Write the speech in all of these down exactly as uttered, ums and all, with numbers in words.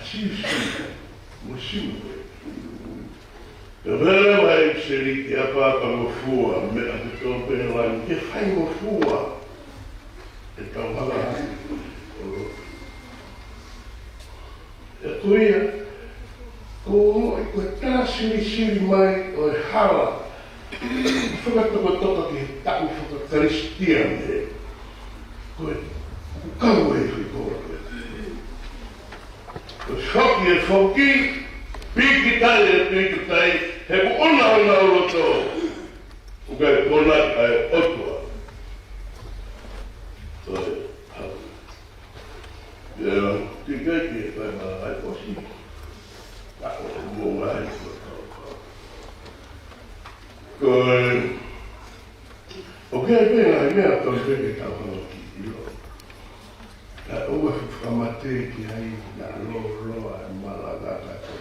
Siusiu, mo siu. Pea vela mai se li ke apapangofua, meʻa ke tō pē langi, ke faingofua. ʻE tau hala. ʻE ko ia, ko e tā silisili mai ʻo e hala fakatokatoka ki he taʻu fakakalisitiane. Ko e kau e fiko. Ko e foki e foki, pīkitai e pīkitai, he kuʻuna ʻo nau loto. ʻOku ʻikai kona ʻa e ʻOtua. Ko e hau. Ia, ʻikai ke fai mai ai ʻosi. Ka ʻoku mou ai ko e hau. Ko e, ʻoku ʻi ai pē ngaahi meʻa ʻoku tau pehē ke tau hanga ki ilo. Ka ʻoua ʻe fakamate ki ai, na lo lo a malanga ka ko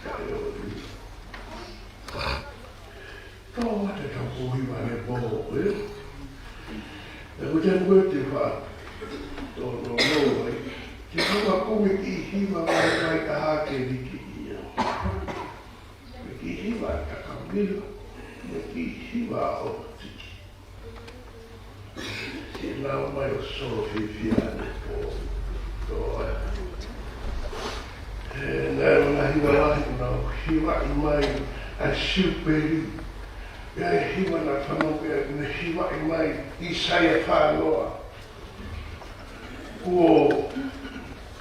ka e ʻoli. Tau mate tau ko hiva ne po, ē? ʻE ko te ko te fa. Tō no no ai. Te ko ka kumi ki hiva mai kai ka ha ke liki ia. Ki hiva ta ka mila. Ki hiva o tiki. Ke lau mai ʻo solo fiefia ne po. Tō ai. He naʻe ʻi ai e ngaahi hiva lahi naʻe hivaʻi mai ʻa e Siupeli. Pea ʻi he hiva naʻe fanongo ki ai naʻe hivaʻi mai ʻĪsaia fā noa. Kuo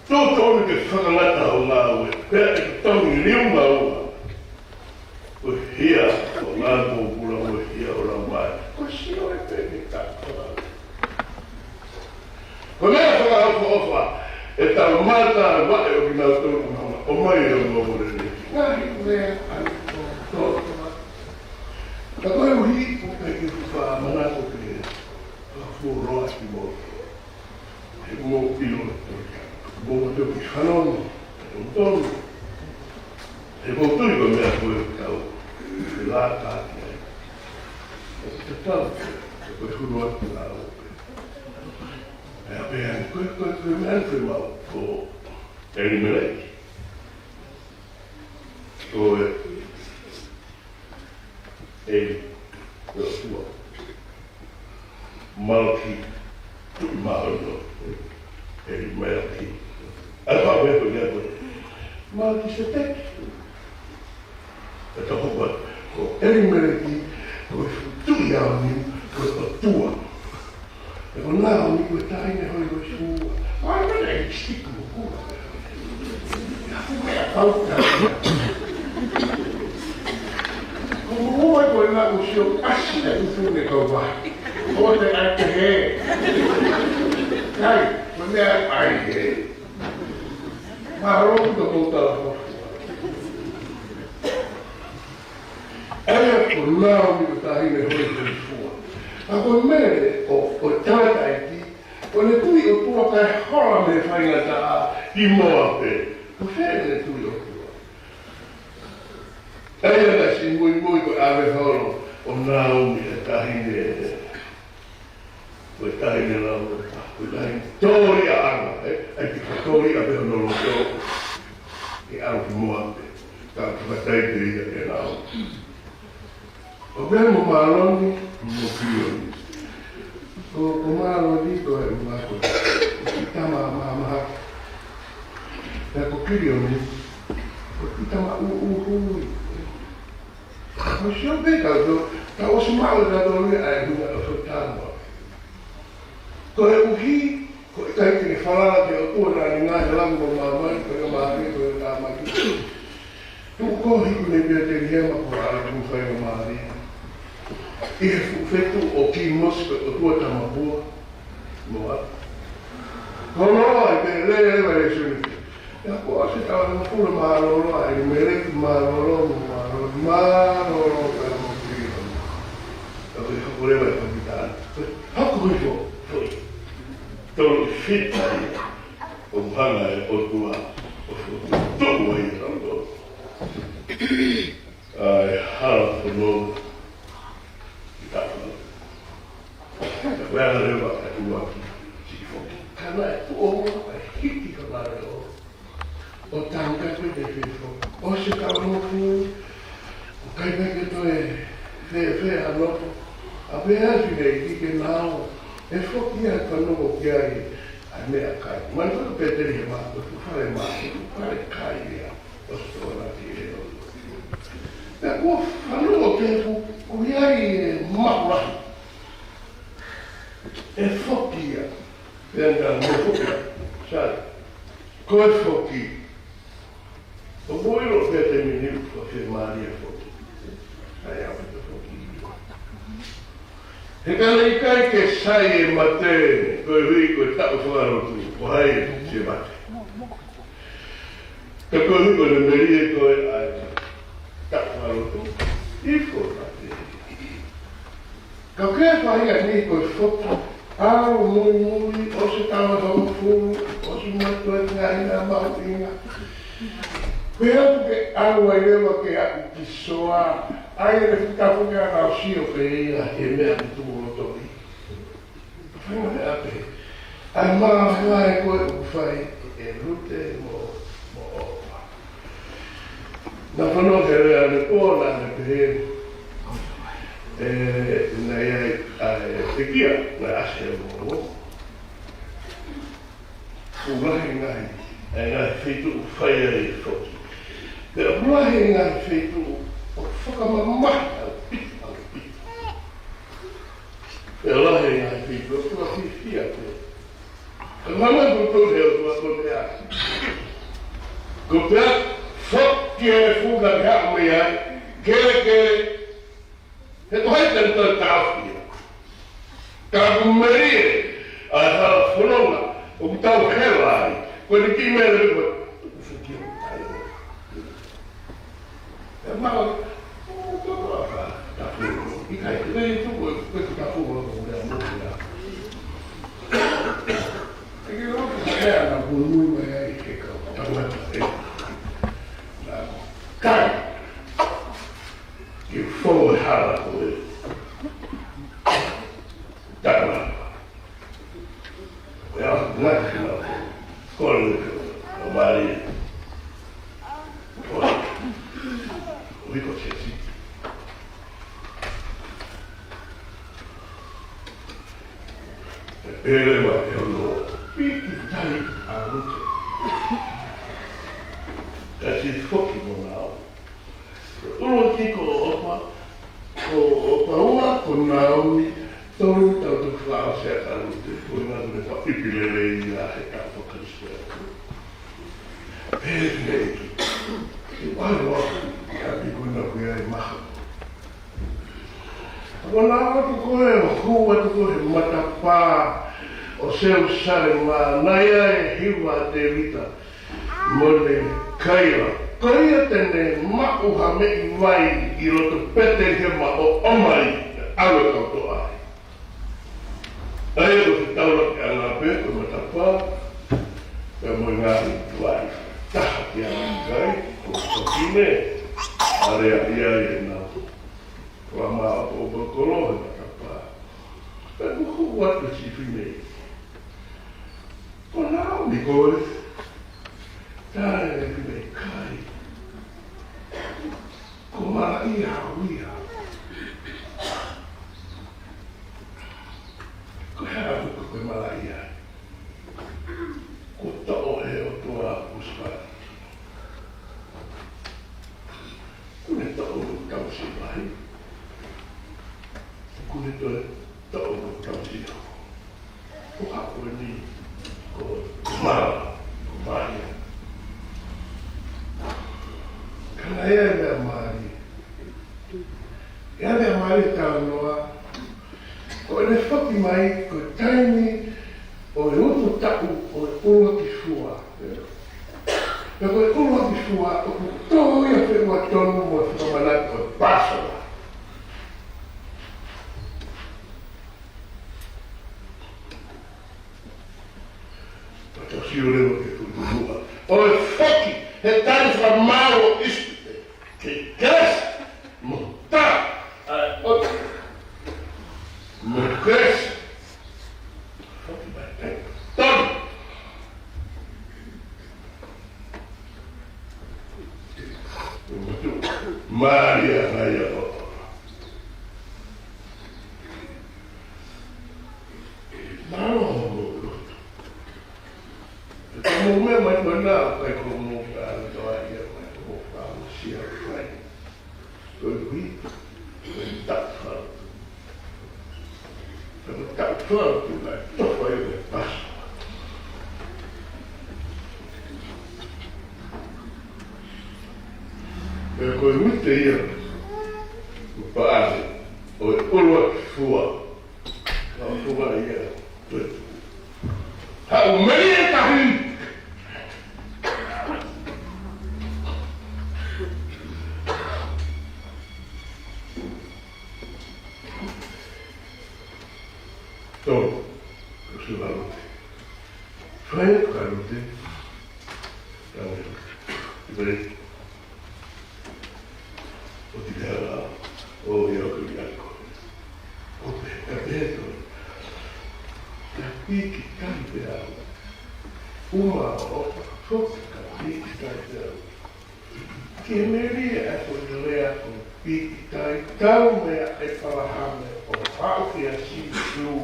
totonu ke fakangata hoʻo ngāue, pea ʻe tongi liu maua. Ko e hia ʻo ngā pōpula mo e hia ʻo lau mai. Ko e sio e pē ke tapa. Ko e meʻa fakaʻofoʻofa, ʻe tau mata vaʻe ʻo kinautolu ʻoku nau ʻomai ʻo mau lele. Ngaahi meʻa ʻa e tō tō. Ka koeʻuhi ʻoku ʻikai ke u fakamanatu ke fakafuoloa kimoutolu. He ʻoku mou ʻilo, mou toki fanongo, ʻoku tonu. He ʻoku ou tui ko e meʻa ko ē ʻoku tau felātā ki ai. ʻOku tatau, ko e hulu atu ʻa e ʻope. ʻE pehē ange, ko e, ko e, ko e meʻa ko ē mau, ko ʻElimeleki. Ko e ʻEli, ko e ʻOtua. Malaki, tuʻi māʻoniʻoni. ʻEli Malaki. ʻA e pau he ko ia ko Melekiseteki. ʻE tau hoko atu, ko ʻElimeleki, ko e fuʻu tuʻi aoniu, ko e ʻOtua. ʻE ko Naomi ko e taʻahine hoi ko e sua. Ai, mele e siki mo kua. Ia, ko e meʻa pau ka. Ko mo mo ko e na ko sio kasi na ko fune kau vahe. Ko te ai te he. Kai, ko e meʻa ai he. Mahalo ko ko tala ko. ʻA ia ko Naomi ko e taʻahine hoi ko e sua. ʻA ko e mele ʻo, ʻo tala taiki, ʻo ne tui ʻOtua kae hola mei he faingataʻa ʻi Moape. Ko fē ne tui ʻOtua. ʻA ia naʻe siʻi muimui ko e ʻave holo ʻo Naomi e taʻahine, ko e taʻahine lau, ko e taʻahine tōliʻa ʻana, ē? ʻAi ke tōliʻa pē hono loto. ʻE ʻalu ki Moape, ka fakatai pē ia ʻe Naomi. ʻO pehē mo Māloni, mo Kilioni. Ko, ko Māloni, ko e ʻuhinga ko e tama mahamahaki. Pea ko Kilioni, ko e tama ʻuʻuhu. Ko sio pē ka to, ka ʻosi maʻu ka to le ai huna o so tama. Koeʻuhi, ko e ʻikai ke ne falala ki he ʻOtua naʻa ne ngaohi e langi mo māmani, ko e māmani, ko e tāmaki. Tuʻu ko hiku ne pea te ni hema ko ala ku fai o māmani. ʻI he fuʻu fetuʻu ʻo Kimosi ko e ʻotua tamapua. Moa. Ko noa e pele e vai suni. Ia ko se tau na fula mālōlō, ʻa e mele ki mālōlō, mālōlō, mālōlō, ka mo ki. Ka ko e hoko leva e pakitani. Hoko hifo, foʻi. Tolu fita ia. ʻO hanga e ʻOtua, ʻo fotu ai e tau tolu. ʻA e hala fono. Ka ko e ala leva ka ua ki. Siki foki. Ka naʻe tuʻo ua, ka hiki ka mare o. ʻO tā ʻOsi e taʻu hongofulu, ʻikai pē ke toe fēfē ʻa e nofo. ʻA pē ʻa e fefine ʻi ke nau ō. ʻE foki ia ʻo fanongo ki ai ʻa e meʻakai. Mai ko Petelihema, ko e fuʻu fale mā, ko e fuʻu fale kai ia. ʻOsi tō na ki he ʻo. Pea kuo fanongo ki he fuʻu, kuo ʻi ai e maʻu lahi. ʻE foki ia. Pea na mo foki ia. Sai. Ko e foki. ʻOku ou ʻilo pē te mini ʻoku fiemālie foki. ʻAi au ʻe foki. He ka ne ʻikai ke sai e mate, koeʻuhi ko e taʻu fakalotu, ko hai ʻe mate. Ka koeʻuhi ko e melie ko e ʻai taʻu fakalotu, ʻi he mate. Ka ke fai ʻa e ni ko e foki, ʻalu muimui, ʻosi e taʻu hongofulu, ʻosi mātuʻaki ngaahi meʻa mahuʻinga. Pea ʻoku ke ʻalu ai leva ke aʻu ki Soa, ʻai ʻene futa foki ʻa e ʻalu ʻo sio pē ia he meʻa ʻoku tuʻu loto ʻi. Fai ʻa e meʻa pē. ʻAi māhanga ʻe koe ʻoku fai ʻe Lute mo, mo ʻOpa. Na fanongo he lea ʻa e pō, na ne pehē. ʻE, na ia, ʻa e, ʻe kia, na ase mo. ʻOku lahi e ngaahi, ʻa e ngaahi feituʻu fai ai e foki. Pea ʻoku lahi e ngaahi feituʻu ʻoku fakamamahi ʻaupito, ʻaupito. Pea lahi e ngaahi feituʻu ʻoku fiefia pē. Ka ngana ko tō he ʻOtua ko e meʻa. Ko e pea foki e funa ke haʻu mei ai, kelekele, he ko hai te ne toe taʻofi ia. Ka ʻoku melie ʻa e hala fononga ʻoku tau hela ai, ko e kiʻi meʻa lelei ko e foki ʻo taʻofi. E mau, ʻo, ʻo, ʻo, ʻo, tapu, ʻikai te mei tuku, ʻe, ʻe tapu, ʻo, ʻo, ʻo, ʻo, ʻo. ʻE ke loto, ʻe ana, ʻo, ʻo, ʻo, ʻe, ʻe, ka, tangata, ʻe. Na, kai. Ke fou e hala ko e. Tangata. Ko ia, ngaahi kina. Kole, ʻo Mali. Kole. ʻO iko sesi. Pele wa e ono. Piki tai a Lute. Kasi foki mo nau. ʻUluaki ko ʻOpa, ko ʻOpa, ua ko Naomi, tolu tau toki fakaʻosi ʻa Lute, ko e ngaahi meʻa fakaʻipi lelei ia he taʻu fakakalisitiane. Pehē ki he ʻEiki, ʻi ai loa, ʻi ai ko na ko e ai maha. Ko na atu ko e, hū atu ko e matapā ʻo Selusalema, naʻe ʻi ai e hiva ʻa Tēvita, mo ʻene kaila. Ko ia te ne maʻu ha meʻi vai ʻi loto Petelihema ʻo ʻomai, ʻalu e kau toʻa. ʻA ia ko e taulaki ʻana pē, ko e matapā, pea mo e ngaahi vai. Taha ki ai kai, ko e fefine, ʻa lea ʻi ai e nau. Ko e mā ʻo ʻOpa kolo he matapā. Pea kuo hū atu e siʻi fefine. Ko Naomi ko ē. Tae ki he kai. Ko Malaʻia au ia. Ko e hā ʻoku ko e Malaʻia? Kuo toʻo ʻe he ʻOtua ʻa Kusipati. Kuo ne toʻo ʻo tausi lahi. Kuo ne toe toʻo ʻo tausi. Ko haʻu eni ko Mala, ko Malia. Ka naʻe ʻi ai e meʻa mālie. ʻI ai e meʻa mālie talanoa. Ko ʻene foki mai, ko e taimi ʻo e utu taʻu ʻo e ʻuluaki fua. Pea ko e ʻuluaki fua, ʻoku tō ia feʻunga tonu mo e fakamanatu ʻo e Pāsova. Pea tau sio leva ki he tuʻunga ʻo e foki, he tali fakamālō ʻIsipite. Ke kelesi, mo tā, ʻa e ʻOtua. Mo kelesi. Foki mai, ʻe, tonu. Mālie ʻa e ʻaho. Mālō hoʻomou lotu. Ko hoʻomou meʻa mai ko ena, ʻikai ko hoʻomou kātoa ia mai ko hoʻomou fakaʻosi ʻa e fai. Ko e ui, ko e taʻu falu. Ko e taʻu falu, ko e taʻu falu, ko e paso. Pea ko e uite ia, ko e paʻale, ʻo e ʻuluaki fua, ʻa e fua ia, ko e haʻu mei he tahi. Tolu, ko e fua lote. Fai atu ka lote. Tau, ʻi ʻo te lea la, ʻo ia ko ia ko. ʻO pē, ka pē ko. Ka piki kai pē au. Uma o, foki ka piki kai pē au. Ke melie ʻa e foʻi lea ko e piki kai, kau meia ʻĒpalahame ʻo haʻu kia Sīsū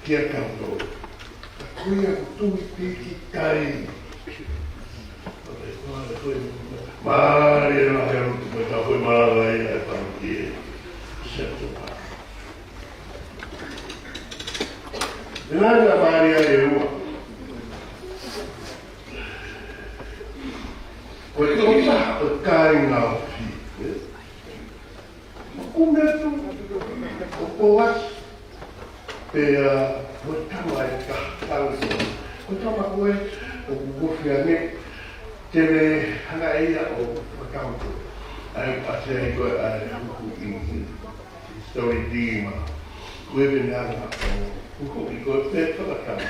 kia kau tolu. Ko ia ko e tui piki kai. Mālie lahi ʻa e lotu mai ka ko e mālō ia ʻa e pāki ē. Setupa. Ena ia mālie ʻa e ua. Ko e tokotaha ʻo e kāinga ofi, ē? Kume atu, ko Poasi, pea, ʻa, ko e tama ʻe taha, tau ko. Ko e tama ko ē, ʻoku ou fie ange, te u hanga ʻe ia ʻo, ʻo tau ko. ʻA e, ʻa e, ko e, ʻa e, ʻoku ʻi, story team, ko e pena ʻo, ʻoku ʻi ko e pē fakatama.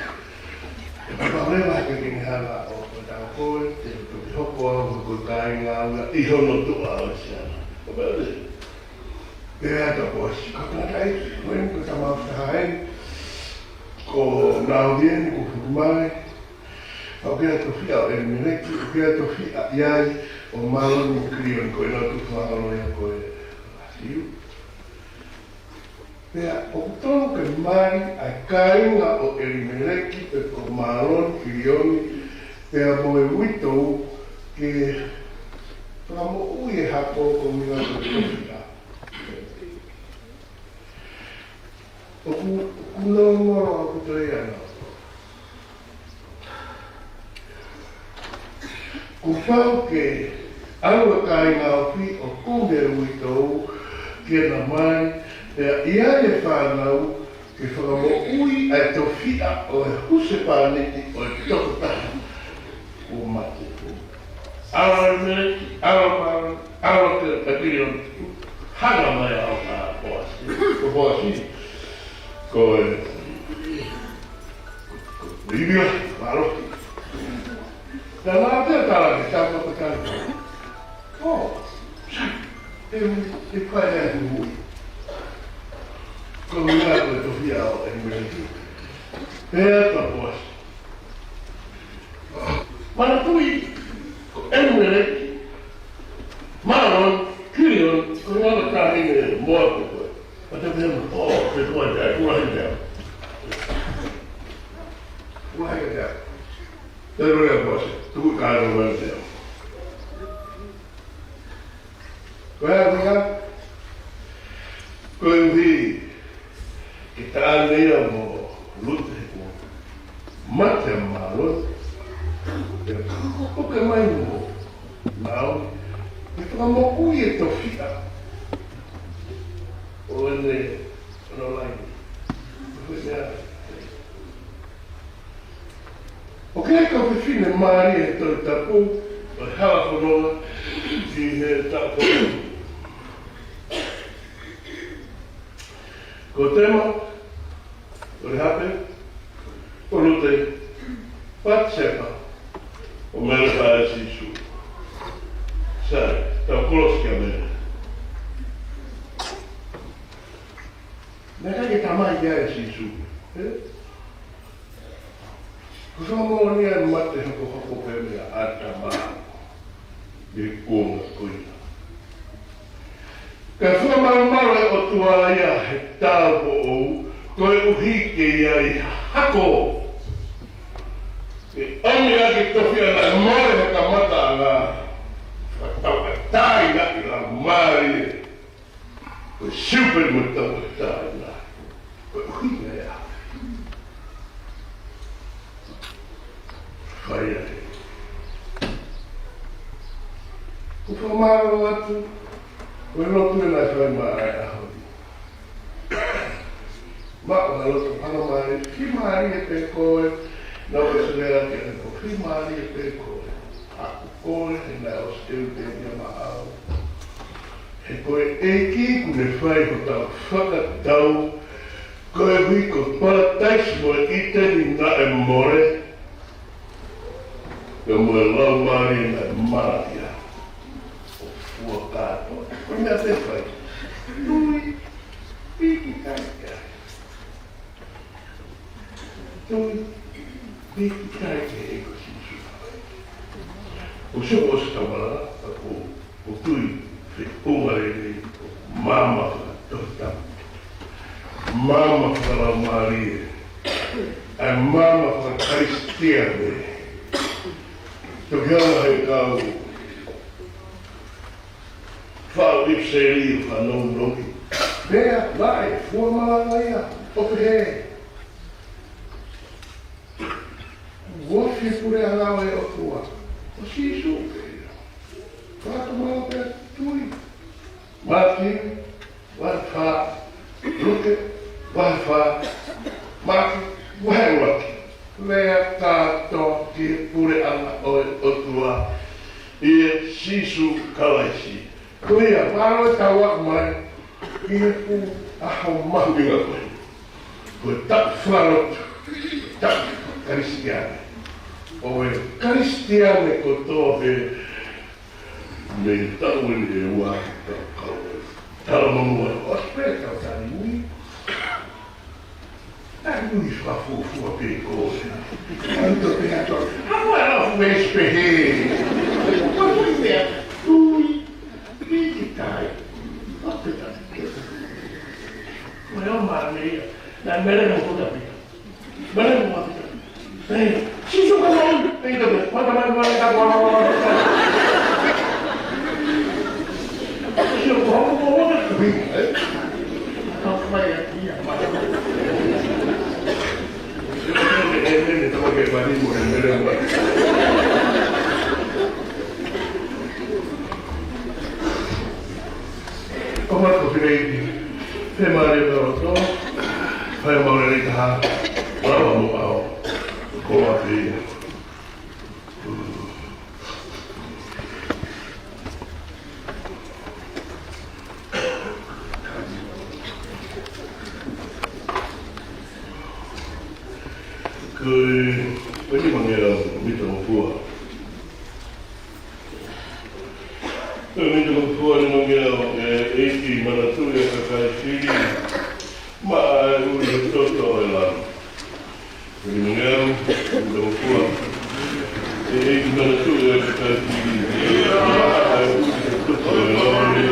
ʻE pau leva ke ne hanga ʻo, ʻo tau ko e, te, te hoko au ko e kāinga au ia, ʻi hono toʻa ʻo Siana. ʻO pau leva. Pea ka Poasi, ka ka kai, ko eni ko e tama ʻoku taha eni, ko Naomi eni, ko Fukumai, ʻoku ʻi ai e tofiʻa ʻo ʻElimeleki, ʻoku ʻi ai e tofiʻa ʻi ai ʻo Māloni mo Kilioni, ko ena ʻoku fakaholo ia ko e Siu. Pea ʻoku tonu ke mali ʻa e kāinga ʻo ʻElimeleki pe ko Māloni, Kilioni, pea mo e uitou ke fakamoʻui e hako ko e ʻuhinga ko e tofiʻa. ʻOku, ʻoku nonolo ʻoku toe ana. Kuo pau ke ʻalu e kāinga ofi ʻo kumi e uitou ke na mali, pea ʻi ai e fānau ke fakamoʻui ʻa e tofiʻa ʻo e husepāniti ʻo e tokotaha kuo mate. ʻAlu ʻElimeleki, ʻalu Māloni, ʻalu Kilioni, hanga mai ʻa, ʻa Poasi, ko Poasi, ko e, ko e ivi ʻo Māloni. Ka naʻa te tala ke tapa pe kani. ʻO, sai, ʻe, ʻe fai ʻa e ui. Ko e ʻuhinga ko e tofiʻa ʻo ʻElimeleki. Pea ka Poasi. Manatuʻi, ko ʻElimeleki, Māloni, Kilioni, ko e ngaahi taʻahine Moape ko ē. ʻO te pehē, ʻo, te koe te, ʻoku lahi te. ʻOku lahi te. Te lea Poasi, tuku ka ʻoku lahi te. Ko e ʻuhinga, koeʻuhi ke taʻane ia mo Lute he kuo mate ʻa Māloni. Pea puke mai mo Naomi ke fakamoʻui e tofiʻa ʻo ʻene, ʻo ʻene laine. Ko e meʻa ʻoku ʻi ai e kau fefine mālie he Tohi Tapu, ʻo e hala fononga ʻi he taʻu fononga. Ko Tema, ko Lēhape, ko Lute, Patisepa, ʻo Mele ʻa Sīsū. Sai, tau kolosi kia Mele. Naʻe ʻikai ke tamai ia ʻe Sīsū, ē? Ko e fakamoʻoni ia ʻe mate hokohoko pē meia ʻĀtama ʻi he kuonga ko ia. Ka fakamalumalu e ʻOtua ia he tāupoʻou, koeʻuhi ke ʻi ai ha hako. ʻE ʻomi ʻaki e tofiʻa naʻe mole he kamataʻanga. Fakatauʻatāinaʻi e Laumālie. Ko e Siupeli mo e tauʻatāina. Ko e ʻuhinga ia. Fai ai. ʻOku fakamālō atu. Ko e lotu ē naʻe fai maʻa e ʻaho ni. Maʻu ha loto fakamālie, fiemālie pē koe, naʻa ku sio ki ai, ko e fiemālie pē koe. ʻA koe, he naʻe ʻosi teu te ia maʻau. He ko e ʻEiki kuo ne fai hotau fakatau, koeʻuhi ko e Palataisi mo e ʻĪteni naʻe mole, pea mo e Laumālie naʻe mala ia. ʻO fua kātoa. Ko e meʻa pē fai. Tui, piki kai kai. Tui, piki kai ke ʻEiki ko Sīsū. ʻO sio ʻosi tamala, ka ko, ko tui, feʻunga lelei, ko e maama fakatohitapu. Maama fakalaumālie. ʻA e maama fakakalisitiane. Toki hanga he kau faʻu ʻipiseli ʻo fanongo ki he meʻa naʻe fua malanga ia, ʻo pehē: Uofi e puleʻanga ʻo e ʻOtua. Ko Sīsū pē ia. Fakatomala pē tui. Mātiu, vahe fā, Luke, vahe fā, Maʻake, vahe ʻuluaki. Lea kātoa ki he puleʻanga ʻo e ʻOtua, ʻia Sīsū Kalaisi. Ko ia, mālō e tau atu mai, ʻi he fuʻu ʻaho mahuʻinga ko eni. Ko e taʻu fakalotu, taʻu Kalisitiane. ʻO e Kalisitiane kotoa pē, mei he taʻu eni ʻe ua, ka, ka, talamonū ʻosi pē, ka tali ui. Ai, ui fakafuofua pē koe. Ai, to pē atu. Haʻu ʻo lau fuesi pē hē. Ko e ui pē atu. Ui. Piki kai. Ko e ʻomai meʻa. Naʻe mele mo kota pē. Mele mo kota pē. Ei, Sīsū ka mau, ei, ka mau, mata, mata, mata, ka mau, mata, mata. Sio, ko hoʻo, ko hoʻo, ko hoʻo, eh? Ka fai atu ia, mata. Sio, ko hoʻo, ko hoʻo, ko hoʻo, ko hoʻo. Ko mata ko fineiti, fiemālie pē loto, fai mau lelei taha, lava mo au, ko ʻapi. Ko e, ko e nimangeau, mita mo fua. Ko e mita mo fua nimangeau, ʻe ʻEiki manatuʻi ʻa e kakai fili maʻa e ʻuli he toto ʻo e lami. Ko e nimangeau, mita mo fua. ʻE ʻEiki manatuʻi ʻa e kakai fili maʻa e ʻuli he toto ʻo e lami.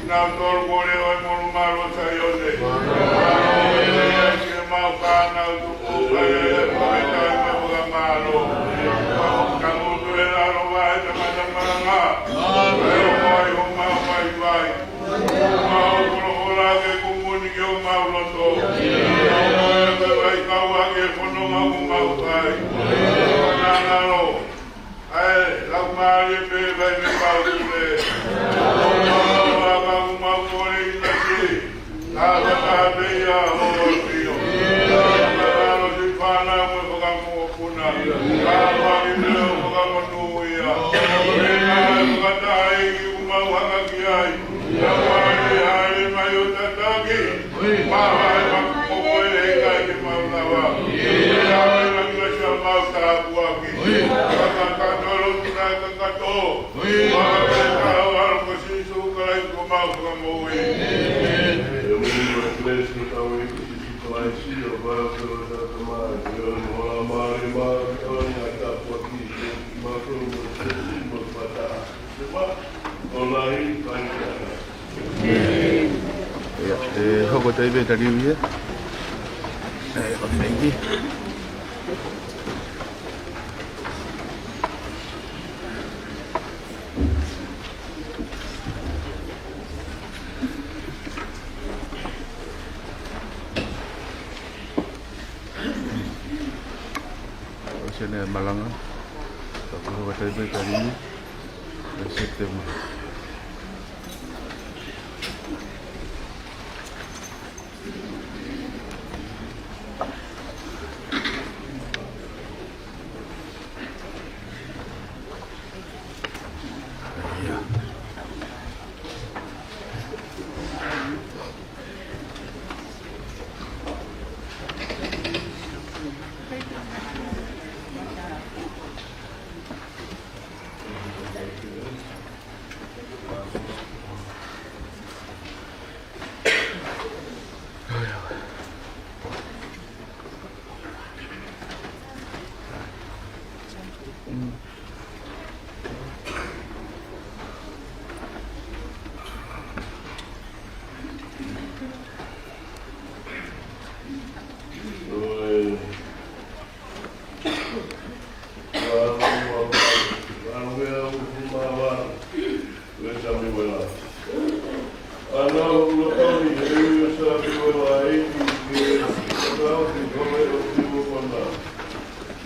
Kinautolu ko e leʻo ʻo e molumalu ʻo Saione. Ke mau fānau tupu, ʻai ʻa e koe taimi ʻo e fakamālō. Mau tangutu ʻi lalo vaʻe ʻo e tangata malanga. ʻAi ʻo mai ʻo mau vaivai. Mau kolokola ke kumuni ki homau loto. Mau vaivai kau ake fononga ʻoku mau fai. Nangalo. ʻAi, laumālie pē fai mei pau tule. Mau aka ʻoku mau kole ʻi he ʻEiki. Ka ka ka pē ia ʻo ʻafio. Ka ka lo si fana mo fakamokopuna. Ka ka ki me o fakamonūʻia. Pea ka ka taʻe ʻi ʻoku mau hanga ki ai. Ka ka ʻi ai mai ʻo tataki. Maha e maku mo koe ʻe ʻikai ke mau lava. Ia ʻe langi la sia mau tāpuaki. Ka ka ka tolo tuna ka ka tō. Maha e ka ʻo ʻalo ko Sīsū Kalaisi ko mau Fakamoʻui. ʻE mui ma Kalaisi ko tau ʻEiki Sīsū Kalaisi, ʻo vau ke lo tata mai. ʻE ʻo ni hola mare ma, ʻo ni a tāpuaki, ma ko mo Sīsū mo pata. Ia, ʻe hoko taimi pē taliu ia. ʻE, ʻo fengi. ʻOsi ʻene malanga. Ka ko e hoko taimi pē taliu ia. ʻE Sepitema.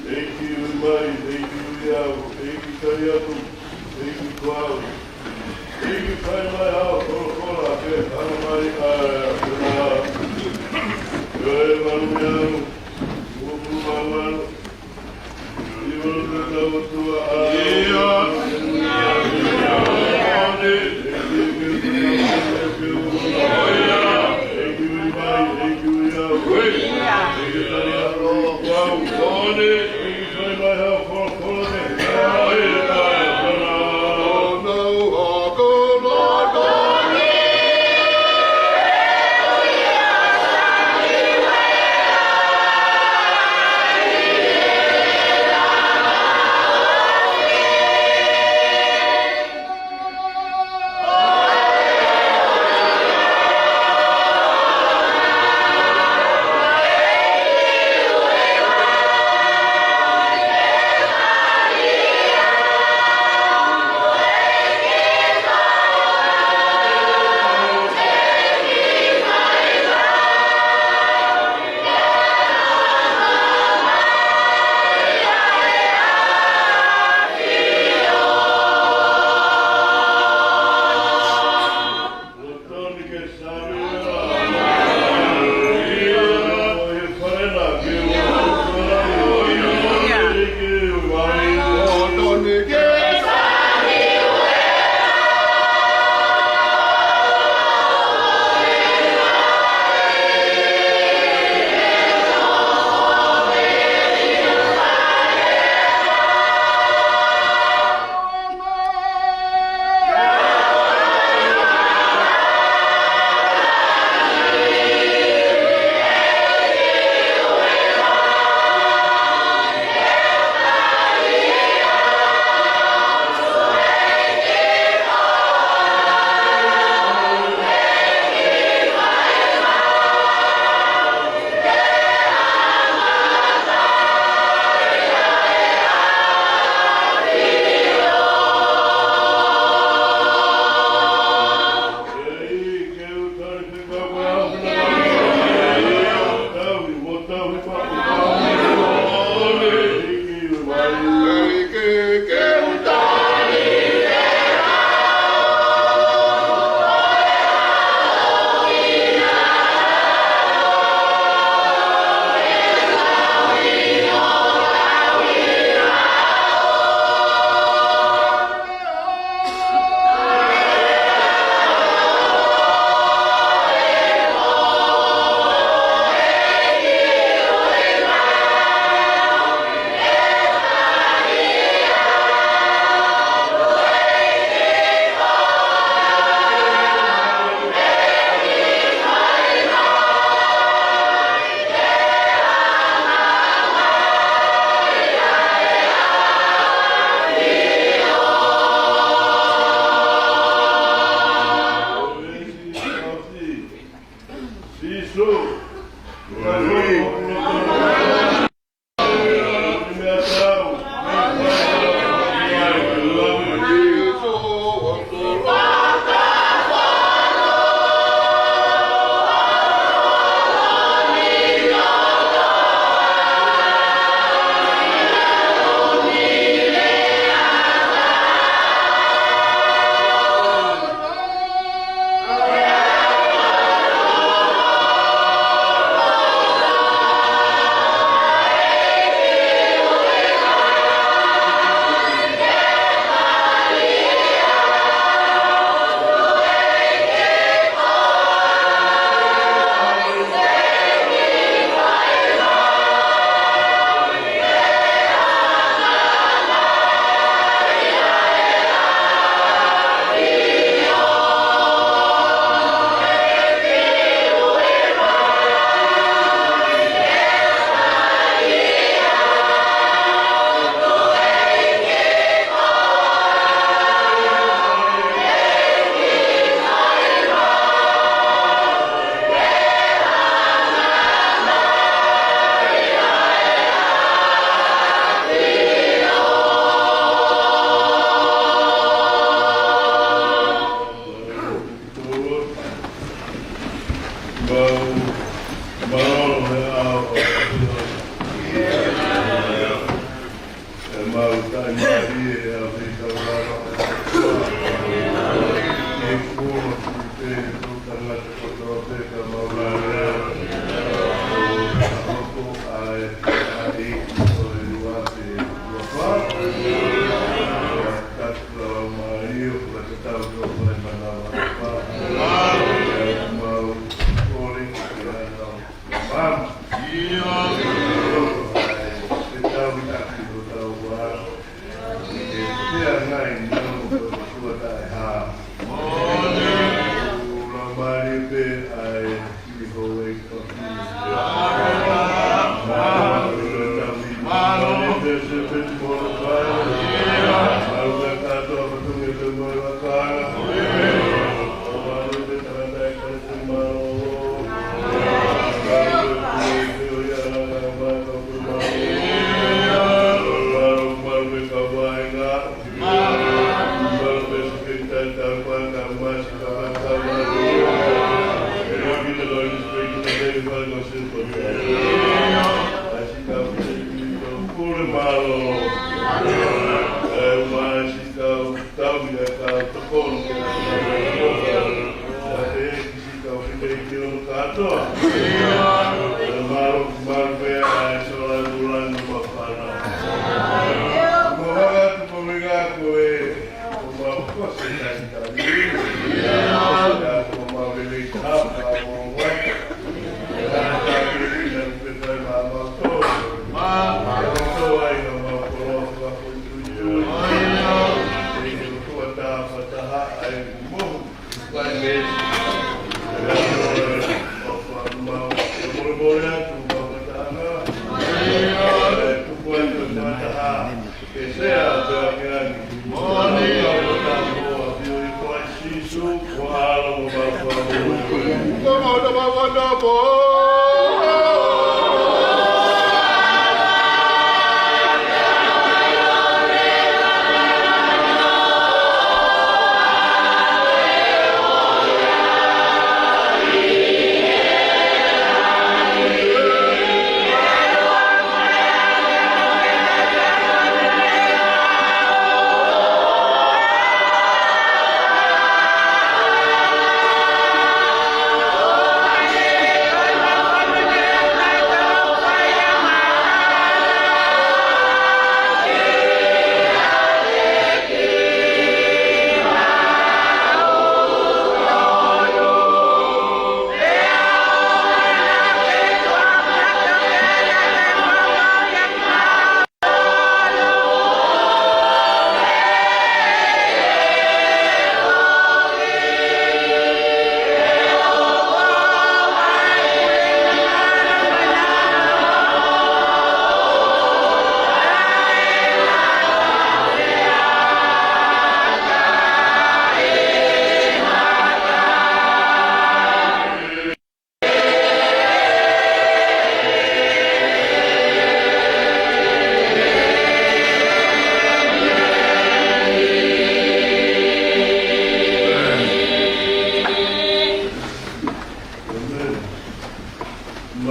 ʻEiki ui mai, ʻEiki ui au, ʻEiki tali atu, ʻEiki ko au, ʻEiki fai mai haʻo folofola ke hanga mai ʻa e ʻAfiona. ʻIo ʻe malu meʻa, ʻoku malu, ʻio ʻe tau tua ʻa e ʻAfiona.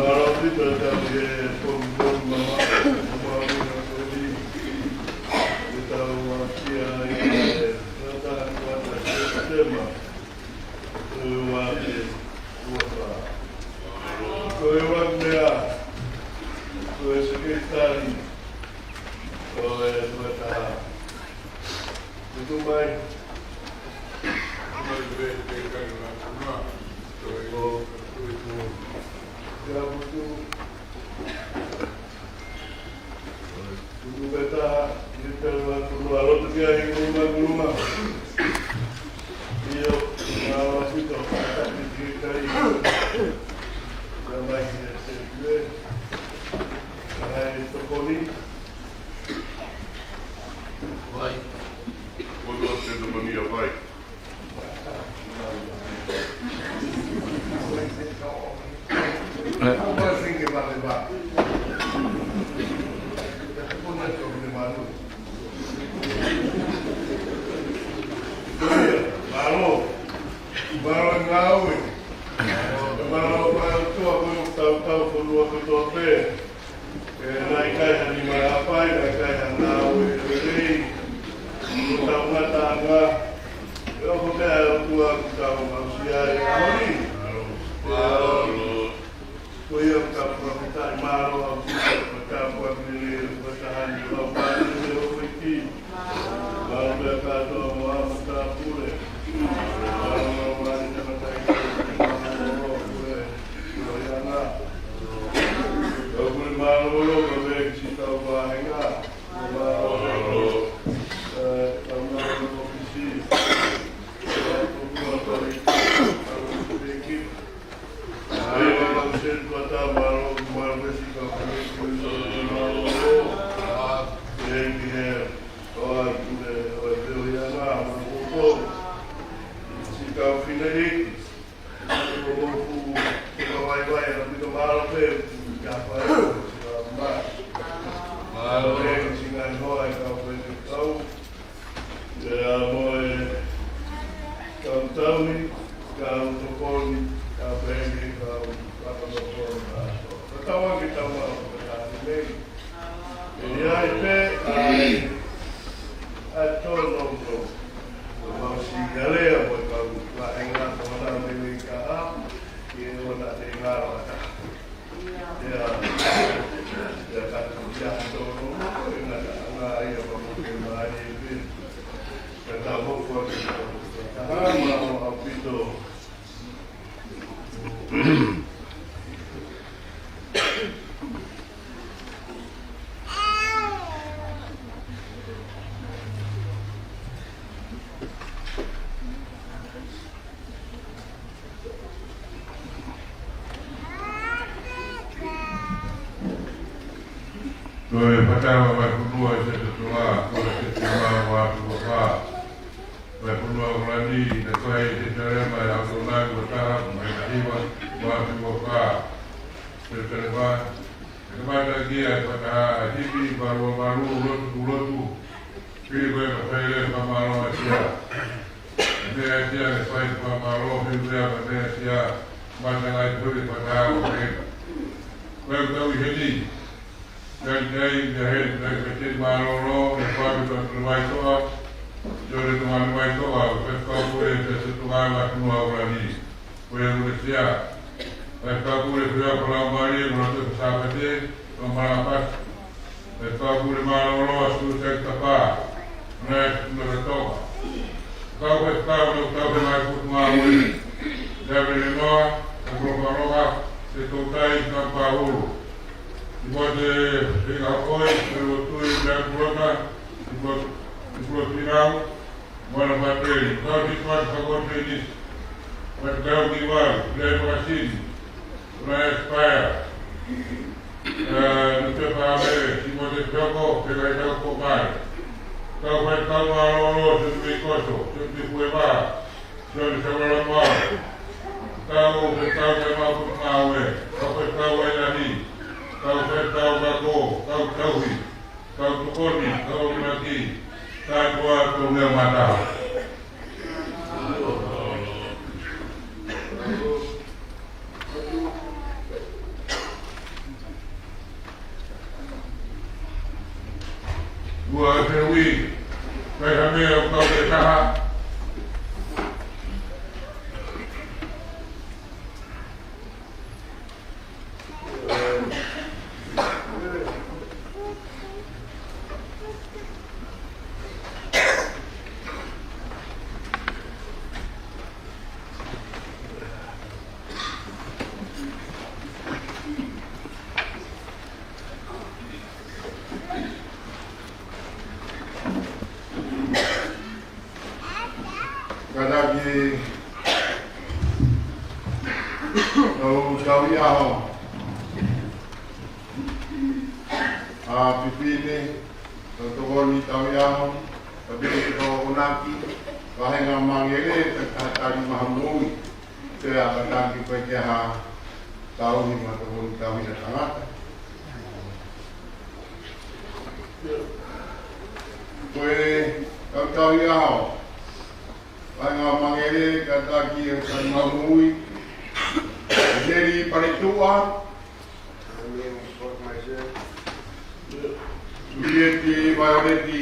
Mālō ʻaupito e tau he pongipongi mamaʻo, mamaʻo ʻi he ko eni. Ke tau aʻusia ʻi he taha kuata Sepitema, ua afe ua fā. Ko e ua meʻa, ko e sekelitali ʻo e fakataha. Tuku mai. Tuku mai, tuku mai, tuku mai, tuku mai. Tuku mai, tuku mai. Tuku mai, tuku mai. Tuku mai, tuku mai. Tuku mai, tuku mai. ʻIo, mālō ʻaupito, tuku mai, tuku mai. Tuku mai, tuku mai. Tuku mai, tuku mai. Vai. Vai. Mālō. Mālō ngāue. Mālō, mālō, tau, tau, tau, tau, tau, tau, tau, ʻE, naʻe ʻikai ha nima hapai, naʻe ʻikai ha ngāue lelei. Ko ʻetau ngataʻanga. ʻE, ʻoku te ʻai ʻOtua ke tau aʻusia e ʻaho ni. ʻE, ko ia ka fakafetaʻi, mālō ʻaupito, ka fakafetaʻi lelei, fakataha ni, lau pāne, ʻe ʻOtua. Mālō pē kātoa mo ʻAmo Tāpule. Mālō, mālō, mālō, tamatai, mālō, mālō, mālō, mālō. Tau pule mālōlō, ka me ki si tau vāhenga. Mālōlō, ē, tau mālōlō ki si. Tau mālōlō ki si. Mālōlō ki si. Mālōlō ki si. Mālōlō ki si. Mālōlō. Thank you, yeah. ʻO ʻai pule, ʻo e peo ia ngā, mālōlō. Si kau fine ni. Mālōlō, ʻoku, ʻoku vaivai, ʻa pito mālō pē, ka fai, ka mā. Mālō, ʻe, si ngai hoa, e kau pē, kau. ʻIo, mo e kau tauhi, kau tokoni, kau pehē, kau fakatokoni, kau tauhi, kau mau, kau tauhi. ʻE ʻi ai pē, ʻa e, ʻa e tōnounou. Ko mau si alea, mo e kau, ʻa e ngā, ko hana mele ka ha, ke ʻona te ngā, ʻa e Ia, ia ka ia tōnounou, ʻe ngata ʻanga ia ka mo ke mai e pē. Ka tau hoko atu ka tau hoko atu. Mālō ʻaupito. Ko e fakataha ʻa e fonua ʻi he Setutoa, ko e Setutoa ua afe ua fā. Ko e fonua ʻo ʻAokalani, naʻe fai ʻe Setutoa ʻa e ʻAokalani ua taha, mo e ʻahiva ua afe ua fā. Setutoa, ʻe kamata ki ai e fakataha ʻa e hipi, mālō, mālō, lotu, lotu. Pili ko e ka fai leva mālō ʻasia. Meʻa ʻasia ke fai fakamālō, he meʻa ka meʻa ʻasia, mata ngai puli fakataha ko e. Ko e tau ʻi heni, kai kai meʻa he, kai kai te mālōlō, e fai ka tulu mai toa, tole tō mai toa, ko e kau pule, te se tō mai ma tunu au rani. Ko e ʻulesia, kai kau pule, ko e falaomari, mo te Sāpate, ko Malapasi. Faifekau pule mālōlō ʻa Sūsani Tapa, ʻa e Sūsani Tapa. Kau faifekau, kau faifekau mai Potungāue. Lea Velenoa, ʻa Kulokaloka, ʻe Toutai, ka Pāhulu. Timote, ʻe Kahoʻoi, ʻe Lotui, ʻe Kulota, ʻe Kulo-, ʻe Kulotinau, Moana Pateli, kau ki Tuatu Fakoteni, Matikau ki Valu, Lea Fakasini, Una Espire, ʻa, Nupe Pāmele, Timote Pioko, Pekaitau Komai. Kau faifekau mālōlō, Sione Mikoso, Sione Kueva, Sione Savalama. Kau faifekau te mau Potungāue, kau faifekau ʻAilani, kau faifekau Kako, kau tauhi, kau tokoni, kau ʻamanaki, kātoa tō meʻa mata. Ua e feui, kai ha meʻa ʻoku kau ke kaha. Kātaki ʻetau tauhi ʻaho ʻa e fefine, ʻetau tokoni tauhi ʻaho, ʻa e fefine ko Onaki, Vahenga Mangele, Talitali Mahamui. Pea kātaki pē ki ha tauhi mo e tokoni tauhi ʻa e tangata. Ko ʻetau tauhi ʻaho, Vahenga Mangele, kātaki ʻe Talitali Mahamui, Seli Paletuʻa, Julieti Vaioleti.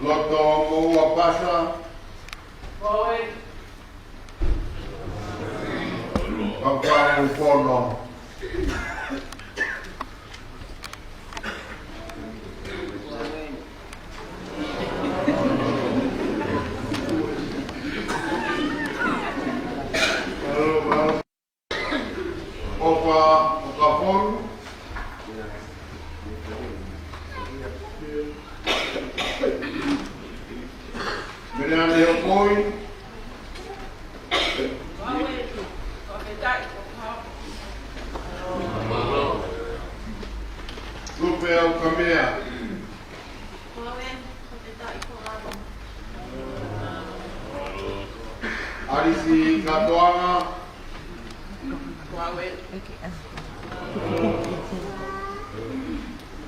Loto Moʻua Pasa. Pangkau Fono. ʻOfa ʻOkafonu. Meleane Hokoi. Tupe Aukamea. ʻAlisi Katoanga.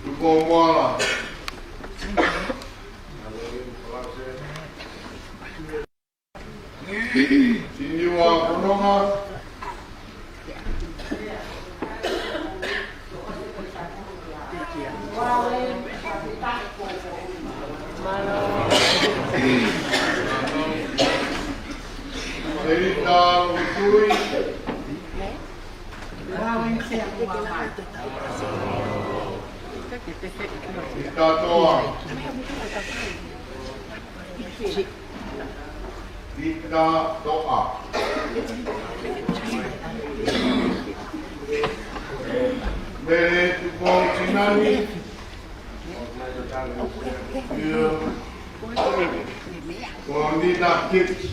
Tupou Moala. Siniua Fononga. Elita Utui. Ita Toa. Ita Toa. Mele Tupou Tinani. Ko Nina Kipps.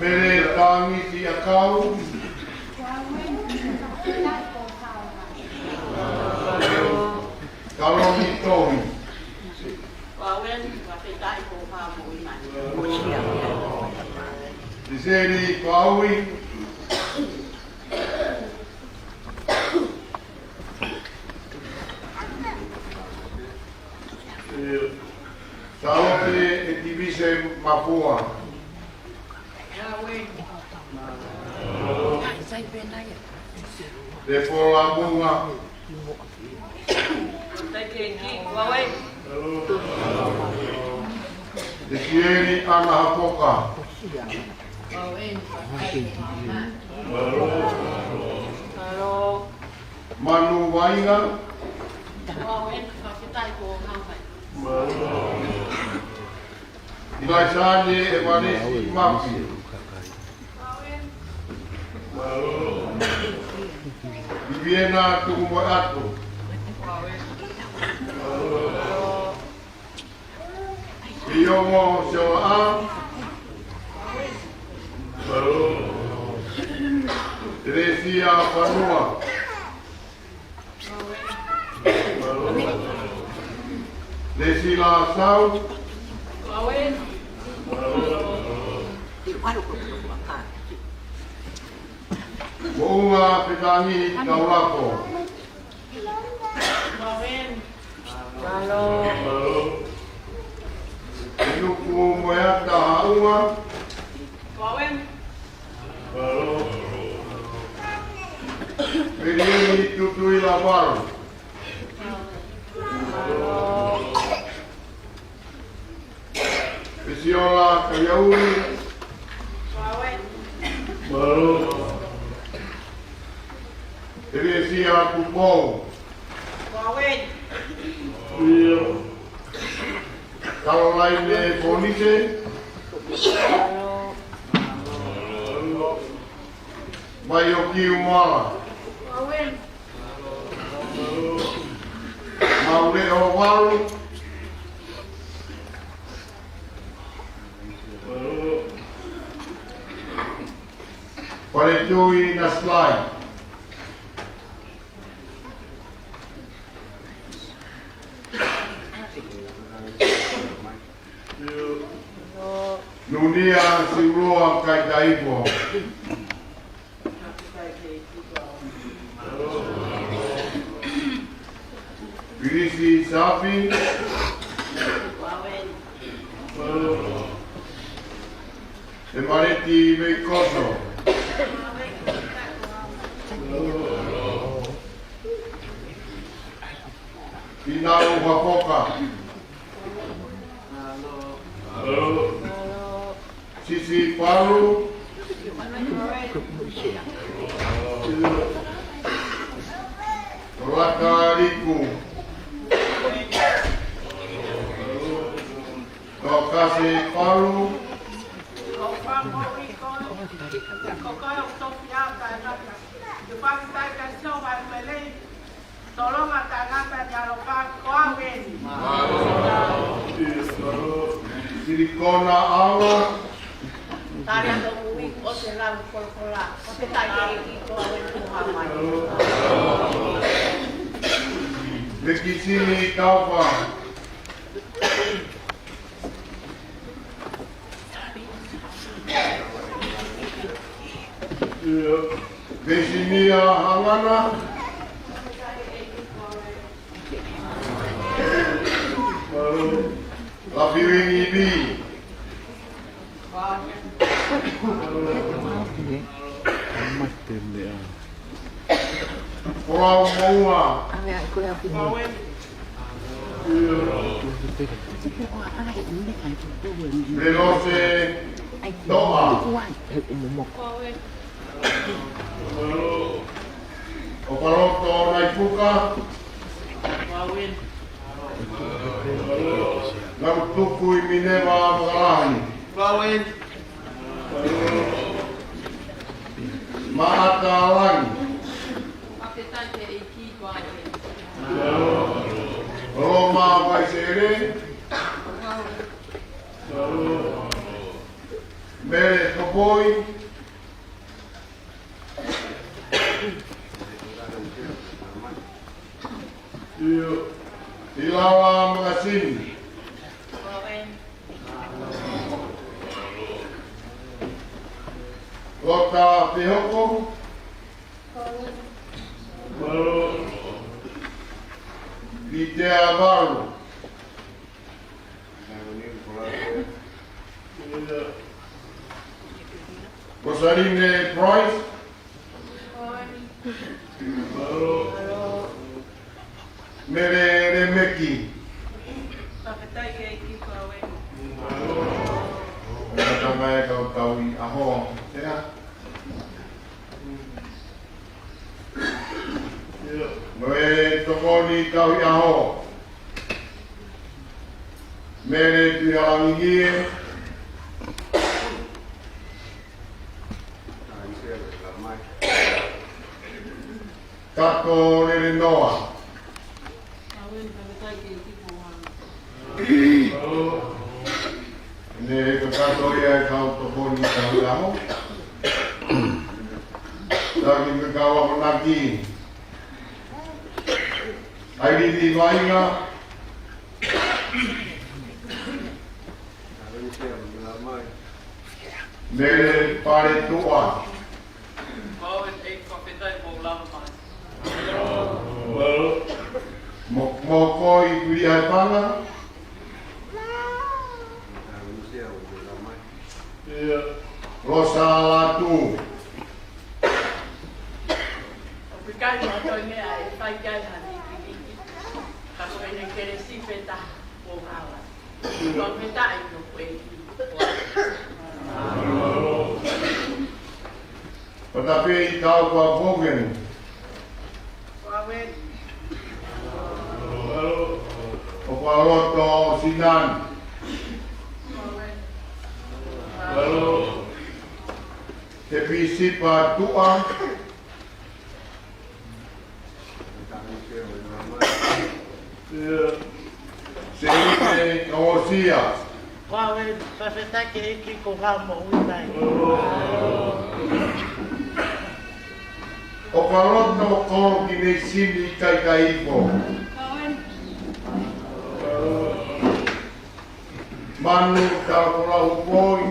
Mele Tangiti ʻAkau. Talomi Tohi. Tiseli Paui. Talote ʻEtivise Mafua. Lefola Munga. Tesieli ʻAna Hapoka. Manu Vainga. Ilaisane ʻEvanesi Mafi. Viena Tukumoeatu. Iomo Sioa. Teresia Fanua. Lesila Sau. Moʻunga Petangi Kaulako. Mālō. Nuku Moeata Haʻunga. Mālō. Pelioni Tutuila Valu. Pesiola Kaiauli. Mālō. Teresia Tupou. ʻIo. Kalolaine Fonise. Maiokiu Moala. Mauleʻo Valu. Faletui Naslai. Nunia Siuloa Kaitaipo. Pilisi Safi. Emaleti Veikoso. Pinau Hapoka. Sisi Palu. Laka Liku. Tokasi Palu. Tolonga tangata ni alofa ko au eni. Silikona Aula. Tari atu ui o se lau kolokola. O se tai e ki ko au eni ko Haʻamai. Mekisini Taufa. Vesinia Hangana. Lafiwini Vi. Folau Moua. Lelose Toa. ʻOpaloto Naifuka. Nakutuku Mineva Makalani. Maʻata Langi. Loma Vaisele. Mele Kapoi. ʻIo. Ilawa Makasini. Lota Pehoko. Mālō. Litea Valu. Rosaline Price. Mālō. Mele Lemeki. Fakafetaʻi ki he ʻEiki ko au eni. Mālō. Ka mai kau tauhi ʻaho. Ea? Mo e tokoni tauhi ʻaho. Mele Tuihalangingie. Kato Lelenoa. Ne kakato ia e kau tokoni tauʻaho. Taki me kau akonaki. ʻAilini Vainga. Mele Paletuʻa. Mo-, Mokoi Tuihaepanga. Losa Latu. ʻOku ʻikai ko ha toe meʻa ʻe fai ki ai ha vikiviki. Ka ko ʻene kelesi pē taha kuo hala. Fakafetaʻi ki he ʻEiki. Patapeitau Vaughan. ʻOku ʻaloto Sinan. He Pisipa Tuʻa. Seipe Osia. Fakafetaʻi ki he ʻEiki ko e moʻui mai. ʻOku ʻaloto Kolo ki he Sini Kaikaipo. Manu Takola Upoi.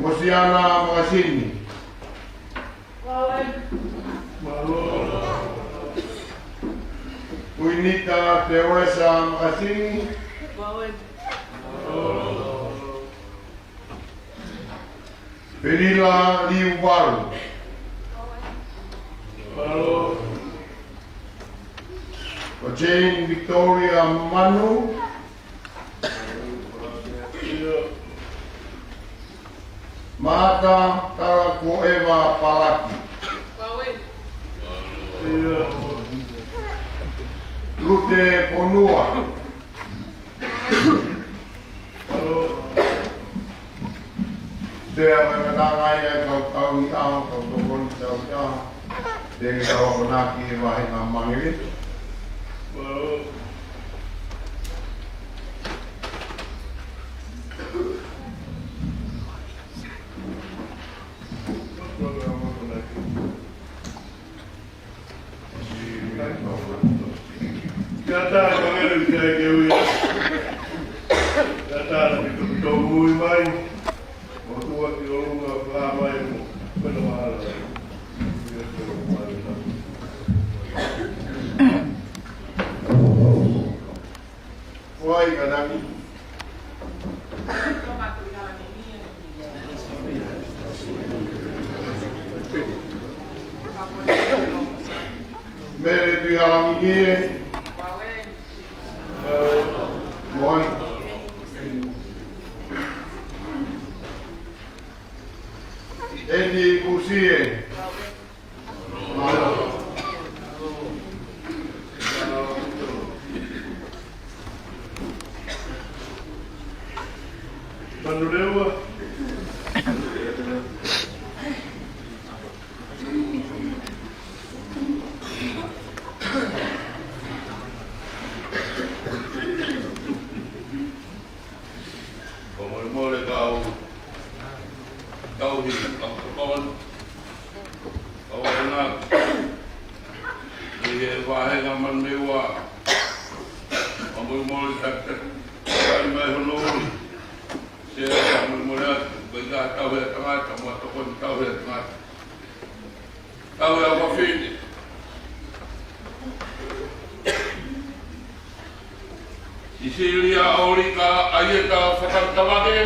Mosiana Makasini. Uinita Teresa Makasini. Pelila Liuvalu. Ko Jane Victoria Manu. Mata Talakueva Palaki. Lute Ponua. Te anga ngana ngai ai kau tau ni au, kau tokoni tau ni au. Te ke kau akonaki e vahenga mangele. Kia tā, ka mele ki ai ke ui. Kia tā, ke tō, tō ui mai. ʻOtua ki ʻolunga, pā mai mo. Pena mahalo. Wai ka nangi. Mele Tuihalangi. Moʻoni. Eni Kusie. Manurewa. Fakamolemole kau tauhi ʻa Tokon. Kau akonaki ʻi he vahenga Manurewa. Fakamolemole takitaki. Kai mai hono ui. Sea, fakamolemole atu. Ko e tauhi ʻa e tangata, mo e tokoni tauhi ʻa e tangata. Tau e awa fini. Sisilia Olika Aieta Fatatavake.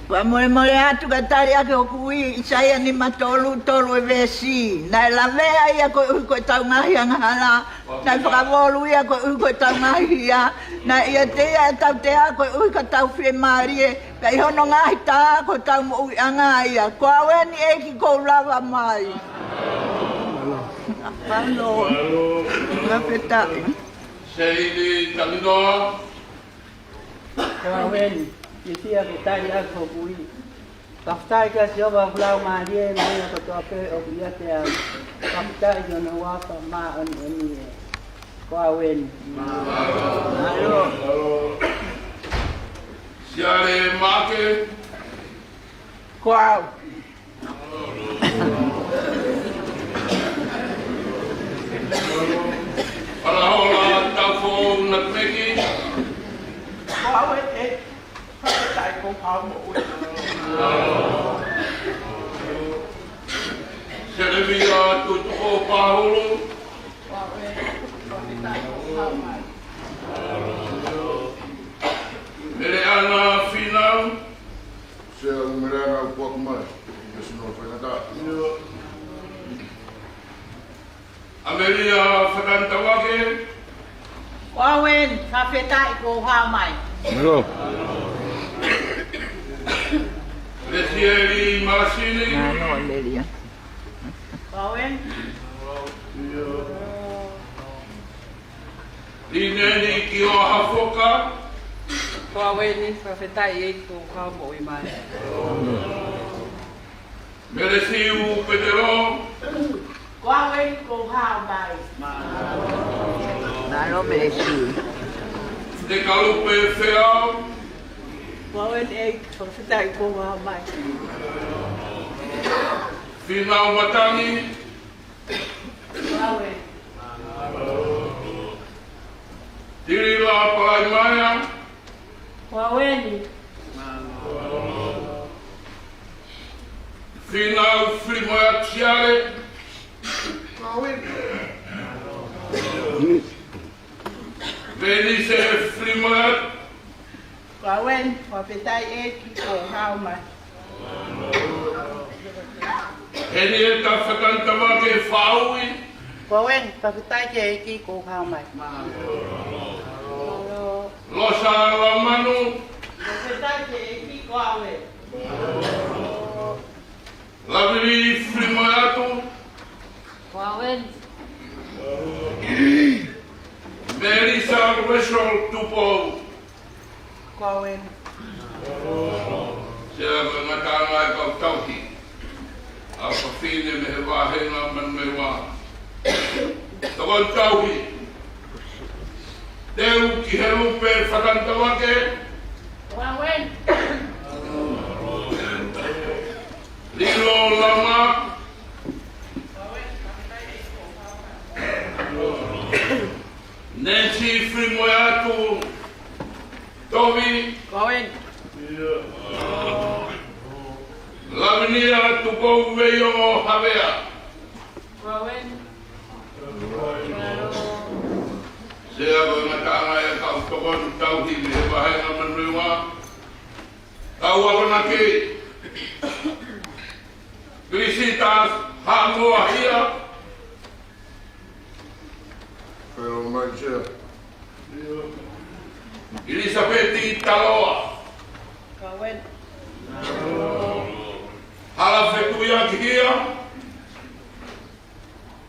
Fakamolemole atu ka tali ake hoku ui ʻIsaia nima tolu tolu e veesi. Naʻe lavea ia koeʻuhi ko ʻetau ngaahi angahala. Naʻe fakavolu ia koeʻuhi ko ʻetau ngaahi hia. Naʻe ʻiate ia ʻa e tautea koeʻuhi ka tau fiemālie. Pea ʻi hono ngaahi tā ko hotau moʻuiʻanga ia. Ko au eni ʻEiki kuo u lava mai. Mālō. Fakafetaʻi. Seini Tanginoa. Ko au eni, ʻIsaia ke tali atu hoku ui. Fakafetaʻi kia Sihova ʻoku laumālie, mo e meʻa kotoa pē ʻoku ʻiate au. Fakafetaʻi ki hono huafa māʻoniʻoni ē. Ko au eni. Mālō. Siale Maʻake. Ko au. Falahola Taufoʻou Natimeki. Ko au ē, ē. Fakafetaʻi ko e hā moʻui. Selemia Tutuko Pahulu. Ko au ē, fakafetaʻi ko e hā mai. Meleana Finau. Sea Meleana Upuakumai. Yes, no, faingataʻa. ʻAmelia Fakanitauake. Ko au eni, fakafetaʻi ko e hā mai. Mālō. Lesieli Malasini. Mālō, ʻAmelia. Ko au eni. Lineni Kiohafoka. Ko au eni, fakafetaʻi ʻEiki ko e hā moʻui mai. Melesiu Petelo. Ko au eni ko e hā mai. Mālō Melesiu. Tekalupe Feau. Ko au eni ʻEiki, fakafetaʻi ko e hā mai. Finau Matangi. Ko au eni. Tilila Palaimaea. Ko au eni. Finau Filimoeatu Siale. Ko au eni. Venise Filimoeatu. Ko au eni, fakafetaʻi ʻEiki ko e hā mai. Henieta Fakanitauake Faui. Ko au eni, fakafetaʻi ki he ʻEiki ko e hā mai. Losa Lamanu. Fakafetaʻi ki he ʻEiki ko au eni. Lavili Filimoeatu. Ko au eni. Melisa Russell Tupou. Ko au eni. Sea ko e ngataʻanga e kau tauhi. ʻAfafine mei he vāhenga Manurewa. Tokoni tauhi. Teu ki he lupe Fakanitauake. Ko au eni. Lilo Lama. Nancy Filimoeatu Tovi. Ko au eni. Lavinia Tukou Veiongo Havea. Ko au eni. Sea ko e ngataʻanga e kau tokoni tauhi mei he vāhenga Manurewa. Kau akonaki. Kilisita Haʻamoahia. Kae ʻomai Sea. ʻIlisapeti Taloa. Ko au eni. Hala Fetuiaki Hia.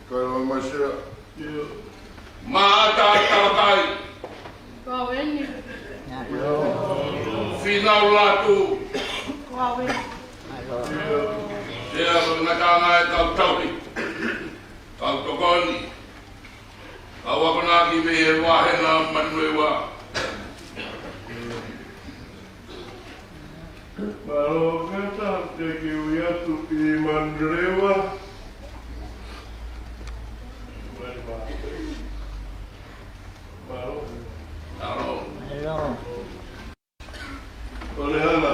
Kae ʻomai Sea. Maʻata Talakai. Ko au eni. Finau Latu. Ko au eni. Sea ko e ngataʻanga e kau tauhi. Kau tokoni. Kau akonaki mei he vāhenga Manurewa. Mālō Keta, te ke ui atu ʻi Manurewa. Mālō. Mālō. Mālō. ʻOlehana.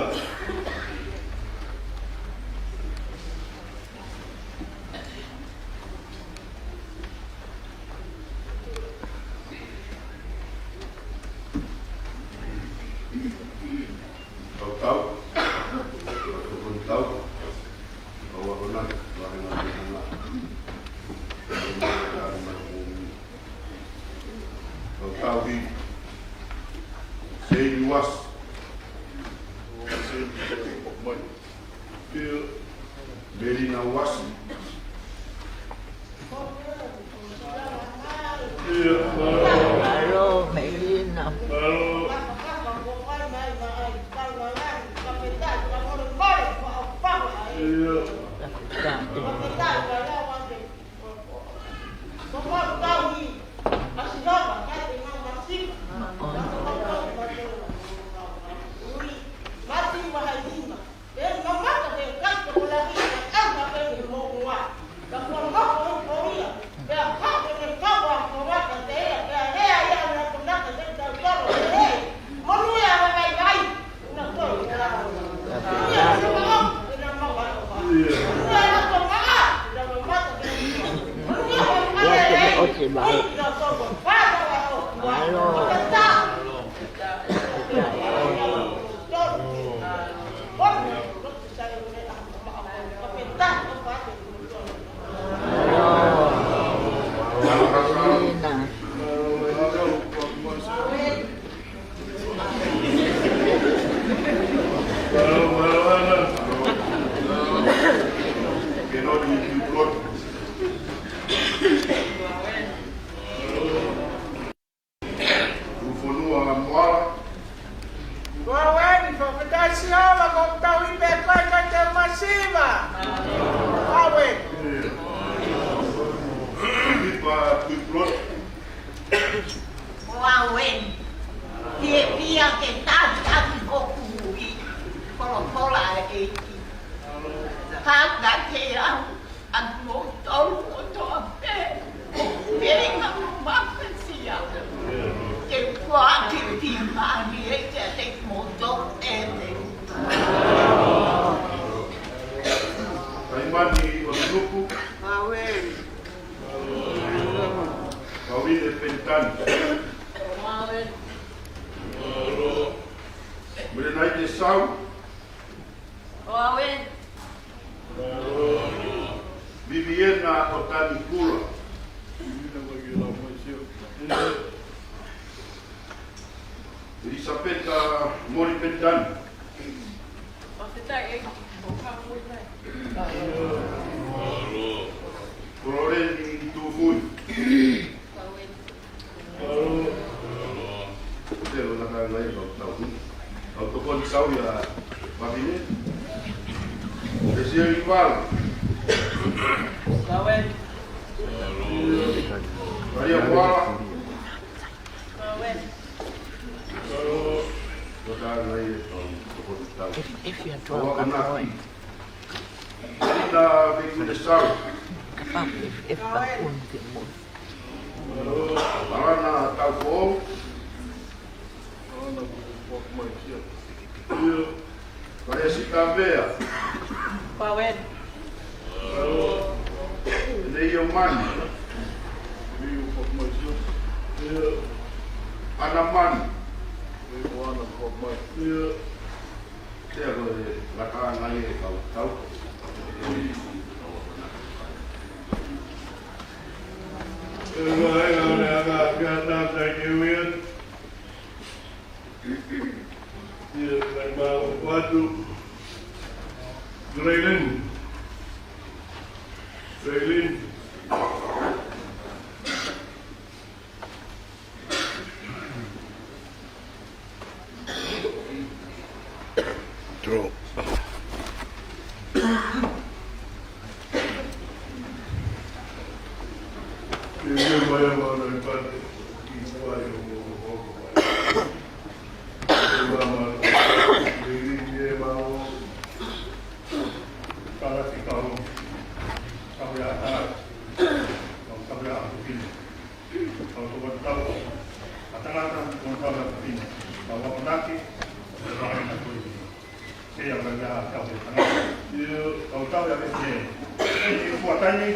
Tautau. Tautau. Tautau. Tautau. Seini Uasi. Melina Uasi. Mālō, Melina. Mālō. Siava, ko tau i pe koe ka te masiva. Awe. Ipa Kuipulot. Awe. Pia pia ke tau tau ko kui. Kolo kola e ki. Ka ka te au. ʻA kimoutolu kotoa pē, ʻo feinga mo mafasia ke kuaki pimani e te te kimoutolu ʻene. Taimani ʻo Tunuku. Awe. Pauline Penitani. Awe. Mele nai te sau. Awe. Viviana ʻo Tanikula. Elisapeta Mori Penitani. Kololeni Tufui. Telo na ka ngai kau tau. Kau tokoni sau ia Vavine. Te sia i val. Kawe. Maria Kuala. Kawe. Kau tau ngai kau tokoni sau. If, if you are Kau twelve, akanaki. Ina Vekune Sau. Kapau if, if, but only the one. Alana Taupo. Ia. Vaea Sikavea. Pawen. Ene ia mani. Ia. Ana mani. Ia. Te ako e lakanga e kau tau. E ngā e ngā mea ngā kia nā kai ke uia. Ia kai mā o kuatu. Graylin. Graylin. True. Kau tokoni tau, ʻa tangata tokoni tau ʻa Pina, kau akonaki, ʻo e vahaina ko eni. Ke ia ka ia tau e tangata. Ia, kau tau ia ke te. Eni kua taimi.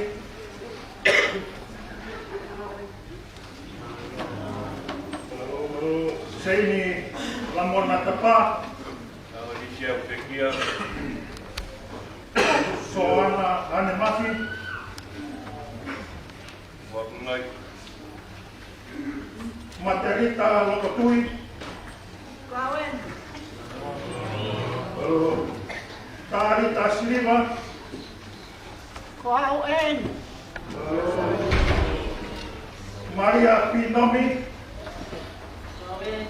Seini Lamona Tapa. Alicia Utekia. Soana Ane Mafi. Wakungai. Materita Lokotui. Kau eni. Talita Siliva. Kau eni. Maria Pinomi. Kau eni.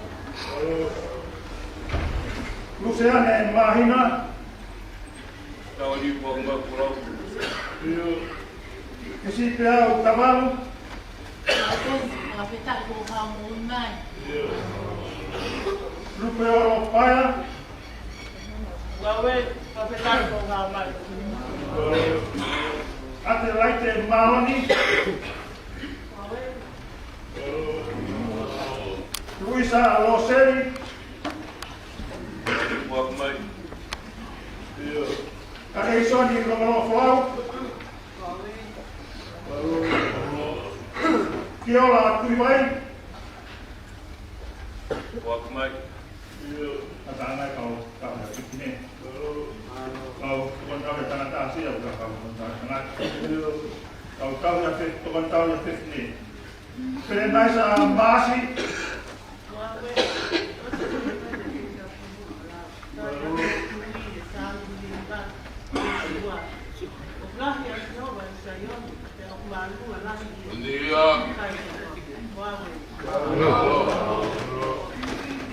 Luseane Mahina. Tau ni Wakungai Kulau. Io. Kesi pea u tamalu. Ako, fakafetaʻi ko ha mo nai. Lupe oro paia. Wawe, fakafetaʻi ko ha mai. Ate laite maoni. Luisa Loseli. Wakumai. Io. Kake Isoni Longolofolau. Kiola Tuivai. Wakumai. Io. Atana kau kau ya fifine. Kau kau kau ya tangata asia uka kau kau tangata. Io. Kau kau ya fif-, kau kau ya fifine. Perenaisa Masi.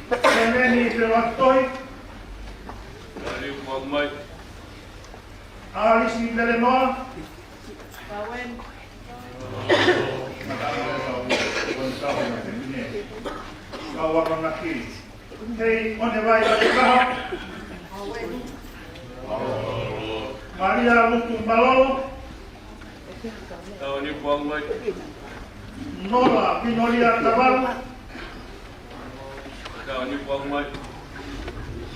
Semeni Pelatoi. Mai. ʻAlisi Lelenoa. Kau akonaki. Hei, ʻOnevai Vatikaha. Malia Lutu Malolo. Tau ni puang mai. Nola Pinolia Tavalu. Tau ni puang mai.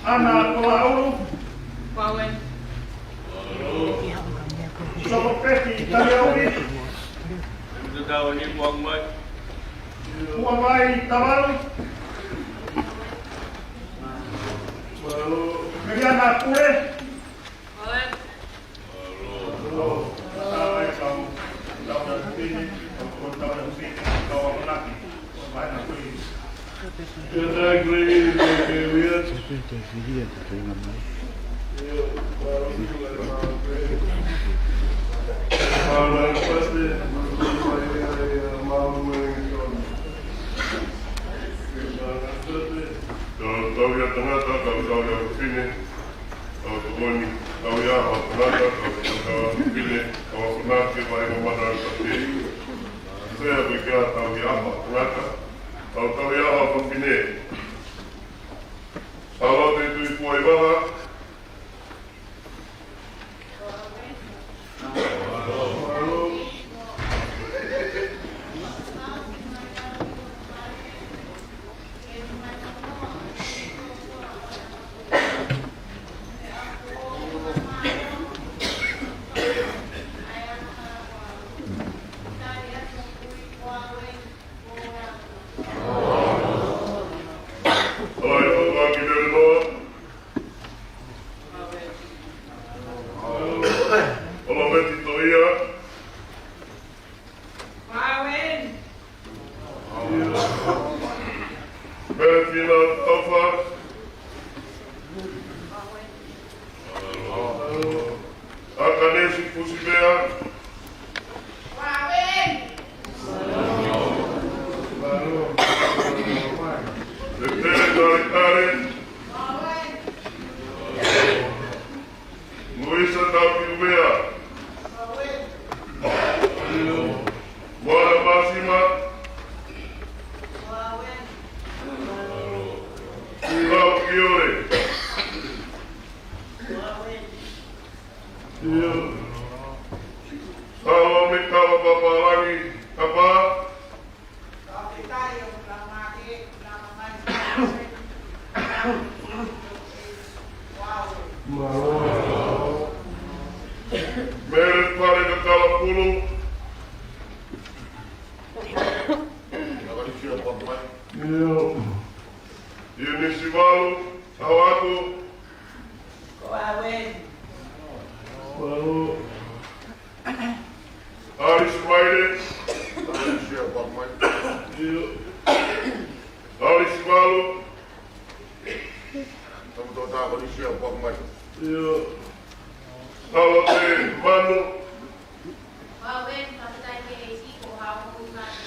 ʻAna Kolaulu. Pauen. Sokopeti Taliauli. Tau ni puang mai. Uavai Tavalu. Meliana Pule. Pauen. Tau, tau ia tangata, tau, tau ia fine. Kau tokoni, kau ia ha tangata, kau ia ha fine, kau akonaki, vahe mamana ʻo e pāti. Sea pē kia tau ia ha tangata, kau tau ia ha fine. Sālote Tuʻipuaivaha. ʻOloveti Toia. Pauen. Melefina Taufa. ʻAkanesi Fusimea. Pauen. Tetele Taletale. Luisa Tapiuvea. Moana Masima. Lau Kiore. Salome Kava Papalangi Kapa. Mele Fale Kakalapulu. Iunisi Valu, Sawatu. Ko Auen. Valu. Alice Maile. Alice Valu. Tama tō tā Alice Valu. Salote Manu. Auen, fakafetaʻi ki he ʻEiki ko e hau ʻo e ngaahi.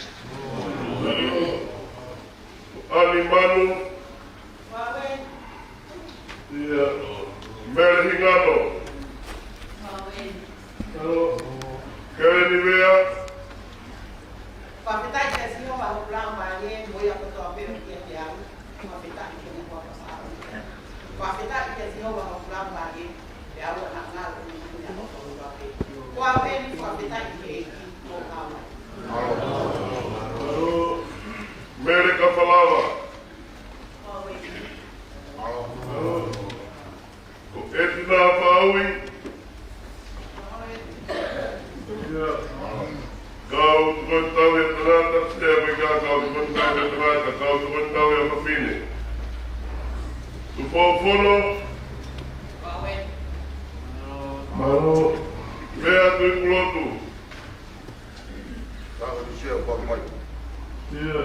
ʻAni Manu. Auen. Ia. Mele Hingano. Auen. Alo. Keleni Vea. Fakafetaʻi kia Sihova hoku laumālie, mo ia kotoa pē ʻoku ʻiate au. Fakafetaʻi ki he ʻOtua ko Sālote. Fakafetaʻi kia Sihova hoku laumālie, pea ʻoua naʻa ngalo ʻi he ʻOtua kotoa pē. Ko au eni, fakafetaʻi ki he ʻEiki ko e hau. Mele Kafalava. Ko Etina Paui. Kau tokoni tauhi ʻa tangata, sea pē kia kau tokoni tauhi ʻa tangata, kau tokoni tauhi ʻa fafine. Tupou Fono. Malo. Lea Tuʻipulotu. Ia.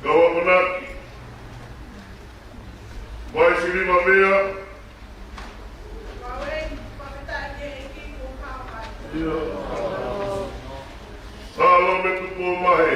Kau akonaki. Vaisiliva Vea. Ia. Salome Tupuʻomahe.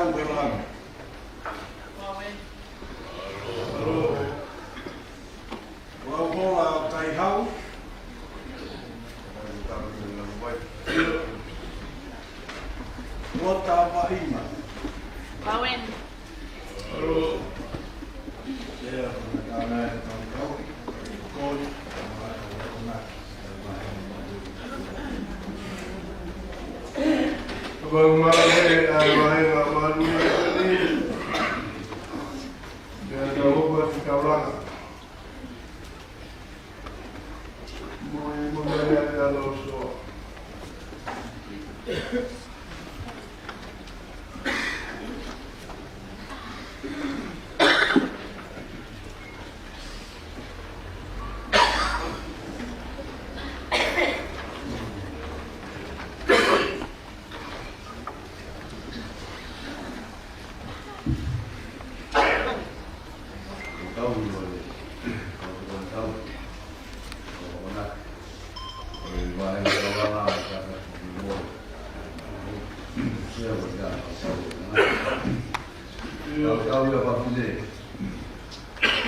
Taukeilangi. Ua Kola Taihau. Ua Tavaima. Vau mai e vahenga malu ni. Pea tau ō atu ki Taulanga. Mo e mo e ʻa e ʻaloʻofa.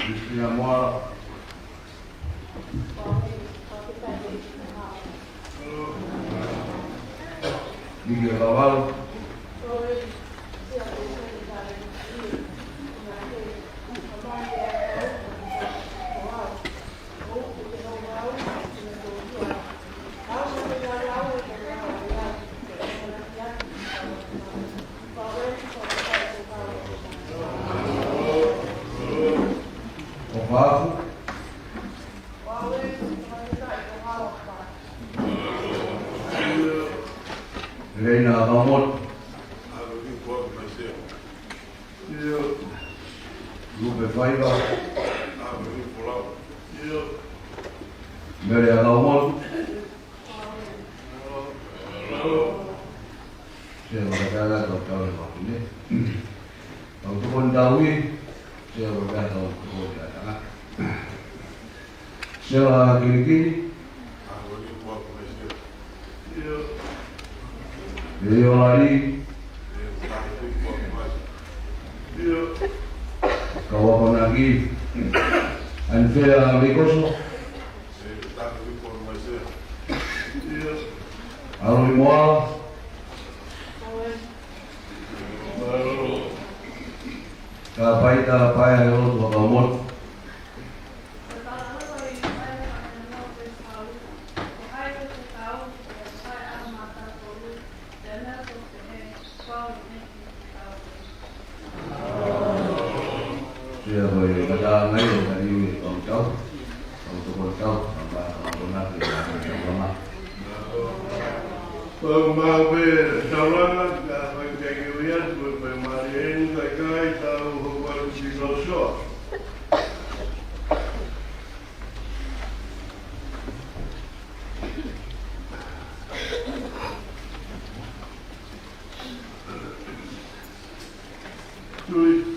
Kristina Moala. Miki Kavalu. ʻOfaʻafu. Leina Kaumotu. ʻIo. Lupe Faiva. ʻIo. Mele Kaumotu. Sea Vakatala, kau tau e makine. Kau tokoni taui. Sea Vakatala, kau tokoni tangata. Sea Kilikili. Leolali. Kauakonaki. Anfea Mikoso. ʻAlui Moala. Ka paita paia e lotu ʻa Kaumotu. Sea ko e kata mai o kari ui e kau tau, kau tokoni tau, kau mā, kau mā, kau mā. Kau mā pē taulanga, ka mai kai ke uia, kau mai mali eni, kai kai, tau hoko atu ki Sosua. Tui.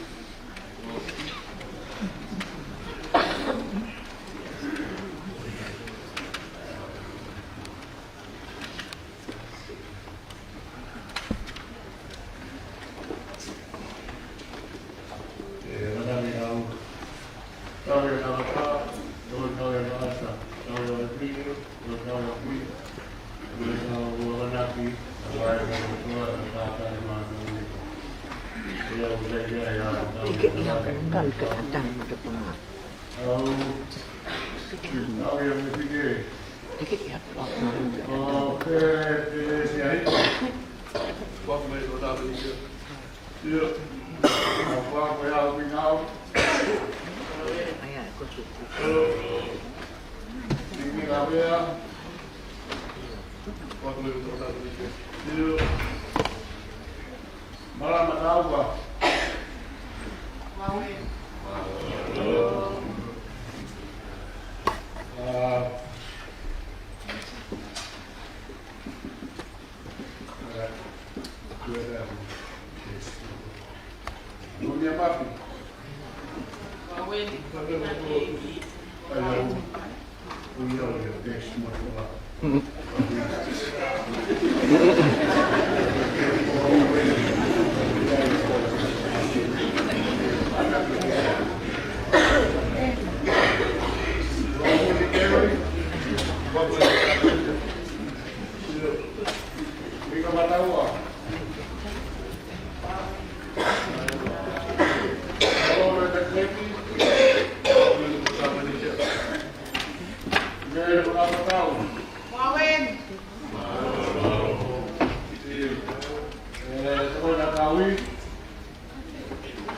ʻIke ia ka nunga ʻi ka tanu te pama. ʻIke ia ka nunga. Malama Taupa. Ā, ā, Monia Mafi.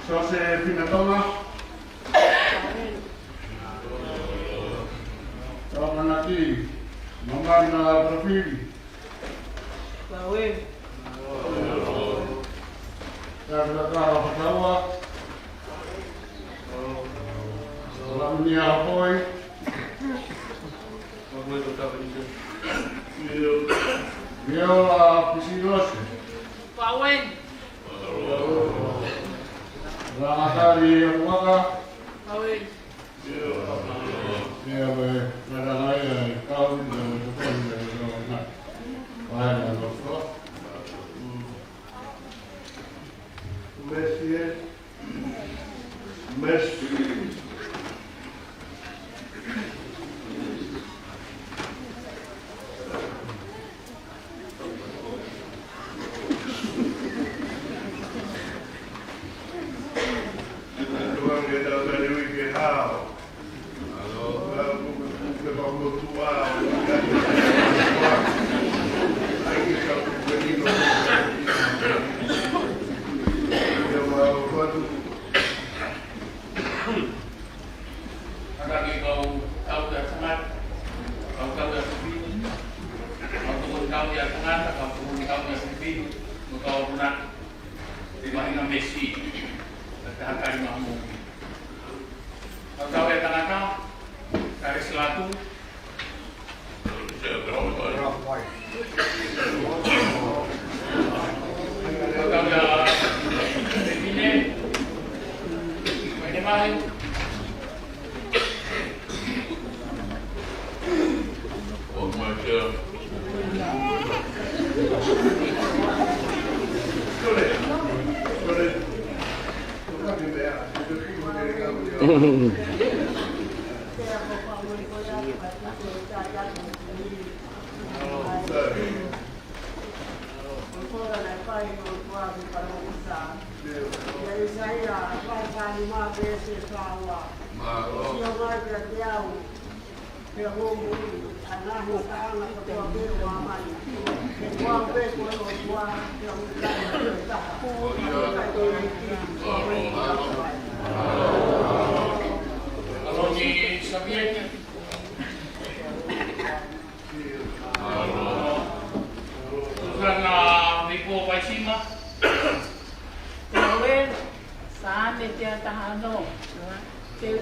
Sosefina Tonga. Taumanaki, Mamana Fafili. Taumanaki, Taumanaki, Fataua. Lamania Hapoi. Viola Pisilose. Pauen. Langatali Aluaka. Pauen. Ia, ʻe, ngata ngai, ʻe, kau ni, ʻe, tokoni, ʻe, ʻe, ʻe, ʻe, ʻe, ʻe, ʻe, Mesie. Tangata ka puni tau ia fifine, mo tau puna. Te mahinga mesi. Ka te hakari mamu. Tau tau ia tangata, kare silatu. Tau tau ia fifine. Mai te mahi. Susana Miko Vaisima. Ko e Saame teau taha ono. Te u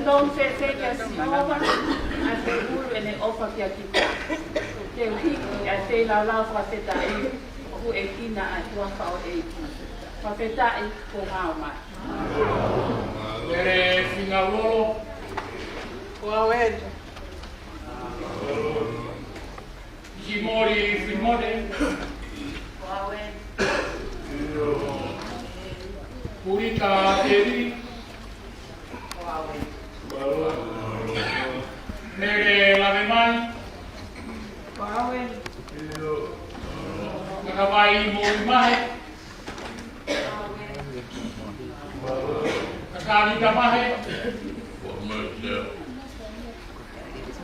tonu fēfē kia Sihova, ʻa e fekulu ʻene ʻofa kia kita. Te u hiki ʻa e feilaulau fakafetaʻi, ʻoku ʻekina ʻa e huafa ʻo e ʻEiki. Fakafetaʻi ko hao mai. Tere Fingaulolo. Ko au eni. Simoli Fimone. Ko au eni. Pulika Teli. Ko au eni. Mele Lavemai. Ko au eni. Kakavai Moimahe. Kakani Tamahe.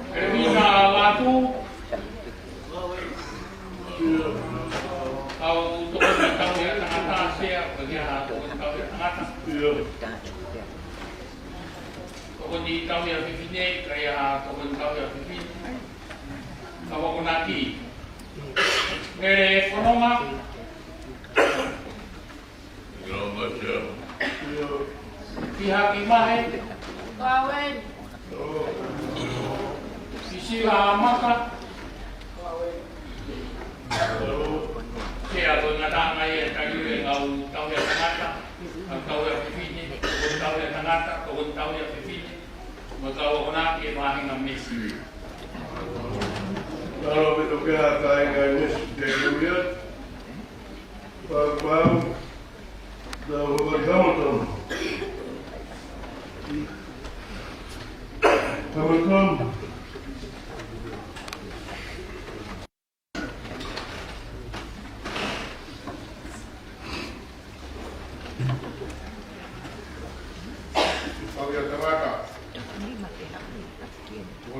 Ermina Latu. Kau tokoni tauhi ʻa tangata sea, ko ia tokoni tauhi ʻa tangata. Tokoni tauhi ʻa fifine, ko ia tokoni tauhi ʻa fifine. Kau akonaki. Mele Fononga. Pihaki Mahe. Ko au eni. Sisila Maka. Ko au eni. Sea ko e ngataʻanga ia ʻe tali ʻe kau tauhi ʻa tangata, kau tauhi ʻa fifine, kau tauhi ʻa tangata, kau tauhi ʻa fifine, mo kau akonaki ʻe mahinga mesi. Talo pito ke a kai kai mesi te uia. Pau, pau. Tau hoko ki Hamilton. Hamilton. Tauhi ʻa tangata.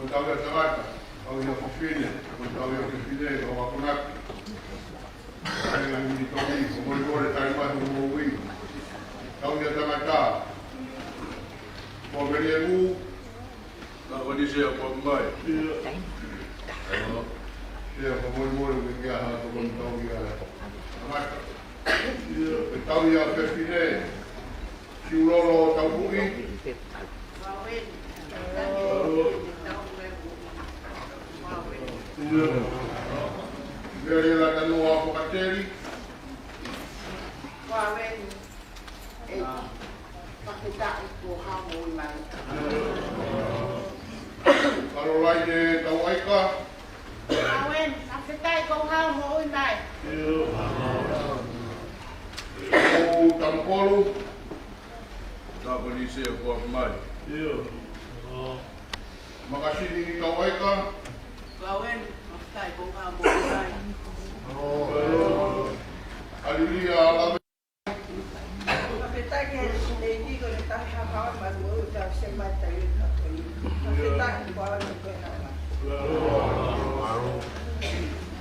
Tauhi ʻa tangata. Tauhi ʻa fifine. Tauhi ʻa fifine. Kau akonaki. Ai, ai, ni toki, ko mole mole tai mai mo ui. Tauhi ʻa tangata. Ko mele ʻeku. Ka ko ni sea ko mai. Ia. Sea ko mole mole ke kia ha tokoni tauhi ʻa tangata. Ia. Ke tauhi ʻa fefine. Siulolo Taupuʻi. Ia. Mele Latanoa Fokateli. Fakafetaʻi ko hao moʻui mai. Kalolaine Tauaika. Fakafetaʻi ko hao moʻui mai. Ko Tamukolu. Tapanise ko mai. Makasini Tauaika. Fakafetaʻi ko hao moʻui mai. Alilia Lame. Fakafetaʻi ki he ʻEiki ko e taha hao mai mo e tau se mai tai e ka ko i. Fakafetaʻi ko hao moʻui mai.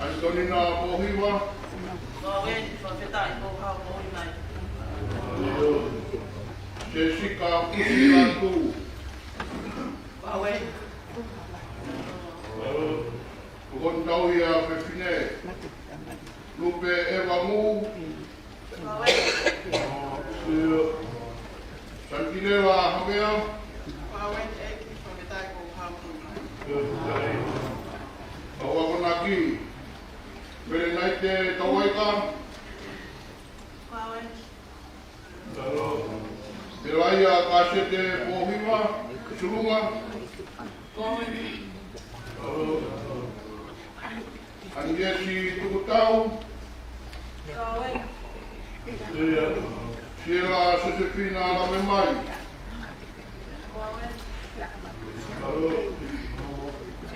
Antonina Pohiva. Fakafetaʻi ko hao moʻui mai. Jessica Kusilatu. Fakafetaʻi. Tauhi ʻa Fefine Lupe ʻEva Muʻu. Santileva Havea. Kau akonaki Melenaite Tauaika. Pelaia Kasete Pohiva Sulunga. Aniesi Tukutau. Siela Sosefina Lavemai.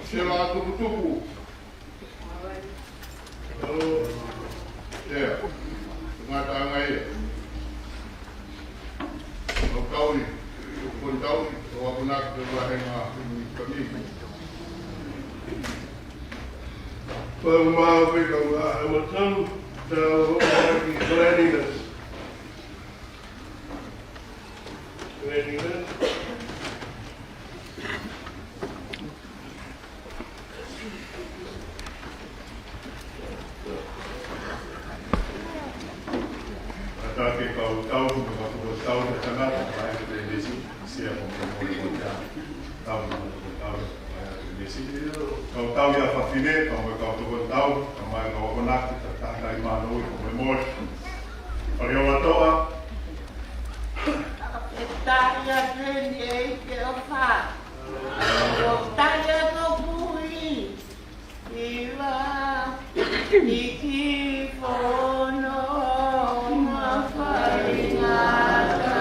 Siela Tukutuku. ʻIo, ngataʻanga ia. Kau tauhi, kau tauhi, kau akonaki ʻa e vāhenga ʻi Kamini. Kau mau pē kau a Hamilton, tau hoʻo ki Gladys. Gladys. Kau tauhi, kau tauhi, kau tauhi ʻa e tangata, ʻa e te nesi, sia ko mo mo mo ta. Tauhi, kau tauhi, kau tauhi ʻa e fafine, kau mo kau toko tau, kau mo kau akonaki, ta ta kai mano i ko mo mo. Pale o latoa. Taia teni e ke o fa. Taia to kui. Iva, iki fono, ma faingata.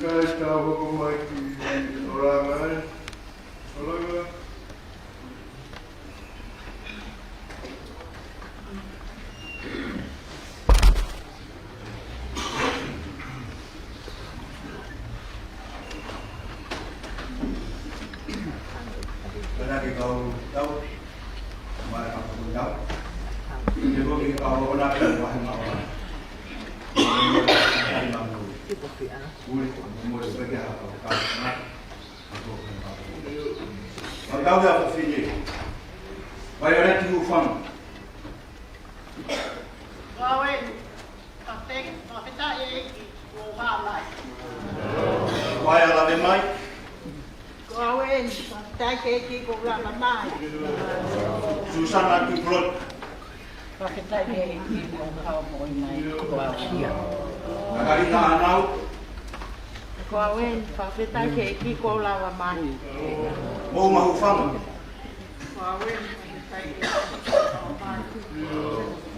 Kae tau hoko mai ki he langa, ē? Langa. Pea ke kau tau, mai ka kau tau. Ke kau ke kau ona ke vahe maua. Uli, mo le peke ha kau tau. Kau tau ke a fafine. Vai o le tu fang. Ko au eni, fakafetaʻi ʻEiki kuo u hā mai. Ko au ʻa Lave Mai. Ko au eni, fakafetaʻi ʻEiki kuo u lava mai. Susana Tupulot. Fakafetaʻi ʻEiki kuo u hā mai. Ko au ia. Nakalina Hanau. Ko au eni, fakafetaʻi ʻEiki kuo u lava mai. Mo Mahufanga.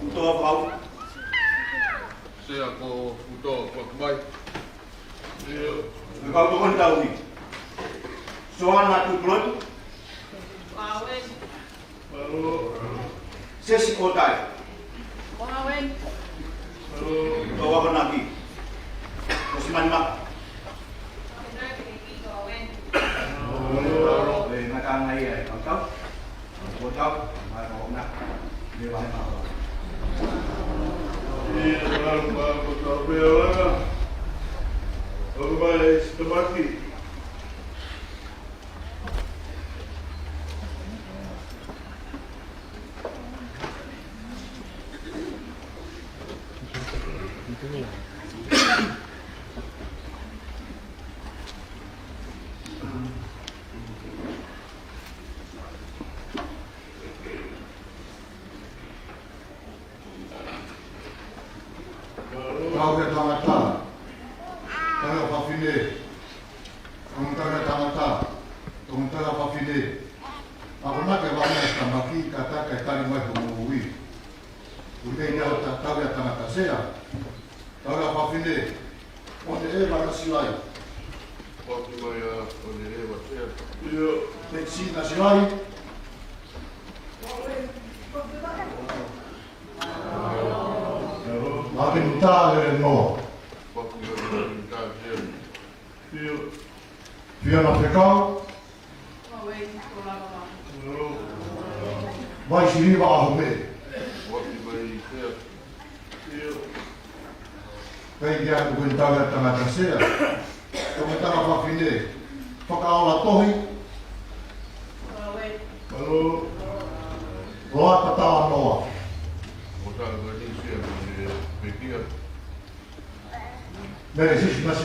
Utoa Pau. Sea ko Utoa Pau mai. Kau tokoni tauhi. Soana Tupulot. Sesi Kotai. Kau akonaki. Ko Simani Maka. Ko e ngataʻanga ia ʻe kau tau. Ko tau, mai ko na. Me vahe maua. Ia, tau, tau, ko tau, pea langa. Tau mai, Sitamaki. Tau ke tangata, tau ke fafine, tau ke tangata, tau ke fafine. Akonaki ʻa Sitamaki, ka ta ke tali mai ko moʻui. Ui ke ina ta tau ke tangata sea, tau ke fafine. ʻOne ʻEva Nasilai. Paki mai ʻa ʻOne ʻEva sea. Io. Pekisi Nasilai. Lavenita Lelenoa. Paki mai ʻa Lavenita sea. Io. Fiona Fekau. Vaisiliva ʻAhomeʻe. Pea ke atu ko e tau ke tangata sea. Tau ke tangata fafine. Fakaola Tohi. Loata Talanoa.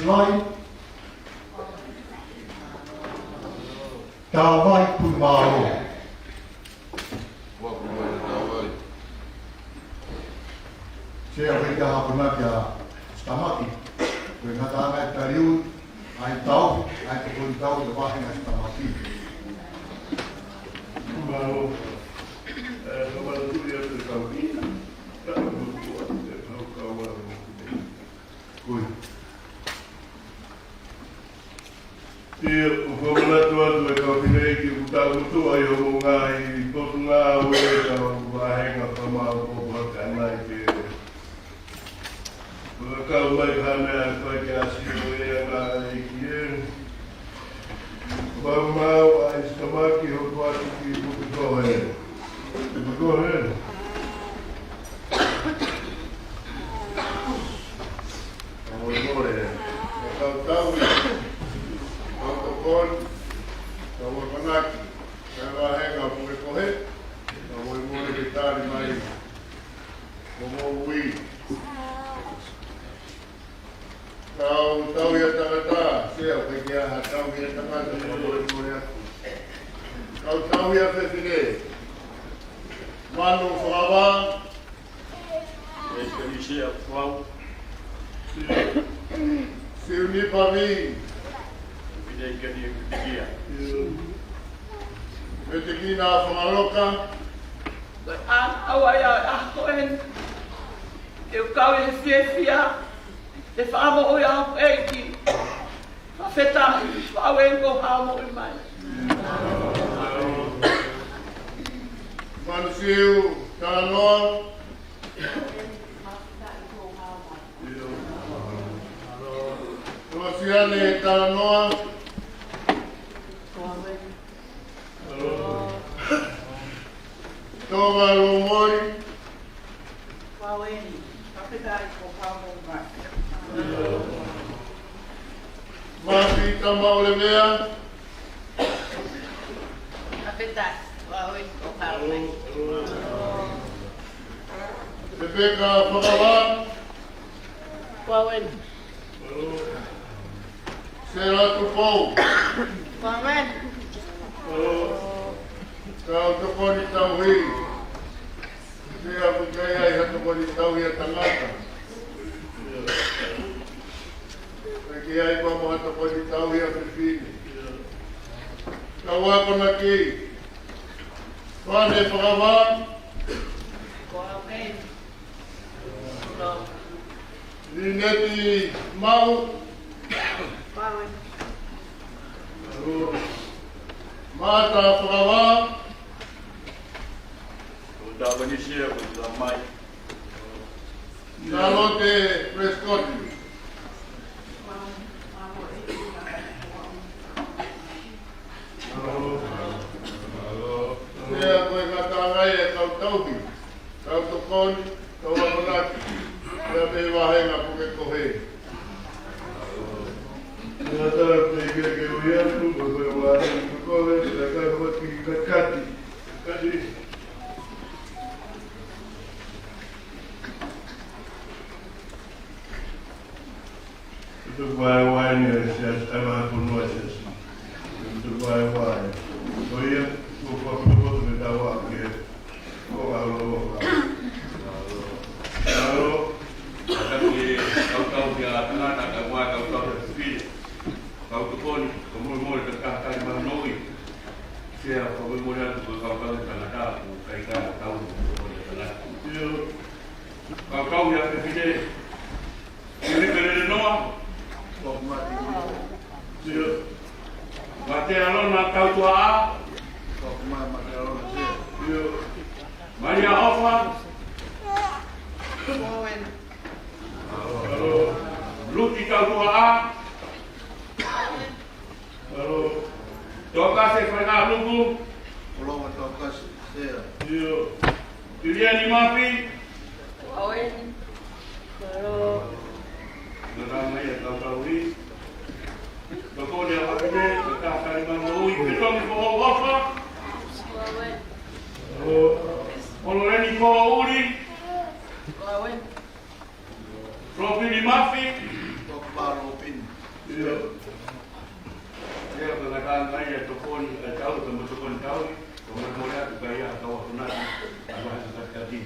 Lai. Tavai Pumao. Sea, ʻoku ʻikai ke ʻi ai ha akonaki ʻa Sitamaki. Ko e ngataʻanga e taliui, ʻa e tau, ʻa e tokoni tau ʻi he vāhenga Sitamaki. Mālō. ʻE, ka mālō tui atu e kau ki. Ka mālō tui atu e kau kau atu. Kui. ʻIo, ʻoku ou manatu atu e kau fineʻeiki ʻoku tau motuʻa ʻi hoʻomou ngaahi potungāue, kau vāhenga fakamaopoopo ʻa e kanai ke fakakau mai ha meʻa ʻe fai ke ʻasi ʻo e anga ʻEiki ē. Fakamaau ʻa e Sitamaki, hoko atu ki Pukekohe. Pukekohe. Mole mole, ʻe kau tauhi, kau tokoni, kau akonaki, kau vāhenga Pukekohe, kau mole mole ke tali mai hoʻomou ui. Kau tauhi ʻa tangata, Sea, ʻoku ʻikai ke ʻi ai ha tauhi ʻa tangata, kau mole mole atu. Kau tauhi ʻa fefine, Manu Fakavā, ʻe Felicia Fau. Siunipa Vī. Fidei Keni Fitikia. Metekina Fakaloka. ʻA, ʻa, ʻa, ʻa, ko eni. Ke u kau ʻi he fiefia, he fakamoʻui ʻa e ʻEiki. Fakafetaʻi, Faueni, ko e hao moʻui mai. Manasiu Talanoa. Kolosiane Talanoa. Tonga Lomoli. Faueni, fakafetaʻi, ko e hao moʻui mai. Mafi Tamaolevea. Fakafetaʻi, Faueni, ko e hao moʻui mai. Lepeka Fakavā. Faueni. Sela Tupou. Faueni. Kau tokoni tauhi. Sea, ʻoku ʻikai ke ʻi ai ha tokoni tauhi ʻa tangata. ʻIkai ke ʻi ai pē mo ha tokoni tauhi ʻa fefine. Kau akonaki, Fane Fakavā. Lineti Mau. Mata Fakavā. Ko Tavanisia, ko Tamai. Salote Prescott. Sea, ko e ngataʻanga e kau tauhi, kau tokoni, kau akonaki, pea mei he vāhenga Pukekohe. Ngata pē ke ke ui atu, ko e vāhenga Pukekohe, pea ka ko ki kakati. Kakati. Tuku vaevae ni e siasi, ʻa e vahefonua e siasi. Tuku vaevae. Ko ia, ko e fakapotopoto ke tau ʻaki e ko alo. Alo. Kau tauhi ʻa tangata, kau tauhi ʻa fefine. Kau tokoni, kau mole mole, kau tali mai hono ui. Sea, kau mole mole atu, kau tauhi ʻa tangata, kau kai ka tau, kau tokoni ʻa tangata. ʻIo. Kau tauhi ʻa fefine. Filipe Lelenoa. ʻIo. Matealona Tautuaʻa. ʻIo. Malia ʻOfa. Luti Tautuaʻa. Tokase Faingāluku. ʻIo. Kiliani Mafi. Ngata mai e kau tauhi. Tokoni ʻa fefine, kau tali mai hono ui, Petomi Foʻovafa. Kololeni Foʻouli. Lopini Mafi. Tangai e tokoni, e tau, tama tokoni tau, ko e mole atu kai a kau akonaki, a lahi katikati.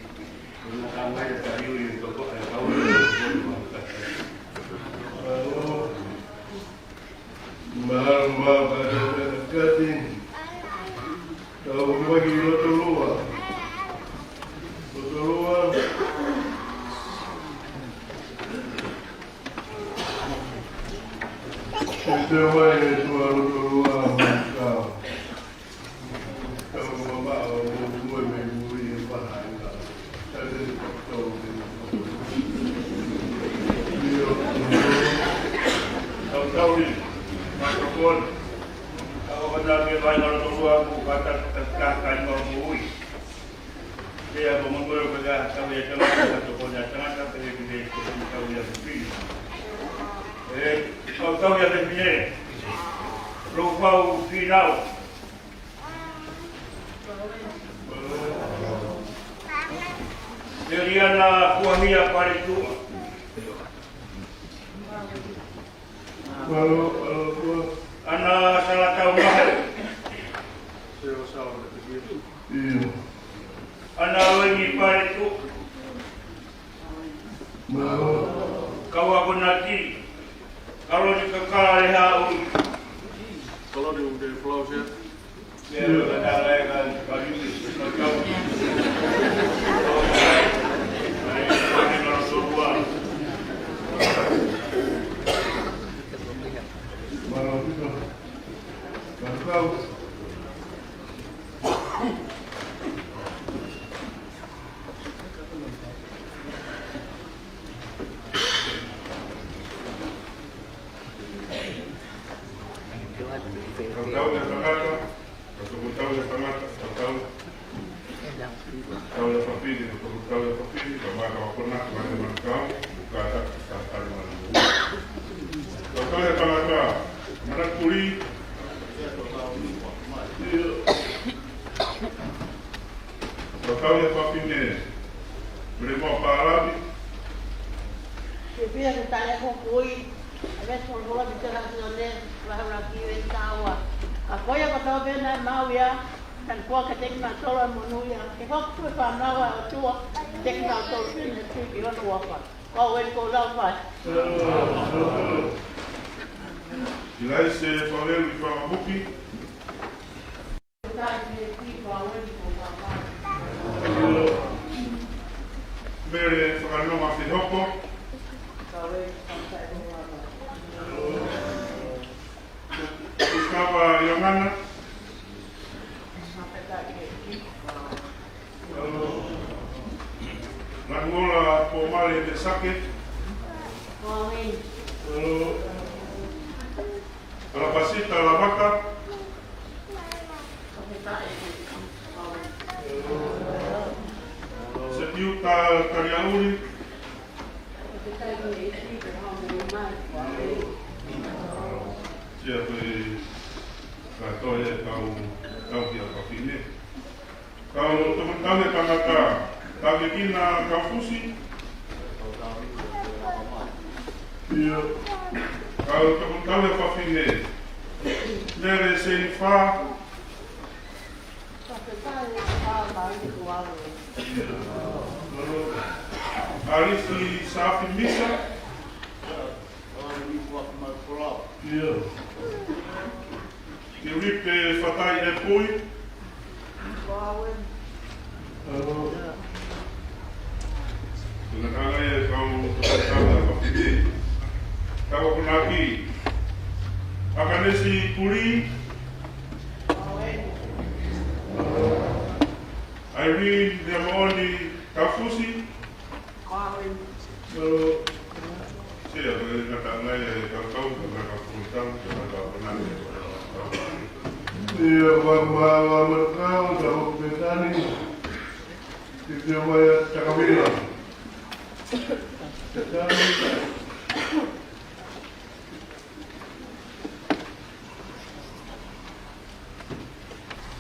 Ko e tangai e tau i toko, e tau i tokoni ma katikati. Mahalo ma katikati. Tau mai ki Lotolua. Lotolua. Te te vai e tua Lotolua mai kau. Tau mamaʻo mo mui mei mui e paha ina. Tau te tau te. Tau tau ni. Makapon. Tau kana ke vai na Lotolua mo kata kata kai mau mui. Ia, ko e motuʻa ko ia, tau ia tangata, ka tokoni a tangata, pele ki he tokoni tau ia fefine. E, kau tau ia fefine. Lou fau finau. Eliana Kuahia Paletua. Malo, malo, kua. Ana Salatau Mahe. Io. Ana Loini Paletua. Malo. Kau akonaki. Kaloni Kakala Lehaʻu. Kaloni Ude Flausia. Tau tau ia tangata, tau tau ia tangata, tau tau. Tau ia fafine, tau tau ia fafine, ka maka wakona, ka maka manukau, ka ta, ka ta manu. Tau tau ia tangata, mana kuli. Tau tau ia fafine, mele mo palabi. Ke pia ke tale ko kui. Ave solo solo ki te la sione, la la ki e taua. Ka ko ia ko tau pena mau ia, tan kua ke teki ma solo mo nu ia. Ke ko ku pa mau a tua, teki ma solo pena tu ki ono wapa. Ko wen ko la pa. Ilai se fale ui pa buki. Mele Fakanonga Fehoko. Kusitava Iongana. Lakuola Pomale Mesake. Alapasita Lavaka. Sepiuta Kaliauli. Sia ko e kātoa e kau, kau kia fafine. Kau tokoni tau e tangata, Tavekina Kaufusi. Ia. Kau tokoni tau e fafine, Mele Senifa. Ia. Alisi Safi Misa. Ia. Filipe Fatai Epui. Alo. Tuna kanga e kau tokoni tau e fafine. Tau akonaki. Akanesi Puli. Irene Liamaoni Kaufusi. Alo. Sia, ko e ngata ngai e kau tau, ko e ngata kau tau, ko e ngata kau tau. Ia, wa, wa, wa, ma kau, ta hoku petani. Ki te wa ia Takavila. Petani.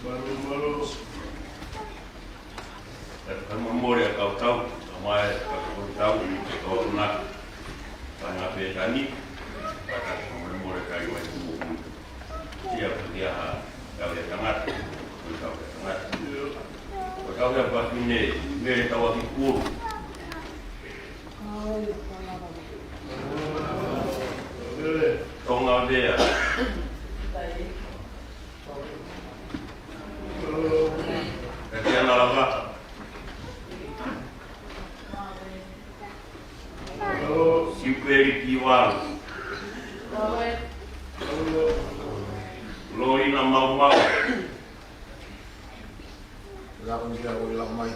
Malo, malo. E fakamolemole a kau tau, ka mai e kau tau, kau tuna. Pana petani, pata fakamolemole kai wai tumu. Sia, Ne, Mele Tauaki Pulu. Tonga Vea. Tatiana Lavaka. Siupeli Kivalu. Lolina Maumau. Lako ni kia oi lau mai.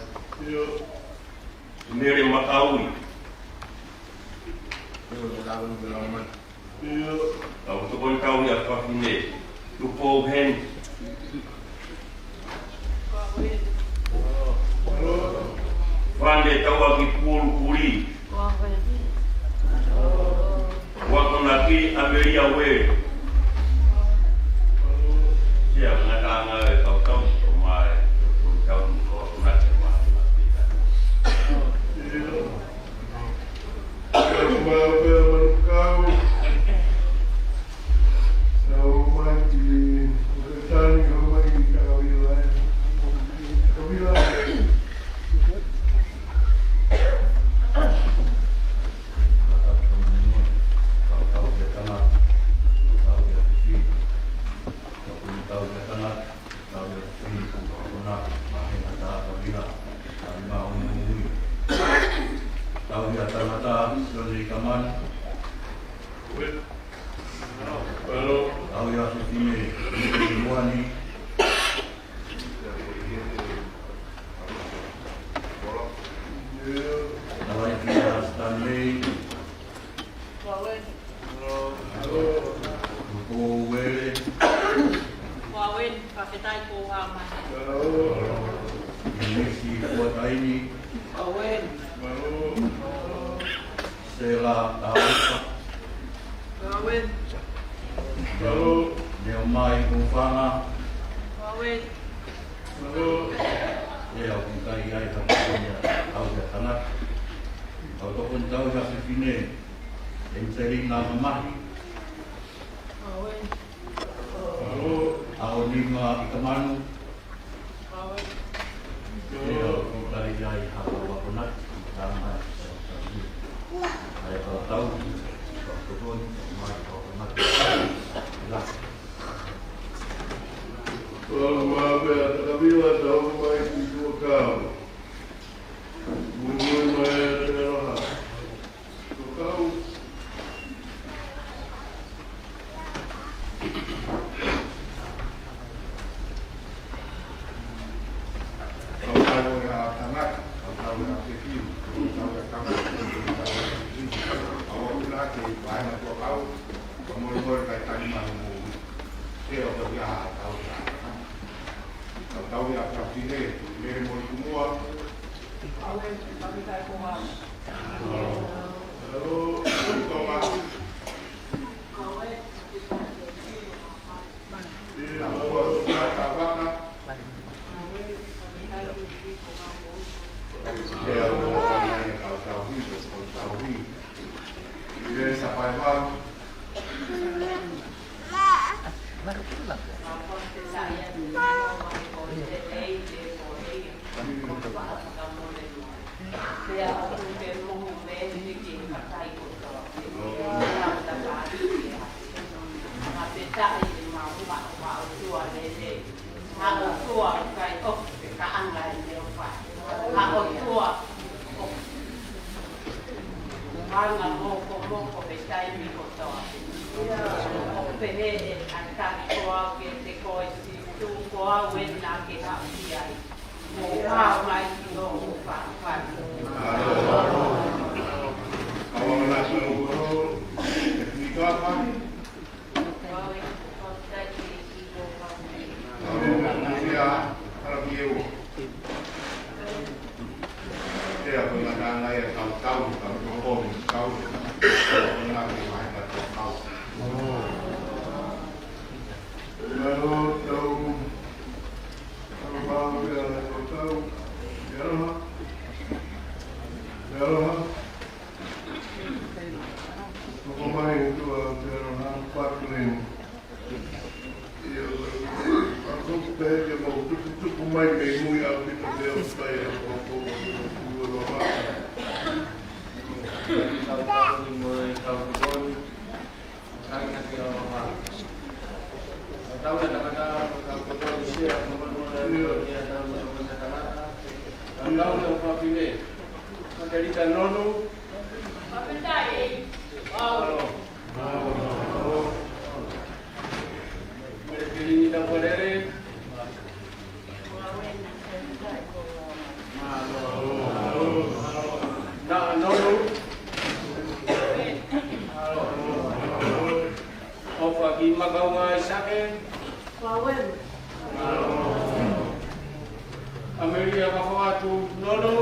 Mele Makaui. Lako ni kia lau mai. Kau tokoni tauhi ʻa Fafine, Tupou Heni. Fande Tauaki Pulu Kuli. Wakonaki ʻAmelia Uele. Sia ngata anga e kau tau, ʻo mai, kau tau, Wakonaki, Wakonaki. Tauhi ʻa Tangata, Sione ʻIkamanu. Tauhi ʻa Fefine, Ioane. Tauhi ʻa Stanley. Tupou Uele. Fakafetaʻi ko e hā mai. Inisi Kuataini. Sela Taufa. Neomai Ufanga. Ia ʻoku ʻikai ai ha tokoni ʻa Tangata. Kau tokoni tauhi ʻa Fefine, Angelina Mamahi. ʻAonima ʻIkamanu. Ia ʻoku ʻikai ai ha Wakonaki, tama ai, ai kau tau, kau tokoni, mai kau Wakonaki. Ila. Kau mā pea takavila tau mai ki Tuakau. Muimui mai ʻa Te Aroha. Kau. Kau tau ia Tangata, kau tau ia Tefiu, kau tau ia Tangata, kau tau ia Tefiu, kau tau ia Tefiu, kau tau ia Tuakau, kau molemole kai tani manu mou. Te o kau ia tau ia. Kau tau ia Fafine, Mele Molikumua. Kau e, kau e kai ko manu. Hello, Tonga. Anga mokomoko he taimi kotoa. ʻOku pehē ʻe ʻAtaki ko au ke te koe si tu ko au ena ke haʻu ki ai. Mo au mai ki hoku fāfani. Hoko mai ʻa Te Aroha Patlin. Ia, ʻa ko pē ke mau tukutuku Mai mei mui ʻaupito pea ʻoku fai e fakapō ʻo e ʻOtua. Naʻa Nonu. ʻOfa ki Makaunga ʻAisake. ʻAmelia Mafoatu Nonu.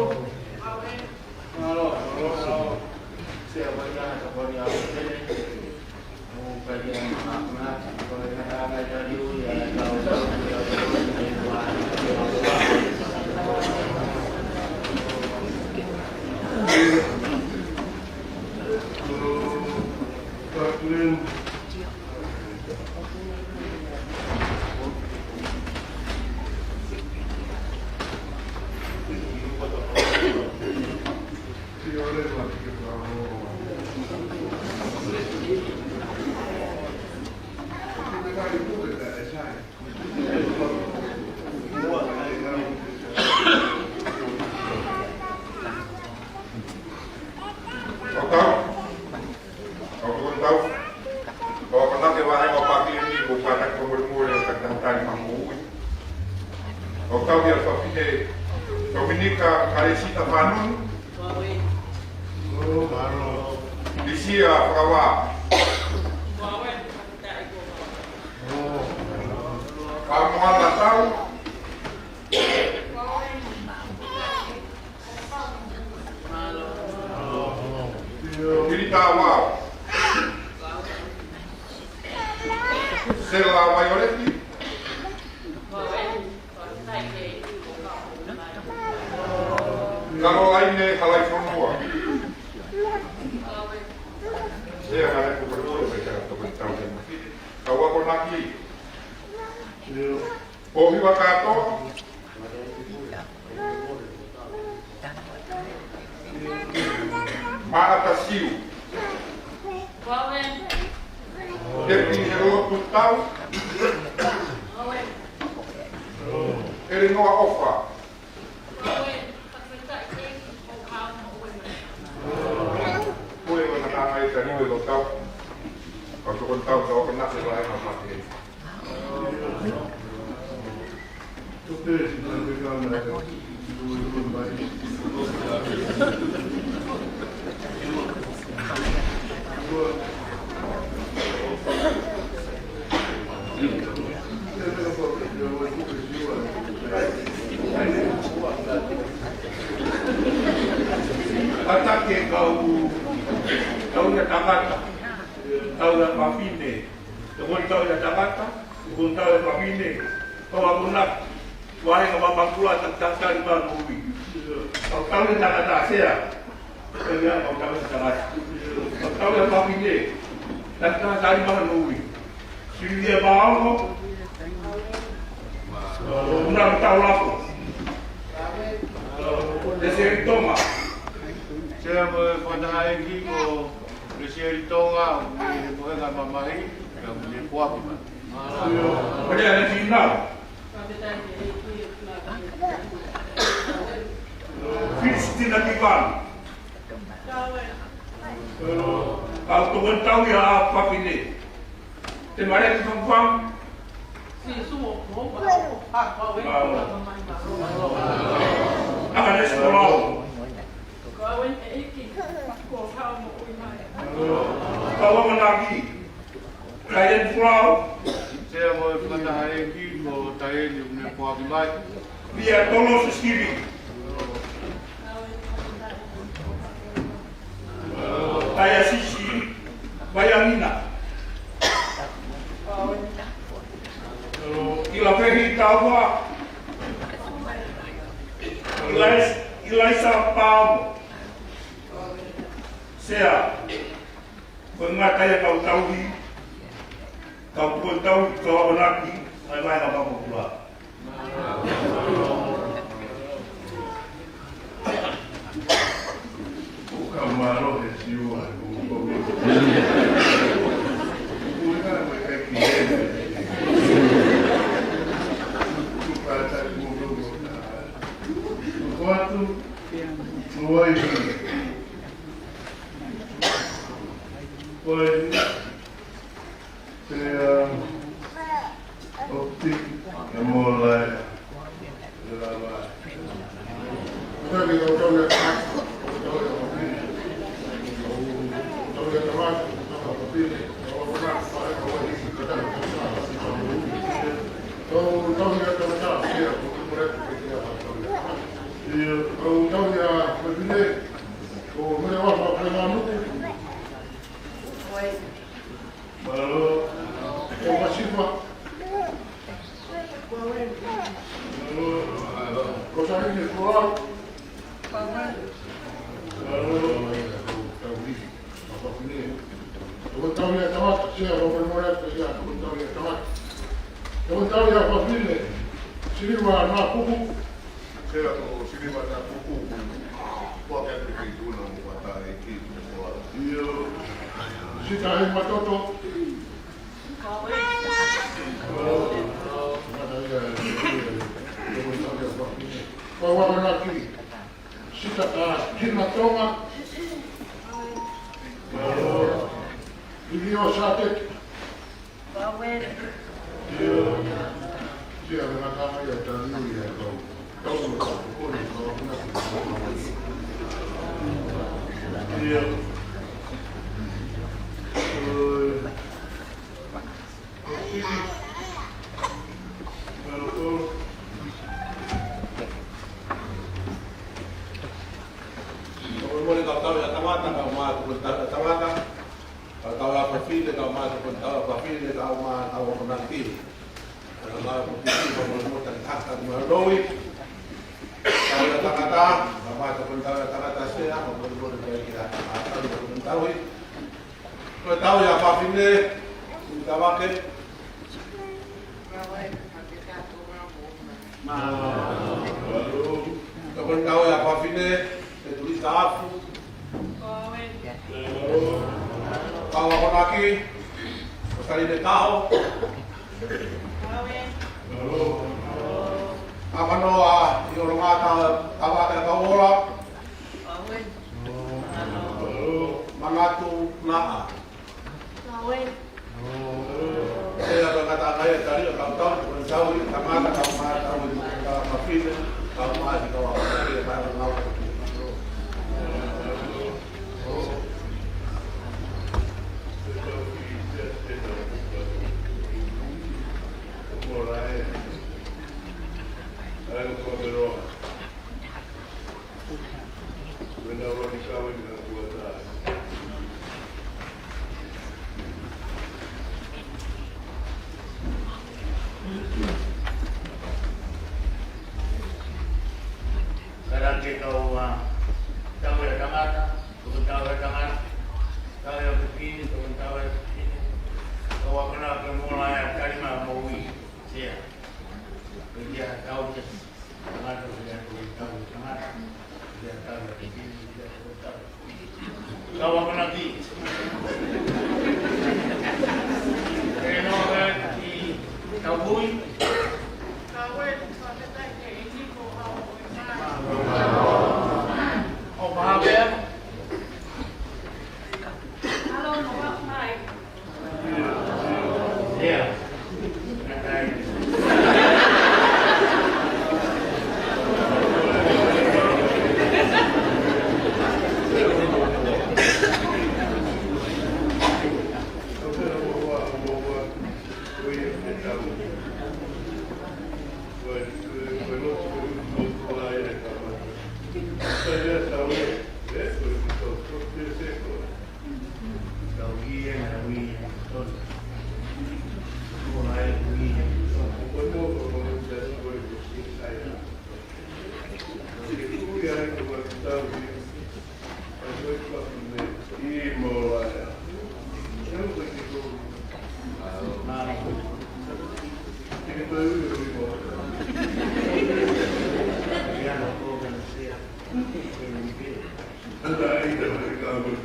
ʻOku tau, ʻoku tau, ʻoku tau ke vahe ʻo paki ni ʻo pata ko mori mori ʻo tau tau tau mahu ui. ʻOku tau ia fafine Dominika Kalesita Fanunu. Lisia Fakavā. Kamoana Tau. Pili Tavao. Sela Vaioleti. Kalolaine Halaifonua. Sea Halaifonua, Kau akonaki. Pōhiva Kātoa. Maʻata Siu. Tepi Helotu Tau. ʻElinoa ʻOfa. Ko e ʻoua naʻa ʻai ka niwe lo tau. Ka toko tau tau ka nase la e na mate. Atake kau, kau ia tangata, kau ia fafine. Tokoni tau ia tangata, tokoni tau ia fafine, kau akonaki, vahenga mapakula, takitaki tali manu ui. Kau tau ia tangata Sea, kau ia kau tau ia tangata. Kau tau ia fafine, takitaki tali manu ui. Sili ia Paolo, una tau lako. Lesieli Tonga. Sea mo e fanahaiki ko Lesieli Tonga, ʻo ne mohenga mamahi, ka ʻo ne kuapi mai. Pele ana tina. Filistina Kivani. Kau tokoni tau ia ʻa fafine. Te mare ki fangfang. Aka nesi ko lau. Kau akonaki. Taieni Folau. Sea mo e fanahaiki ko Taieni ʻo ne kuapi mai. Lia Tolosa Sivi. Taia Sisi Vaiangina. ʻIla Fehi Taua. ʻIlais-, ʻIlaisa Pamo. Sea. Ko e ngata ia kau tauhi, kau tokoni tauhi, kau akonaki, ʻa e vahenga mapakula. Mālō he Siua, ko, ko, ko. Kuinga me kai ki he. Kuka ta kuka. Ko atu, ko ai. Ko ai. Pea, ʻoku piki, e mola e. E lava. Mālō. Ko Masifa. Mālō. Ko Saine Koa. Mālō. Tau ʻi. Tau ʻi. Tau ʻi tangata, sea, tau ʻi tangata. Tau ʻi Siliva Nakuku. Sea ko Siliva Nakuku. Kua ke atu ki tuna mo kua tae ki tuna kua. ʻIo. Sita Hei Matoto. Ko Wakanaki. Sita ka Hina Tonga. Ilio Sate. Sia me ngata mai a tanu ia kau. Kau mo kau kone kau na. Ia. Mole kau tau ia tangata, kau mā tuku tau ia tangata. Kau tau ia fafine, kau mā tuku tau ia fafine, kau mā tau ia konaki. Kau mā tuku tau ia fafine, kau mā tuku tau ia konaki. Tau ia tangata, kau mā tuku tau ia tangata sea, kau mole mole kai ki a, a tau ia konaki. Ko e tau ia fafine, Tavake. Mālō. Tau ko e tau ia fafine, ʻe Tulitaafu. Tau akonaki, ʻo Saline Kaho. Akanoa ʻi ʻolunga ta, Tavake Kauola. Manatu Naʻa. Pea ka ngata ngai e tali ʻo kau tau, ko e tau ia tangata, kau mā tau ia tangata fafine, kau mā ia kau akonaki, kau mā ia kau Kalake kau, a, tau ia tangata, tau ia tangata, tau ia fafine, tau ia fafine, kau akonaki mo la ia tali ma mo ui, sea. Ko ia tau ia. Tau akonaki. Ē, no, ē, i tau hui.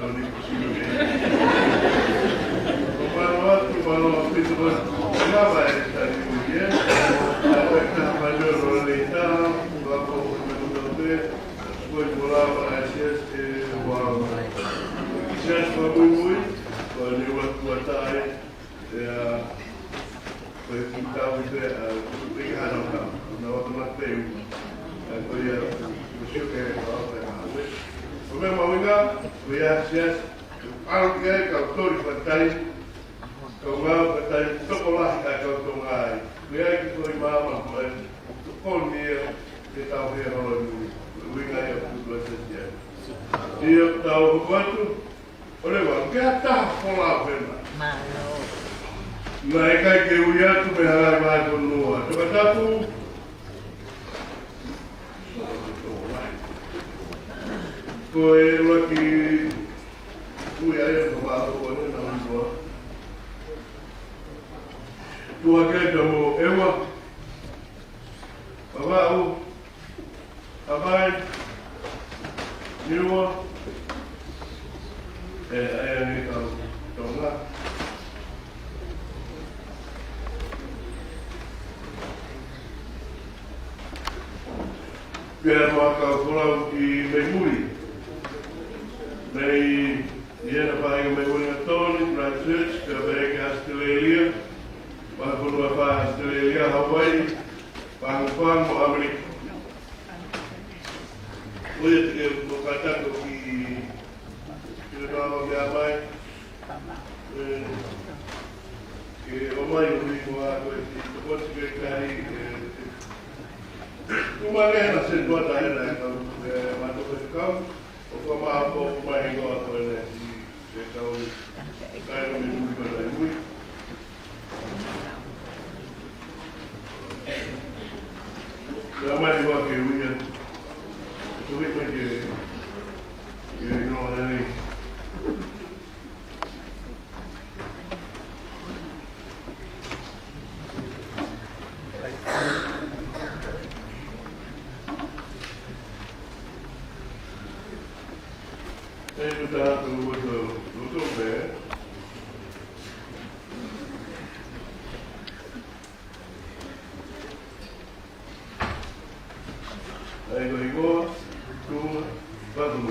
Ko mālō atu, mālō ʻaupito ʻa e ngāue ʻa e tali ui, ē. ʻA e ka mālō ʻo le tā, ua ko ʻo me ʻo te, ko e mola ʻa e siasi ʻe ua. Siasi ʻa Muimui, ko e ni ua kua tae, ʻe, ʻa, ko e ki tau i te, ʻa, ko e ki hana ka, na wa tama te u, ʻa, ko ia, ko sio ke, ʻa, ʻa, ʻa, ʻa, ko e meʻa mahuʻinga, ko ia siasi, ʻalu ki ai, kau toli fatai, kau ngāue fatai, tokolahi ʻa e kau Tonga ai. Ko ia ki ko i māmā, ko e tokoni ia, ke tau he holo i mui. Ko e ʻuhinga ia ʻoku tuʻu ʻa e siasi ai. Ia tau hoko atu, ʻo le ua, ke ʻata folau pena. Mālō. Naʻe ʻikai ke ui atu mei he Haʻapai Fonua. Tokatapu. Ko e ʻuluaki ui ai ʻa e Vavaʻu ko ʻene na ua. Tuʻa ke ta mo ʻEua. Vavaʻu. Haʻapai, Niua, ʻe, ʻe, ʻe, kau Tonga. Pea mo e kau folau ki mei muli. Mei, ʻi heʻena faʻahinga mei Wellington, Christchurch, pea mei ki Australia, Vahefonua Fā Australia, Hawaii, Fāngofāngo ʻAmelika. Ko ia te ke fakatapu ki, ki he kau meʻa mai. ʻE, ke ʻomai ʻo ni ko a ko e ki tokoti ke kai, ʻe, ʻe, ʻuma ke na se tua tae na e kau, ʻe, mātou ko e kau, ʻo kua mā ko mai ingoa ko ʻene ki, ke kau, kai no me mui ko na i mui. Ka mai wa ke uia. Ko e mai ke, ke no na ni. E kuta atu ʻo to, ʻo to pē. Ai ko iko, tu, patu.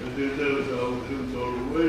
E te tele sa o te tolu e.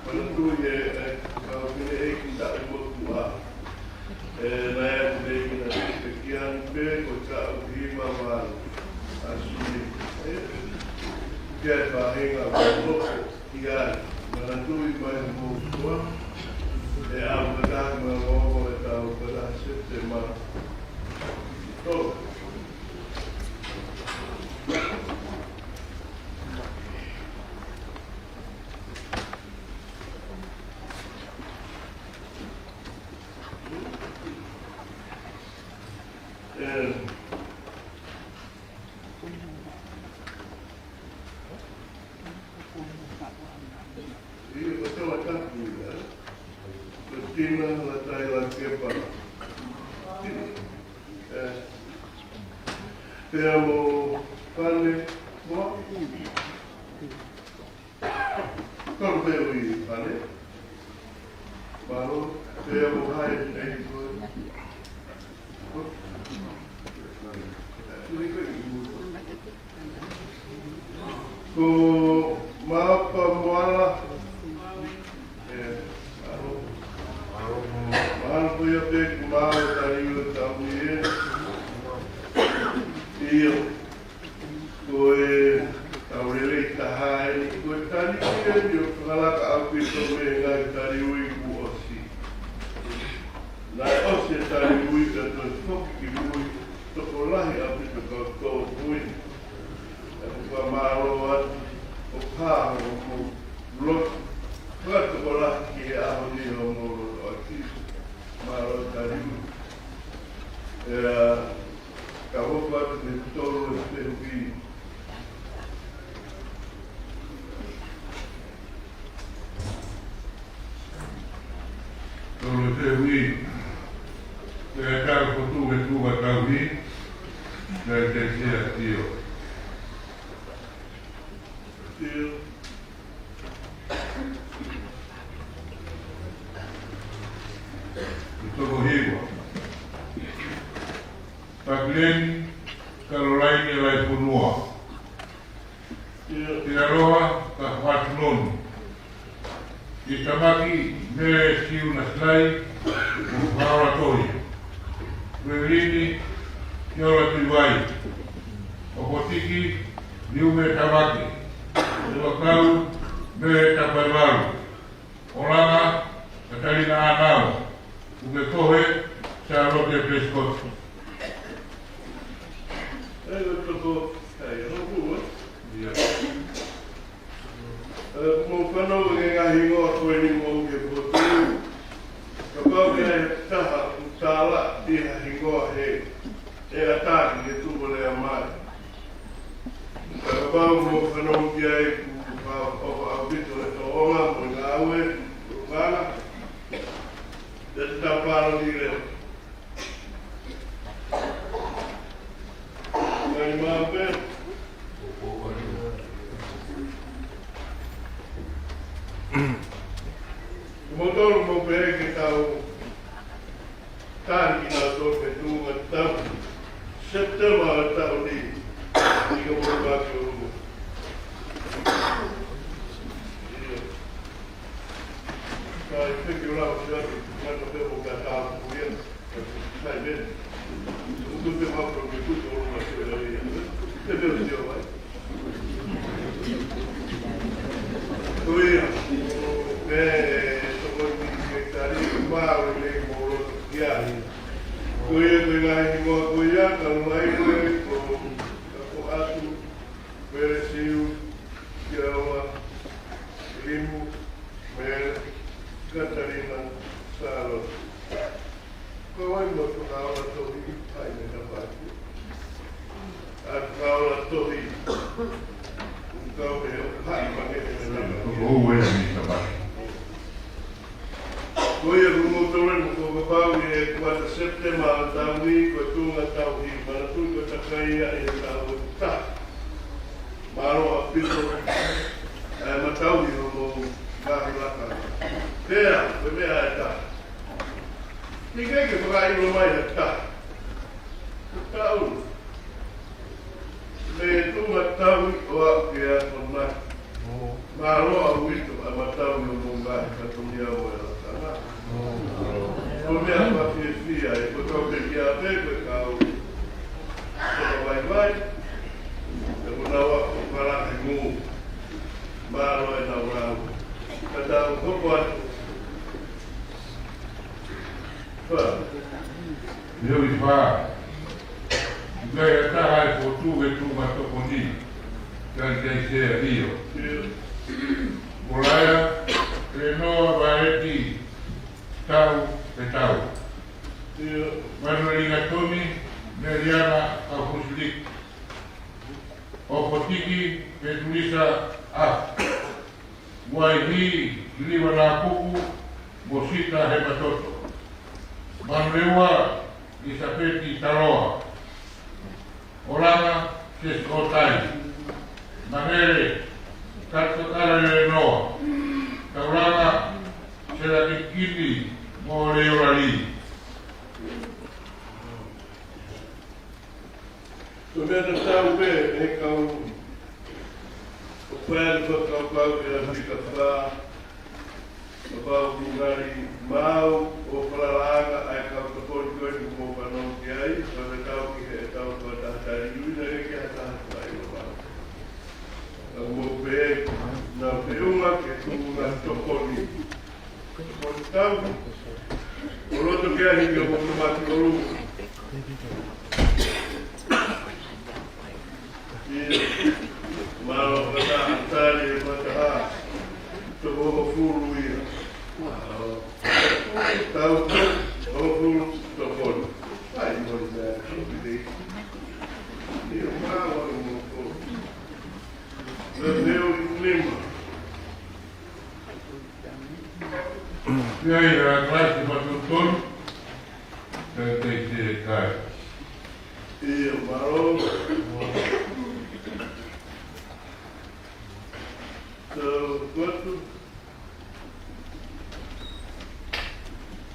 Manatuʻi ʻe, ʻe, kau fineʻeiki taʻu motuʻa. ʻE, naʻe fineʻeiki na te kiani pē, ko e taʻu hima valu. ʻA Sui. ʻE, ke ai faʻahinga mo loko. Ia, manatuʻi mai mo tua. ʻE au ka taha ma loko e tau ka taha Sepitema. Tō. ʻE. Ia, ko tau a tapu ia. Ko Tina Latailākepa. Tina. ʻE. Pea mo Fane, mo. Kau pē ui Fane. Mālō, pea mo hai, ʻe, ko. Ko Mapa Moala. ʻE, alo. Mahalo ko ia pē ki mālō tali ua tau ni ē. Fakalaka ʻaupito mei he ngaahi tali ui kuo ʻosi. Naʻe ʻosi e tali ui pea toe foki ki mui, tokolahi ʻaupito kau tō mui. ʻOku ou fakamālō atu, ʻoku hā hoʻomou lotu. Fakatokolahi ki he ʻaho ni hoʻomou lotu ʻaki. Mālō tali ui. ʻE, ka hoko atu ki he tolu e fehuʻi. Tolu e fehuʻi. Pea tau fotu e tuʻa tauhi. Pea te sia tio. Tio. Toko hiva. Pakileni Kalolaine Laifonua. Tiraroa Kafuatunonu. Isamaki Mele Siu Nasilai mo Paola Tohi. Kuelini Kiola Tuivai. ʻOpotiki Niume Tavake. Tuʻakau Mele Tapaevalu. ʻOlanga Katalina ʻĀnau. Kukekohe Sālote Pesipoto. ʻE, ko e toko, ʻai, hoku, ē? ʻIo. ʻE, mou fanongo ki he ngaahi hingoa ko eni mou ke fotu. Kapau ʻe ʻi ai ha taha ʻoku tālaʻa ʻi ha hingoa he, ʻe ʻatā ke tuku lea mai. Kapau mou fanongo ki ai kuo pau ʻaupito e tōʻonga mo e ngāue, ʻoku ngana. ʻE te tau pālangi lea. Ngai mape. Mou tolu mou pehē ke tau tali kinautolu ki he tuʻunga tauhi September ʻo e taʻu ni. ʻIkai mou pake o luma. ʻIo. Ka i feki o lau ki atu, ngata pē mo ka tau kuia. Sai, men. Utu te mapro ke kuto o luma ki o ia. Te te o sio mai. Ko ia, me tokoni ke tali mau i nei mo loto ki ai. Ko ia, ko e ngaahi hingoa ko ia, ka mai ko e ko Kafoatu, Mele Siu, Kiawa, Limu, Mele, Katalina, Sālote. Ko e ʻai mo Tukaola Tohi, ʻai me ka paki. ʻA Tukaola Tohi. Kau me o hai ma ke me na. Ko ue ni ka paki. Ko ia ko mou tolu mo ko kapau ʻe kuata September ʻo e taʻu ni, ko e tuʻunga tauhi, manatuʻi ko e takai ia ʻi he taʻu ʻe taha. Mālō ʻaupito, ʻe, matauhi hoʻomou ngaahi lakanga. Pea, ko e meʻa ʻe taha. ʻIkai ke fakaʻilo mai ha taha. Taʻu. Mei he tuʻunga tauhi ʻo aʻu ki he akonaki. Mālō ʻaupito ʻa e matauhi hoʻomou ngaahi kātolia mo e lakanga. Ko e meʻa fakafiefia ē, ko e kau pekia pē, ko e kau fakavaivai. Pea ko naua ko e palaka he ngū. Mālō e nau nau. Ka tau hoko atu. Fā. Fehuʻi fā. ʻIkai ha taha ʻe fotu he tuʻunga tokoni. Kai kai sea ʻio. Molaia, Lenoa Vaeti, Tau, Petau. Manueli Ngatoni, Meliana Kafusiliki. ʻOpotiki, Petulisa ʻAfu. Uaihi, Liliva Napuku, mo Sita Hematoto. Manurewa, ʻIsapeti Taloa. ʻOlanga, Sesi ʻOtai. Mangele, Katakala Lenoa. Taulanga, Sela Kikini, mo Leolali. Ko e meʻa tatau pē ʻe he kau, ʻo pea ni ko e kau kau ʻe la fika fā, ʻo pau ki ngali mau, ʻo fakalanga ʻa e kau tokoni ko eni mo fanongo ki ai, ʻo tatau ki he tau ko e taha tali ui na ke ke ha taha fai ʻo mau. Ka mou pē, Naʻa feʻunga ke tuʻunga tokoni. Tokoni tau. ʻO loto ke ahi ke mo mati ʻolunga. Ia. Mālō ka ta tali e mataha. Toko hongofulu ia. Tau hongofulu tokoni. Ai, mo le mea. Ia, mālō mo ko. Leo lima. Ia, ia, kalasi matutonu. Te te te kai. Ia, mālō. Tau kotu.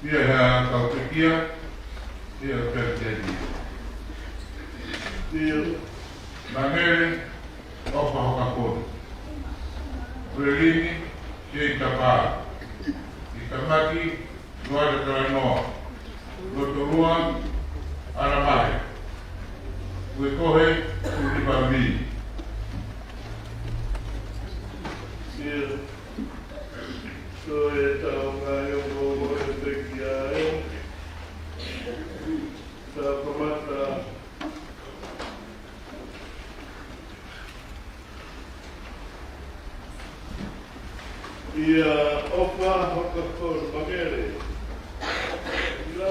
Ia, ha kau pekia. Ia, pekia. Ia. Mangele, ʻOfa Hokafonu. Kuelini, Seitapa. Itamaki, Nuata Talanoa. Lotolua, Alamahe. Kuekohe, Tulipavi. Ia. Ko e tau ngaahi ongo e pekia ē. Tau kamata. Ia ʻOfa Hokafonu, Mangele. Ia.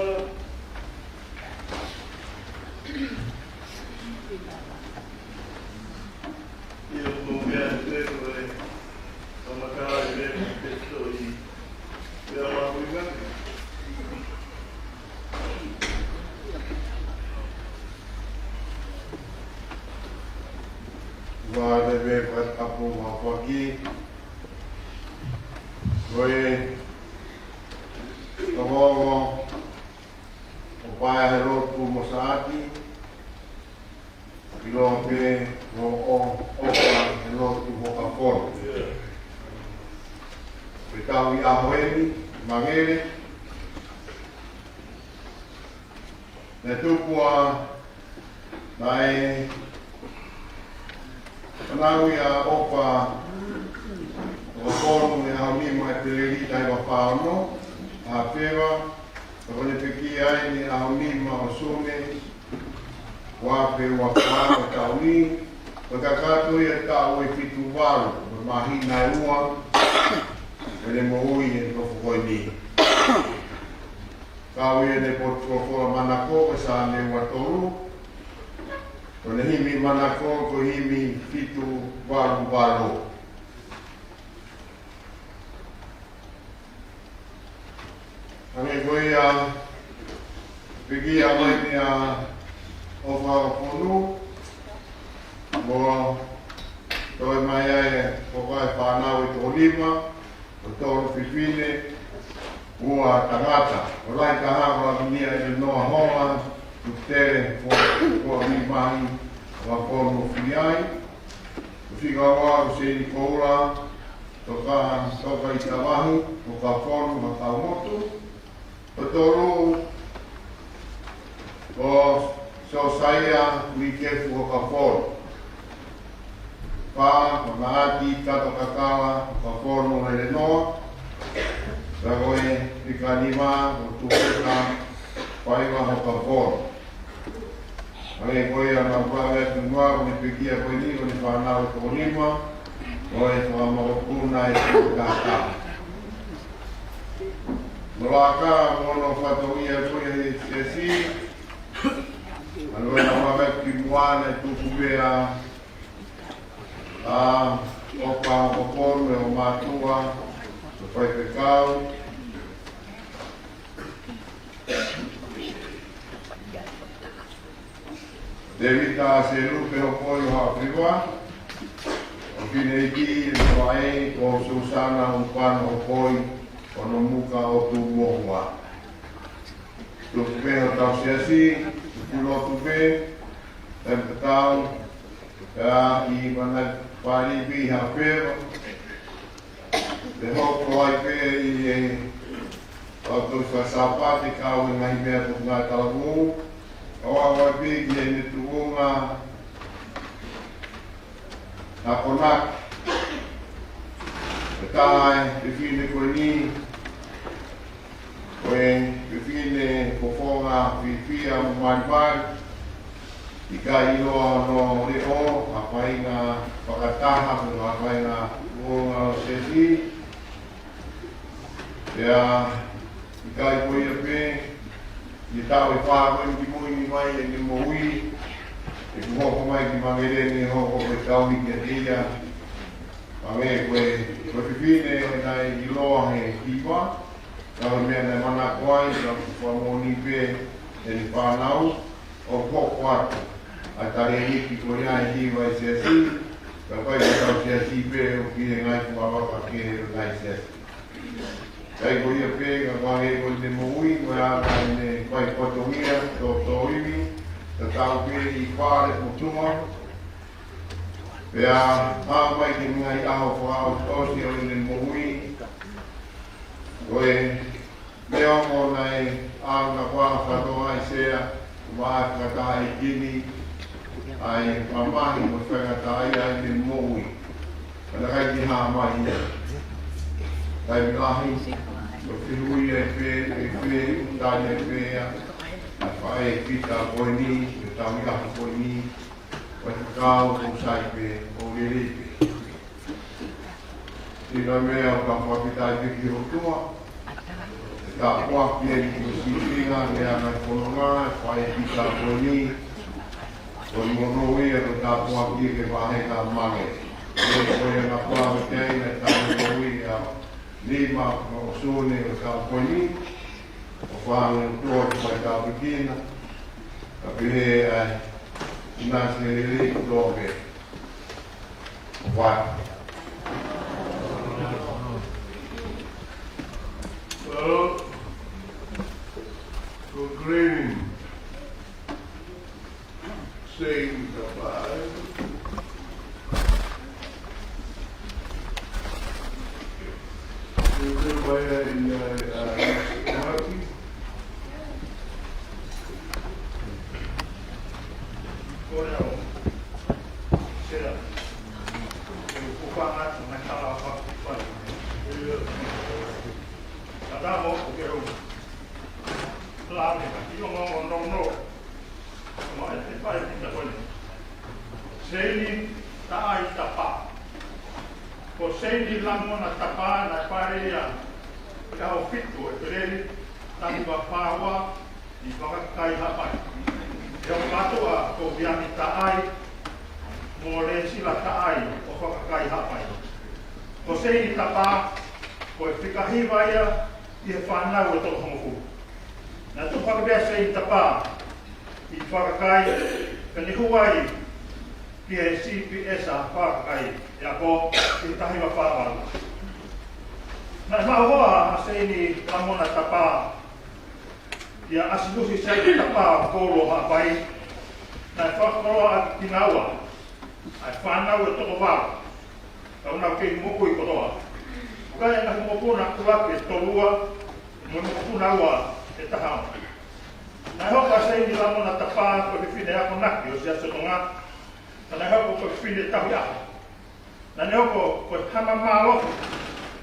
Ia, ko e meʻa te ko e kamata ai e meʻa te toi. Ia, ma kui ngati. Ua le me pat apo ma faki. Ko e, ko e, ko e, ʻo pae he lotu mo Saati. ʻIlo pē ʻo, ʻo, ʻOfa he lotu Hokafonu. Pea tau ʻi he ʻaho ni, Mangele. Ne tupu ʻa, naʻe, fanauʻi ʻa ʻOfa Hokafonu he ʻaho nima ʻEpeleli taha hiva fā ono, ʻa Feva, ka ko ʻene pekia ai he ʻaho nima ʻo Sune, ua afe ua fā ʻo e taʻu ni, ko e kakato ia ʻo e taʻu ʻe fitu valu, ko e māhina ʻe ua ʻene moʻui he nofo ko eni. Kau ia ʻene potu folofola manako ko e Saame ua tolu, ko ʻene himi manako ko e himi fitu valu valu. Hangē ko ia, pekia mai ʻa ʻOfa Hokafonu, mo toe mai ai ko e fānau ʻe toko nima, ko e tolu fefine, ua tangata. Ko e lahi taha ko Lavinia ʻElenoa Hola, Tukutele, ko, ko Mimahi, Hokafonu ʻo Filiai, ko e fika ua ko Seini Koula, Toka, Toka ʻi Tavahi, Hokafonu, Hokafonu. Ko e tolu, ko Siosaia Uikefu Hokafonu. Fā, ko Naati Tato Kakala Hokafonu ʻElenoa. Ka ko e fika nima, ko Tupeka Faiva Hokafonu. Hangē ko ia naʻa ku lave atu muʻa, ko ʻene pekia ko eni, ko ʻene fānau ʻe toko nima, ko e fanga mokopuna ʻe toko taha. Mo laka mo hono fatongia ko ia he siasi, ʻa ia naʻa ku lave atu ki muʻa naʻe tuku pē ʻa ʻOfa Hokafonu ʻe he mātuʻa, ko e faifekau. Tēvita Selupe Hokoi ʻo Haʻafiva, ʻo Fineiti ʻe Noaʻe, ko Susana Upano Hokoi ʻo Nomuka ʻo Tumuʻohua. Tuku pē hotau siasi, tuku lotu pē, taimi tatau, ʻa e mana palipi ha peva, Te hoko ai pē ʻi he ʻaho Fakasāpate kau he ngaahi meʻa ʻoku ngāue talavou. Kau ai pē ki he meʻa tuʻunga akonaki. Ka e fefine ko eni, ko e fefine fofonga fiefia mo malimali, ʻikai ʻiloa hono leʻo, ha faʻahinga fakataha, mo ha faʻahinga fofonga ʻo e siasi. Pea ʻikai ko ia pē, ʻi he taʻu ʻe fā ko eni kimui mai ʻene moʻui, ʻeku hoko mai ki Mangeleni, hoko ko e tauhi kiate ia. Hangē ko e, ko e fefine ʻoku ʻikai ʻiloa he hiva, ka ko e meʻa naʻe manako ai, ka ʻoku fakamoʻoni pē ʻene fānau, ʻoku hoko atu ʻa e talēniti ko ia he hiva ʻi he siasi, ka ʻoku ʻikai ko e tau siasi pē, ʻoku ʻi he ngaahi fuʻu vaka kehe ʻo e ngaahi siasi. ʻIkai ko ia pē, ka ʻoku hangē ko ʻene moʻui, ko e anga ʻene fai fatongia, tōtōivi, tatau pē ʻi fale mo tunga, pea aʻu mai ki he ngaahi ʻaho fakaʻosi ʻo ʻene moʻui. Ko e meʻa ʻoku naʻe ʻalu naʻa kuo fakatokangaʻi ʻe Sea, ʻoku ʻi ai e fakataha ʻi heni, ʻa e mamahi mo e faingataʻaʻia ʻene moʻui. Ka naʻe ʻikai ke hā mai ia. Taimi lahi, ʻoku fehuʻi ai pē, ʻe fehuʻi, ʻoku tali ai pē ia, ʻa e faʻē Pita ko eni, ʻi he tauhi ʻaho ko eni, ʻoku ʻikai ke u sai pē, ʻoku lelei pē. Sino meʻa ʻoku ou fakafetaʻi pē ki he ʻOtua. Tāpuaki eni ki he sīpinga, meʻa mai fononga, faʻē Pita ko eni. Ko e monūʻia ko e tāpuaki ki he vāhenga Mange. Ko e, ko e anga pau ki ai naʻe tau monūʻia. Nima, mo Sone, ʻo e tau ko eni. ʻO fānau tua ki fai tāpuekina. Ka pehē ai, ʻinasi lelei kuo tō pē. What? Well, good greeting. Saying goodbye. Everybody in the, uh, Seini Taʻai Tapa. Ko Seini Lamona Tapa naʻe fale ia ʻi he ʻaho fitu ʻo ʻEpeleli, taha hiva fā ua, ʻi Fakakai Haʻapai. He ʻoku kātoa ko Viani Taʻai mo Lesila Taʻai ʻo Fakakai Haʻapai. Ko Seini Tapa, ko e fika hiva ia ʻi he fānau ʻe toko hongofulu. Naʻe tupu hake pē ʻa Seini Tapa ʻi Fakakai, pea ne hū ai ki he C P S ʻa Fakakai, ʻi he ako ʻi he taha hiva fā valu. Naʻe maʻu hoa ʻa Seini Lamona Tapa kia ʻAsinusi Seini Tapa ʻo Koulu ʻo Haʻapai, naʻe fakakoloa ʻaki kinaua ʻa e fānau ʻe toko valu, ka ʻoku nau kei moʻui kotoa. ʻOku ʻi ai e ngaahi mokopuna ʻuluaki ʻe tolu ua, mo e mokopuna ua ʻe taha ono. Naʻe hoko ʻa Seini Lamona Tapa ko e fefine akonaki ʻo e Siasi ʻo Tonga, ka naʻe hoko ko e fefine tauhi ʻaho. Naʻa ne hoko ko e hama mālohi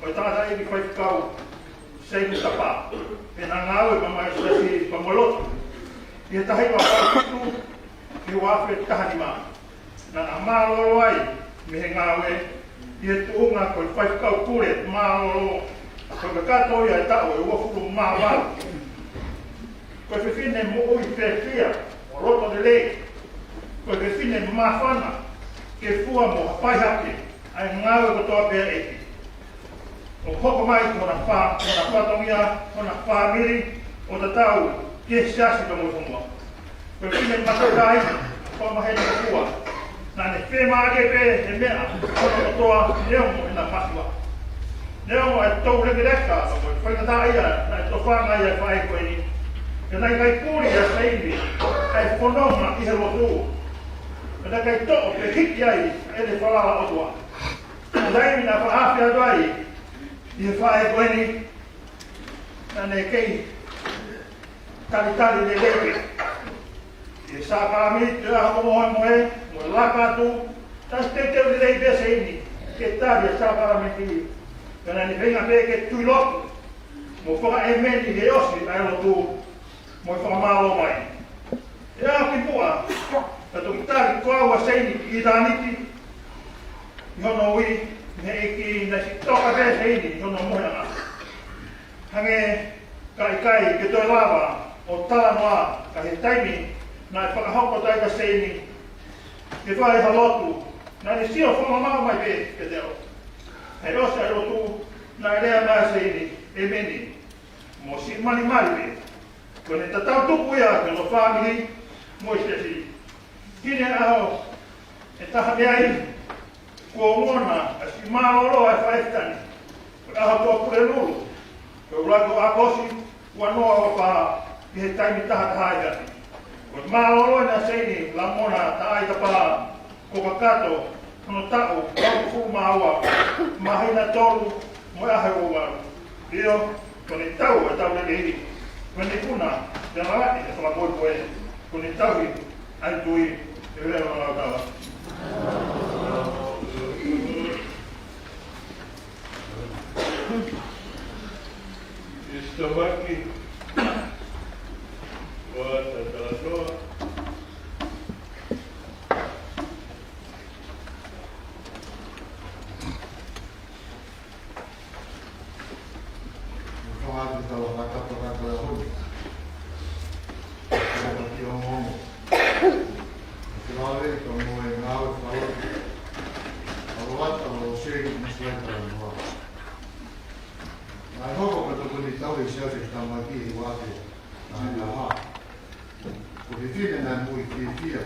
ʻo e tangataʻeiki faifekau Seini Tapa, pea naʻa ne ngāue maʻa e Siasi Fakamoʻui Lotu ʻi he taha hiva fā fitu ki he ua afe taha nima. Naʻa ne mālōlō ai mei he ngāue ʻi he tuʻunga ko e faifekau pule mālōlō, ko e kakato ia ʻi he taʻu ʻe uofulu mā valu. Ko e fefine moʻui fiefia, ʻo loto lelei. Ko e fefine māfana ke fua mo hapai hake ʻa e ngāue kotoa pē ʻa e ʻEiki. ʻO hoko mai ki hona fā-, hona fatongia, hona fāmili, ʻo tatau ki he Siasi Fakamoʻui Fonua. Ko e fefine matakai, ko e maheni ko fua. Naʻa ne fiemālie pē he meʻa ʻa hono kotoa neongo ʻena masiva. Neongo e toulekeleka, ko e faingataʻaʻia naʻe tofanga ai ʻa e faʻē ko eni, ka naʻe ʻikai puli ʻe Seini ʻa e fononga ʻi he lotu. Ka naʻe ʻikai toʻo pe hiki ai ʻene falala ʻOtua. Ko e taimi naʻe faʻa afe atu ai ʻi he faʻē ko eni, naʻa ne kei talitali lelei pē ʻi he sākalamēniti ʻo e ʻaho mohemohe, mo e laka atu, naʻe teuteu lelei pē ʻa Seini ke tali ʻa e sākalamēniti Ka naʻá ne feinga pē ke tui lotu mo fakaʻēmeni he ʻosi ʻa e lotu mo e fakamālō mai. ʻI he ʻaho kimuʻa, ka toki tali ko au ʻa Seini ki ʻitāniti ʻi hono ui ʻe he ʻEiki, naʻe siʻi toka pē Seini ʻi hono mohenga. Hangē ka ʻikai ke toe lava ʻo talanoa, ka ʻi he taimi naʻe fakahoko ai kia Seini ke fai ha lotu, naʻá ne sio fakamamaʻu mai pē kiate au. He ʻosi ʻa e lotu, naʻe lea mai ʻa Seini, ʻēmeni, mo siʻi malimali pē. Ko ʻene tatau tuku ia ki hono fāmili mo e siasi. Hili e ʻaho ʻe taha mei ai, kuo ongona ʻa siʻi mālōlō ʻa e faʻēfitani, ko e ʻaho Tuʻapulelulu, ko e ʻuluaki ʻo ʻAokosi, ua noa ua fā, ʻi he taimi taha taha ia. Ko e mālōlō ʻena ʻa Seini Lamona Taʻaitapā, kuo kakato hono taʻu, taʻu hongofulu mā ua, māhina tolu mo e ʻaho ʻe uaua. ʻIo, ko ʻene tau e tau lelei, ko ʻene ikuna, te lava ʻe fakapoipoi, ko ʻene tauhi ʻa e tui, ʻe lea ʻo tala. Sister Maki, ua ta talanoa. Mo fakaatu tau fakatapu fakatapu. Tau pati ongoongo. Ke lave ka mo e ngāue falo. Aloata lo se ni maslai talanoa. Naʻe hoko ko e tokoni tau ʻe Siaosi Tamaki ʻi he uafe naʻe ʻi ai. Ko e fefine naʻe moʻui fiefia.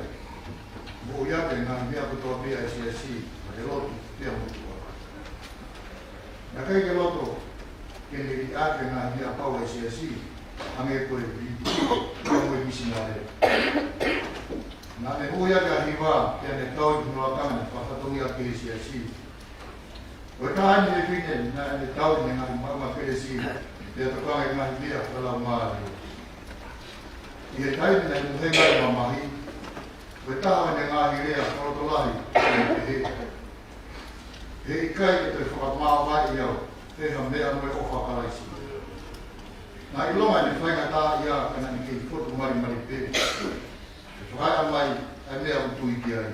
Moʻui ʻaki e ngaahi meʻa kotoa pē ʻa e siasi, ʻa e lotu, pea mo e ʻOtua. Naʻe ʻikai ke loto ke ne liʻaki e ngaahi meʻa pau ʻa e siasi, hangē ko e viti, pea mo e misinale. Naʻá ne moʻui ʻaki ʻa e hiva, pea ne tauhi hono lakanga, fakafatongia ki he siasi. Ko e taha eni e fefine naʻá ne tauhi e ngaahi maʻuʻanga kelesi, pea tokanga ki he ngaahi meʻa fakalaumālie. ʻI he taimi naʻe mohenga ai e mamahi, ko e taha ʻene ngaahi lea fakalotolahi, naʻá ne pehē: He ʻikai ke toe fakamāvaeʻi au ʻe ha meʻa mo e ʻofa ʻa Kalaisi. Naʻe ʻilonga ʻene faingataʻaʻia, ka naʻá ne kei fotu malimali pē. ʻE fakaeʻa mai ʻa e meʻa ʻoku tui ki ai.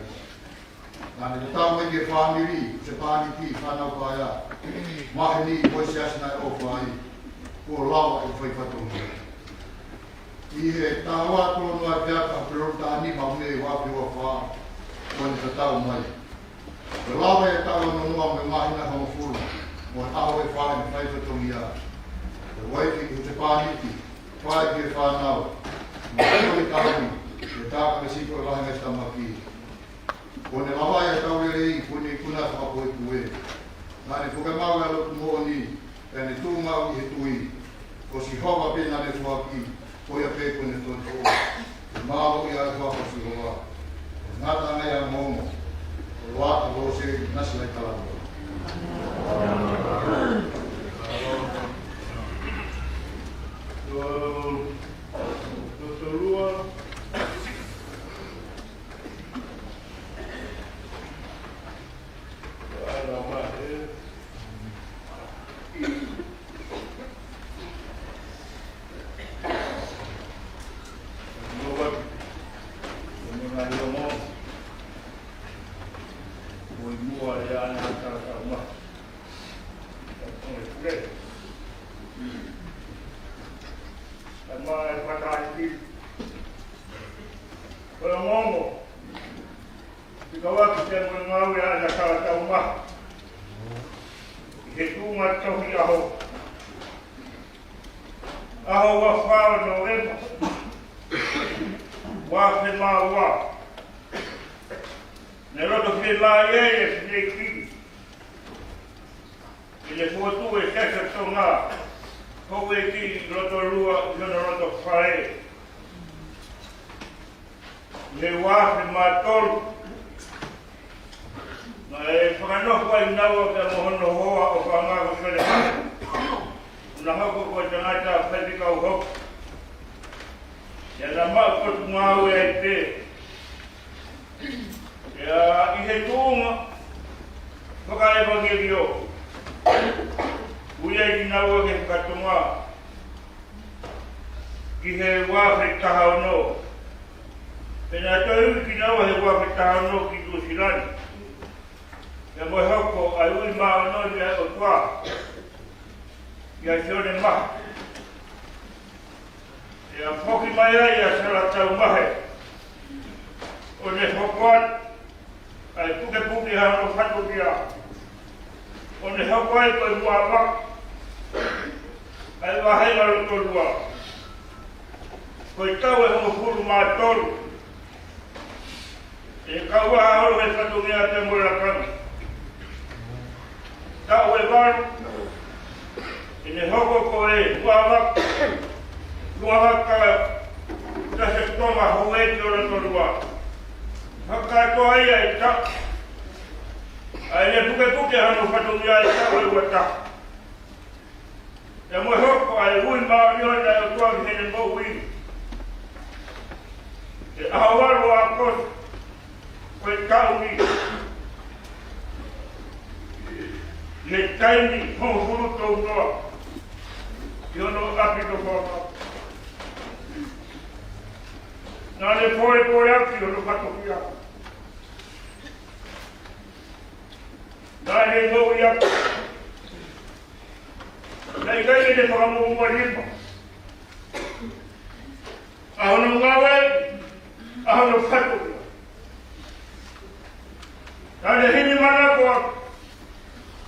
Naʻá ne tatau mai ki he fāmili, husepāniti, fānau paea, maheni mo e siasi naʻe ʻofa ai, kuo lava ʻo fai fatongia. ʻI he taha ua tolu noa pea ka pelo tani ma me wa pe wa fa, kuo ne tatau mai. Kuo lava e taʻu ono noa mo e māhina hongofulu, mo e ʻaho ʻe fā ʻene fai fatongia. Ko e uaifi ki he husepāniti, fai ki he fānau, mo e tau ni, ʻe tā ka me siko e vahenga Sister Maki. Kuo ne lava ʻa e tau lelei, kuo ne ikuna fakapoipoi. Naʻá ne puke maʻu ʻa e lotu moʻoni, pea ne tuʻu maʻu ʻi he tui. Ko Sihova pē naʻá ne foaki, ko ia pē kuo ne toʻo. Mālō ia e faka Sihova. Ngata ange ʻa e ongoongo. Loata lo se ni maslai talanoa. Totolua. Ko e ongoongo, ʻi he kavaki te mo e ngāue ʻa e Tala Taumaha. ʻI he tuʻunga tohi ʻaho, ʻaho ua fā ʻo Nōvema, ua afe mā ua. Ne loto fiemālie e Fineʻeiki ʻi he fokotuʻu e Siasi ʻo Tonga, houʻeiki ʻi Lotolua ʻi hono loto fale. ʻI he ua afe mā tolu, naʻe fakanofo ai naua pea mo hono hoa ʻo Fangako Solemani. ʻO na hoko ko e tangata faifekau hoko. Pea na maʻu potungāue ai pē. Pea ʻi he tuʻunga fakaʻevangeliō, Ui ai kinaua ki he fakatonga, ki he ua afe taha ono. Pea naʻe toe ui kinaua he ua afe taha ono ki Nuʻu Sila ni. Pea mo e hoko ʻa e ui māʻoniʻoni ʻa e ʻOtua kia Sione Mahe. Pea foki mai ai ʻa Sala Taumahe, ʻo ne hoko atu ʻa e pukepuke ʻa hono fatongia, ʻo ne hoko ai ko e muʻavaka ʻa e vāhenga Lotolua. Ko e taʻu ʻe hongofulu mā tolu, ʻe kau ai holo he fatongia pea mo e lakanga. Taʻu ʻe valu, ʻe ne hoko ko e muʻavaka, muʻavaka Tasi Tonga Houʻeiki ʻo Lotolua. Fakakātoa ai ʻa e taʻu, ʻa e pukepuke hono fatongia ʻi he taʻu ʻe ua taha. Pea mo e hoko ʻa e ui māʻoniʻoni ʻa e ʻOtua ki heʻene moʻui he ʻaho valu ʻo ʻAokosi ko e taʻu ni, ʻi he taimi hongofulu tolu noa ʻi hono ʻapi Tofoa. Naʻa ne polepole ʻaki hono fatongia. Naʻa ne moʻui ʻaki. Naʻe ʻikai ke ne fakamuʻomuʻa nima ʻa hono ngāue, ʻa hono fatongia. Naʻa ne himi manako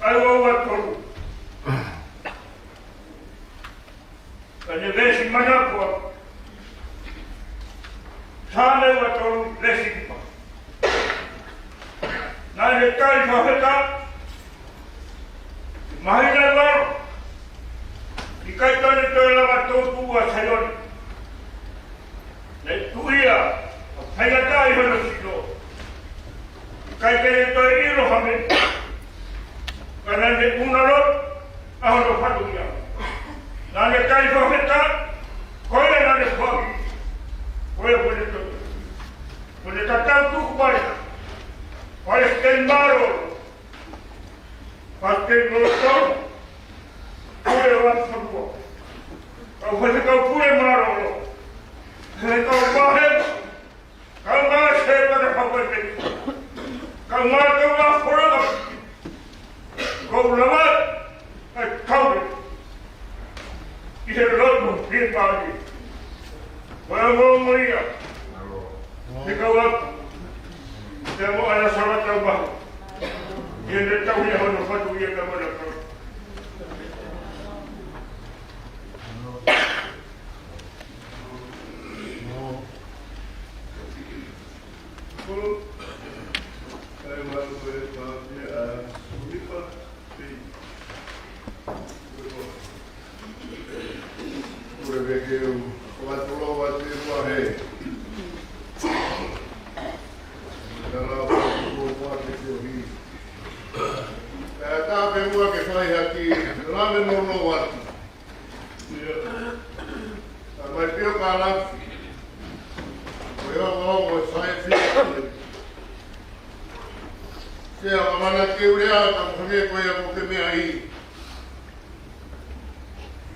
ʻa e ua ua tolu. Ka ne veesi manako ʻa Saame ua tolu veesi nima. Naʻa ne tali fakafetaʻi, māhina ʻe valu, ʻikai te ne toe lava toetuʻu ʻa Saione. Naʻe tuʻu ia ʻo faingataʻa ʻi hono sino. ʻIkai te ne toe ʻilo ha meʻa. Ka naʻa ne ʻunuʻunu ʻa hono fatongia. Naʻa ne tali fakafetaʻi, ko ia naʻa ne foaki. Ko ia ko ʻene to-, ko ʻene tatau tuku mai. Palesiteni mālōlō. Palesiteni lolotonga. Pule ʻo e ʻApifanua. Kau faifekau pule mālōlō. Faifekau vāhenga. Kau ngā sēpana hau e peni. Kau ngā kau ngā foranga. Kau lava ai kaule ʻi he lotu ʻi he pāni. Ko e ongoongo ia. He kau aku. Te mo ana Sala Taumahe. ʻI heʻene tauhi ʻa hono fatongia ka mana kau. Ka tā pē muʻa ke fai hake, lave nounou atu. ʻA mai pio ka lafi. Ko e ongoongo ʻo e saifi. Ke a mamana ke ulea ka mo hangē ko ia ko ke meʻa ʻi.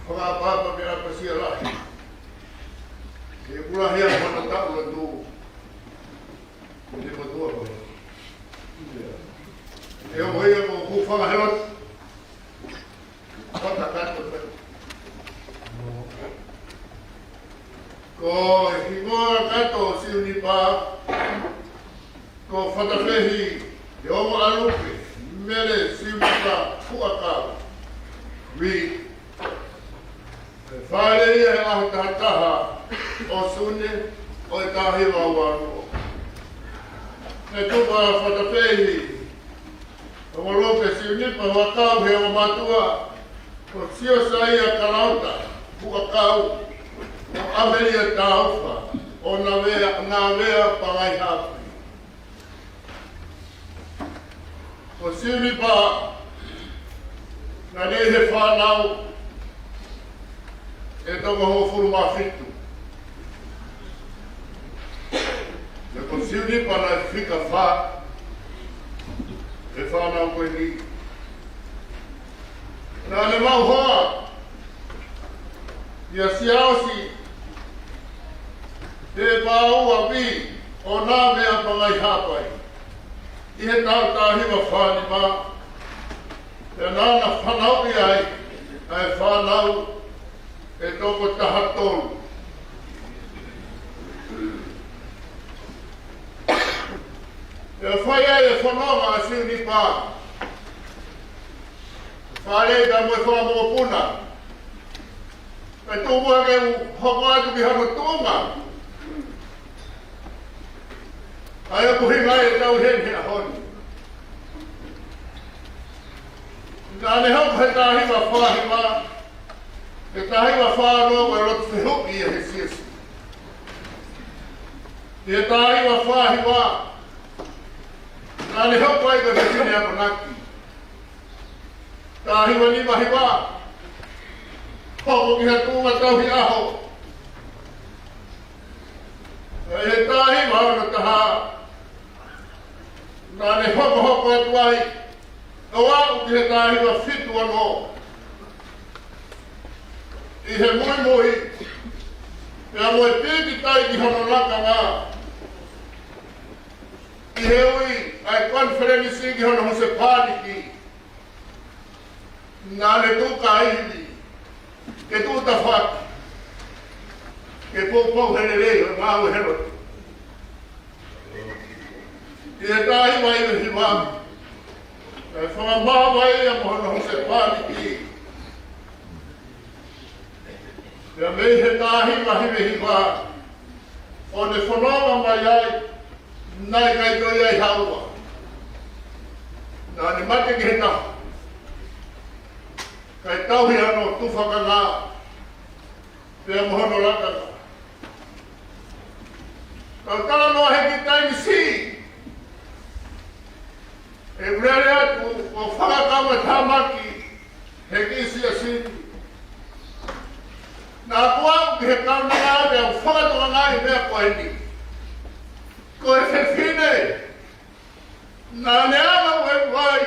Ko la papa ke a pasia lahi. Ke kula hia ko na taʻu la tu. Ko te matua ko. Ke o ia ko ku fanga helot. Fata kato. Ko e hingoa kato Siunipa, ko Fatafehi, he ongo ʻalupe, Mele Siunipa Huʻakau. Ui. He fale ia he ʻaho taha taha ʻo Sune ʻo e taha hiva ua ono. He tupa Fatafehi, ʻo mo lope Siunipa Huʻakau he ʻo matua, ko Siosaia Kalauta Huʻakau, ʻo ʻAmelia Taufa, ʻo Navea, Navea Pangai Hapi. Ko Siunipa, naʻe ʻi he fānau ʻe toko hongofulu mā fitu. Pea ko Siunipa naʻe fika fā he fānau ko eni. Naʻa ne maʻu hoa ʻia Siaosi Pepauavi ʻo Nāvea Pangai Haʻapai ʻi he taʻu taha hiva fā nima, pea naʻa na fanauʻi ai ʻa e fānau ʻe toko taha tolu. Pea fai ai e fononga ʻa Siunipa Fale pea mo e fanga mokopuna. Kae tuku muʻa ke u hoko atu ki hono tuʻunga. ʻA ia ko e ʻuhinga ia ʻetau ʻi heni he ʻaho ni. Naʻa ne hoko he taha hiva fā hiva, he taha hiva fā ono ko e lotu fehuʻi ia he siasi. He taha hiva fā hiva, naʻa ne hoko ai ko e fefine akonaki. Taha hiva nima hiva, hoko ki ha tuʻunga tauhi ʻaho. He taha hiva ono taha, naʻa ne hokohoko atu ai ʻo aʻu ki he taha hiva fitu ono. ʻI he muimui pea mo e pīkitai ki hono lakanga, ʻi he ui ʻa e konifelenisi ki hono husepāniti, naʻa ne tuku ai ke tuʻu tafaʻaki ke poupou he lelei ʻo e ngāue he lotu. ʻI he taha hiva hiva hiva, ʻe fakamāvae ia mo hono husepāniti. Pea mei he taha hiva hiva hiva, ʻo ne fononga mai ai, naʻe ʻikai toe ʻi ai ha ua. Naʻa ne mate ki he taha, kae tauhi hono tufakanga pea mo hono lakanga. Tau talanoa he kiʻi taimi siʻi, ʻeku lele atu ʻo fakakaukauʻi e tāmaki he kiʻi siasi ni. Naʻa ku aʻu ki he kaunanga pea u fakatokangaʻi e meʻa ko eni. Ko e fefine naʻa ne ala ueʻi vai,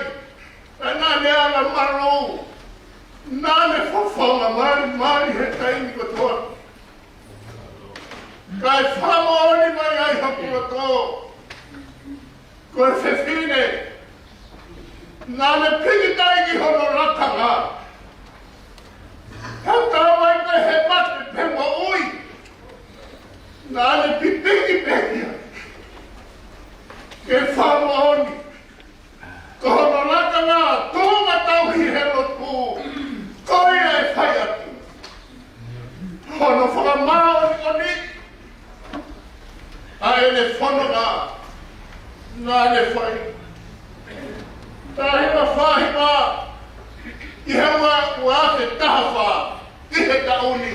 naʻa ne ala malu, naʻa ne fofonga malimali he taimi kotoa. Kae fakamoʻoni mai ai hoku loto, ko e fefine naʻa ne pīkitai ki hono lakanga. He taimi pē he mate pe moʻui, naʻa ne pipiki pē ia ke fakamoʻoni ko hono lakanga, tuʻunga tauhi he lotu, ko ia ʻe fai atu hono fakamāʻoniʻoniʻi ʻa ʻene fononga naʻa ne fai. Taha hiva fā hiva, ʻi he ua, ua afe taha fā, ʻi he taʻu ni,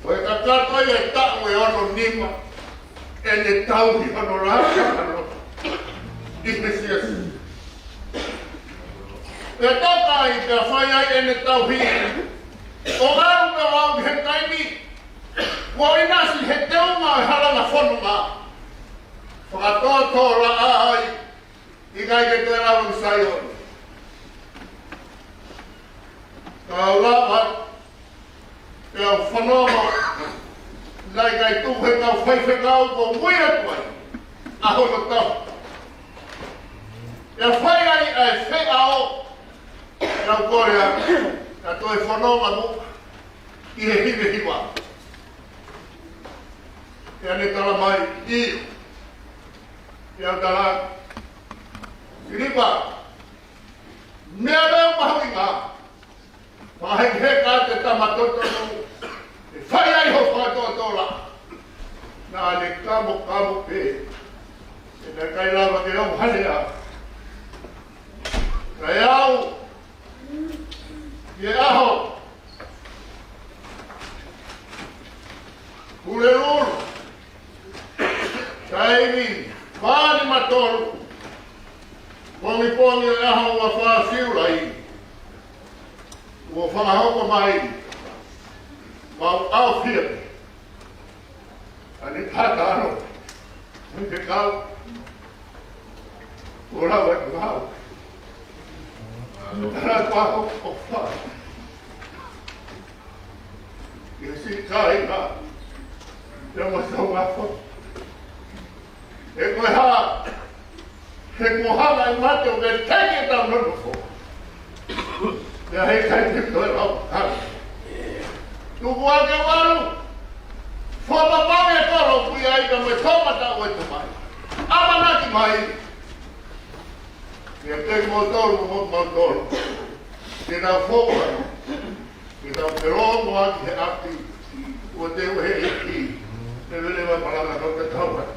ko e kakato ia e taʻu ʻe ono nima ʻene tauhi hono lakanga ʻi he siasi. Pea toka ai pea fai ai ʻene tauhi, ʻo aʻu pea aʻu ki he taimi kuo ʻinasi he teunga e halanga fononga. Fakatōtōlaʻa ai, ʻikai ke toe lava ki Saione. Ka u lava pea u fanongo, naʻe ʻikai tuku he kau faifekau kuo mui atu ai ʻa hono tau. Pea fai ai ʻa e feʻao, pea u kole atu, ka toe fononga muʻa ʻi he hiva hiva. Pea ne tala mai, ʻio. Pea u tala, Silipa, meʻa leva mahuʻinga, fakahekeheka atu e tama totonu, ʻe fai ai ho fakatōtōlaʻa. Naʻa ne kamokamo pē, he naʻe ʻikai lava ke ongo ha lea. Kae aʻu ki he ʻaho Pulelulu, taimi fā nima tolu, pongipongi ʻo e ʻaho ua fā Siulai, kuo fakahoko mai, mau ʻaofia pē. ʻA e pata ano, mo e kau, ʻo lau e kau. Tala ko ako ko fa. Ia si kai ka. Ia mo sa wa ko. E ko ha. He ko ha la mate o ke teke ta no no ko. Ia he kai te ko la. Tuku ake walu. Fo ma pa me ko lo ku ia i ka me ko ma ta o e to mai. Amanaki mai. Ia te mo tolu, mo mo tolu. Te na fo. Ke tau ke longo atu he ʻapi, ʻo te uhe ʻEiki, te vele mai palanga kau te tau ai.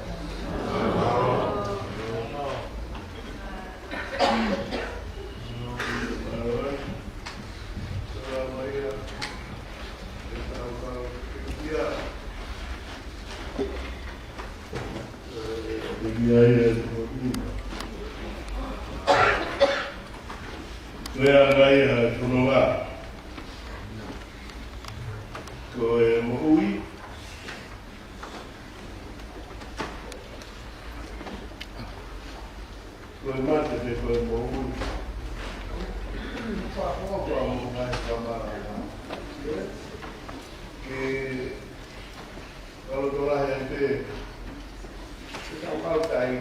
Ko e anga ia e fononga. Ko e moʻui. Ko e mate pe ko e moʻui. Fakaʻofoʻofa mo ngai kamala. Ke kalo tola he te. Ke tau kau tai.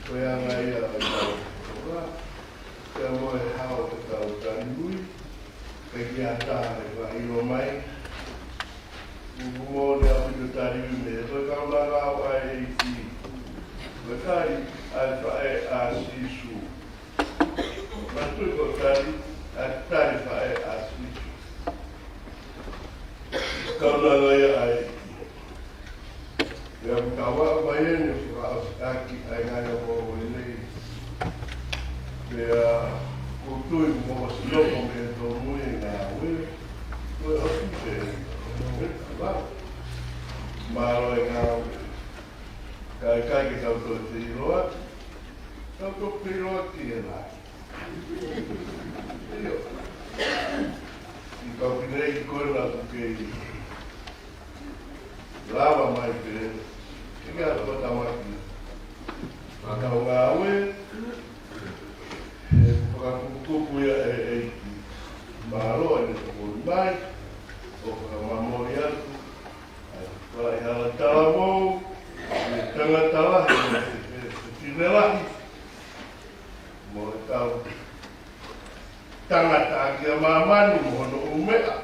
Ko e anga ia ʻo e tau. Ko e mo e hao ke tau tali ui. Ke ki a taha le ka ilo mai. Kuku mo le a pito tali ui me. Ko e kau na kau ai e iti. Ko e tali ai faʻe a Sisu. Ma tui ko tali ai tali faʻe a Sisu. Kau na ngai ai. Ia, ka ua mai eni, fakaʻosi ʻaki ai ngaahi ʻapo o e nei. Pea, ko tui mo ʻosi loko me tōmui e ngāue. Ko e ʻosi te, e tala. Mālō e ngāue. Ka e kai ke tau toe te iloa. Tau toe te iloa ki he nā. ʻIo. ʻI kau ki nei ko e nā ku kei. Lava mai pē, ʻikai ko tamaki. Ka kau ngāue, he fakakupukupu ia e ʻEiki. Mālō ʻene tokoni mai, ʻo fakamāmori atu. ʻAi, fai hala talavou, ʻi he tangata lahi, ʻi he, he, he fefine lahi. Mo e tau tangata ʻaki ʻa māmani mo hono ʻū meʻa.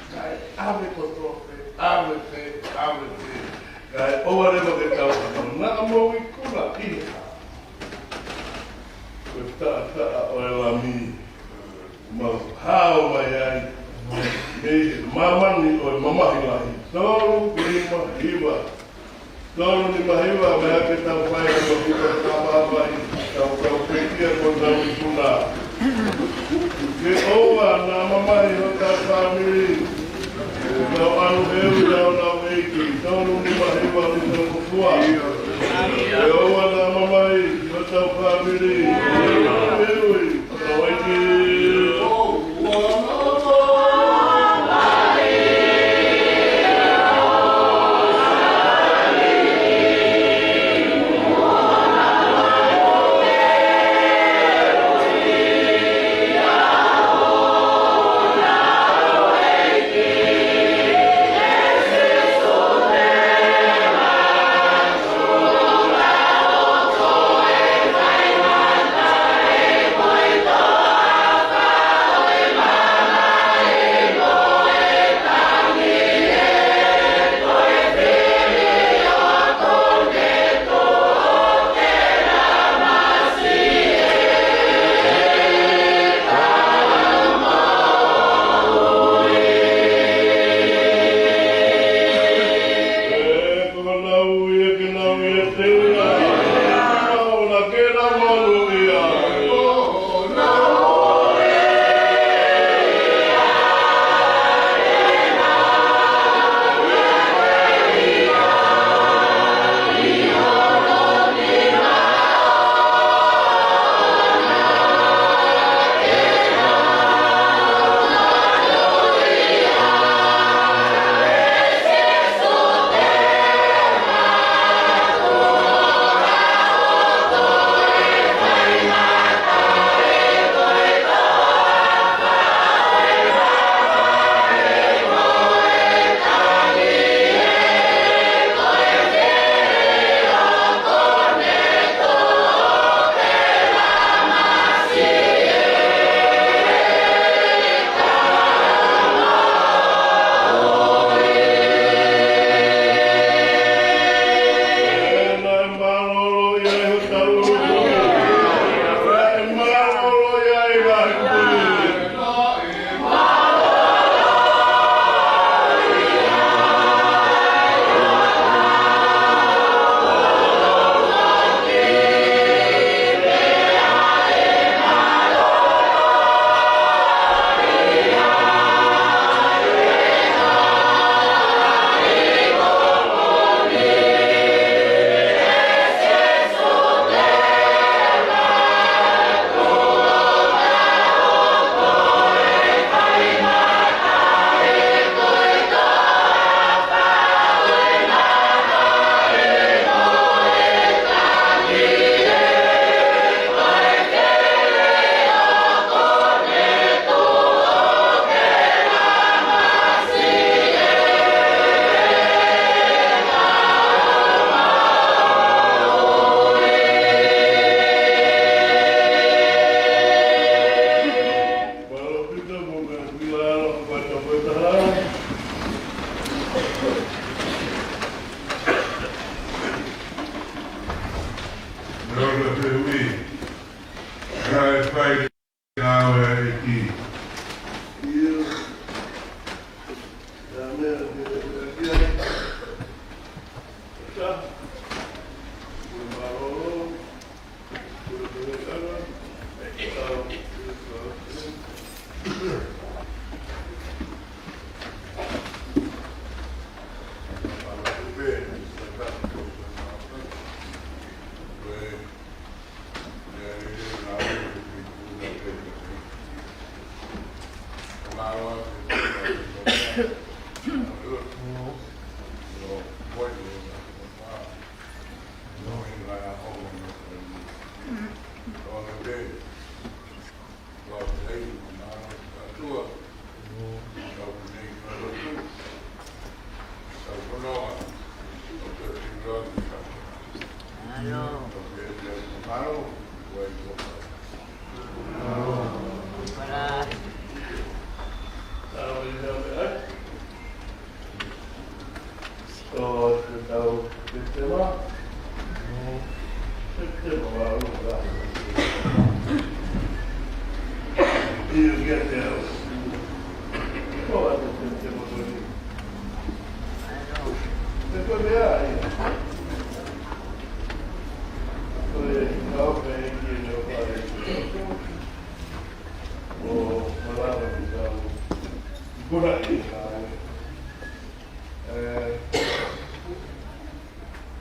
Kae ʻave kotoa pē, ʻave pē, ʻave pē. Kae ʻoua leva ke tau hano naʻa mo ikuna ʻi ha. Ko e taʻataʻa ʻo e Lami. Mau hao mai ai. Mei he māmani ʻo e mamahi lahi. Tolu, lima, hiva. Tolu nima hiva, meʻa ke tau fai ʻa e makuta tapa vai, tau kau pekia ko tau ikuna. Ke ʻoua naʻa mamahi hotau fāmili. Tau anu heu, tau lau ʻEiki, tolu nima hiva, ʻi tau kufua. Ke ʻoua naʻa mamahi hotau fāmili. Heu,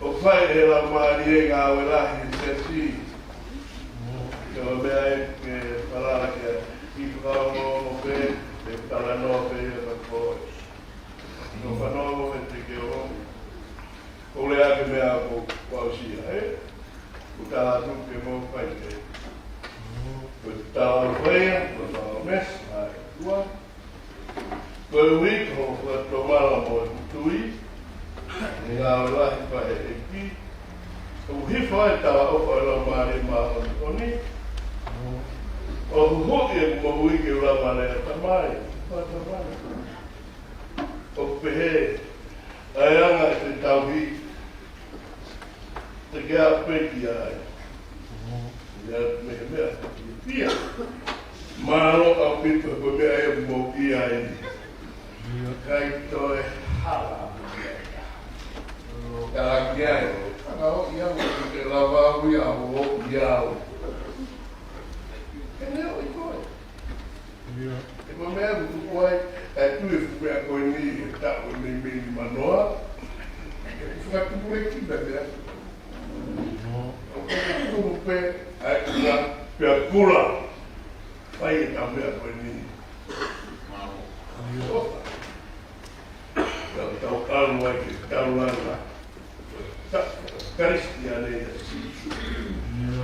ʻO fai ʻe he Laumālie ngāue lahi ʻi he siasi. Ko e meʻa ia ke falala ki ai, ʻi he fakaongo pē, ʻe talanoa pē ia ka ko e. Ko e fanongo ʻe te ke o. Ko e lea ke meʻa ko, ko au sia, ē? Ko e tala atu ke mo fai ke. Ko e tala ʻo fai ia, ko e tala ʻo mesi, ʻa e ua. Ko e uike hono fakatomala mo e tui, ʻi he ngāue lahi fai ʻe he ʻEiki, ʻoku hifo ai e talaʻofa ʻo e Laumālie Māʻoniʻoni, ʻo huhuʻi ʻeku moʻui ke u lava lea ʻa e Tamai, ʻa e Tamai. ʻOku pehē ʻa e anga ʻete tauhi, te ke aʻu pē ki ai. ʻIa, mei he meʻa, ʻia. Mālō ʻaupito ko e meʻa ia ʻoku mou ʻi ai. ʻIkai toe hala. Ka ki ai, ʻa ʻo ʻia, ʻoku te lava au ia, ʻo ʻia. Ke ne ʻoi koe. ʻIa. Ko e meʻa ʻoku tuku ai, ʻa e tui ʻe fuʻu meʻa ko eni, ʻe taʻu ʻe meimei manoa. ʻE fakatupu e kiʻi meʻa. ʻO ka tuku pē, ʻa e kula, pea kula. Fai e tau meʻa ko eni. ʻIa. Ka tau ʻalu ai ke tau langa. Ka, Kalisitiane ia Sīsū.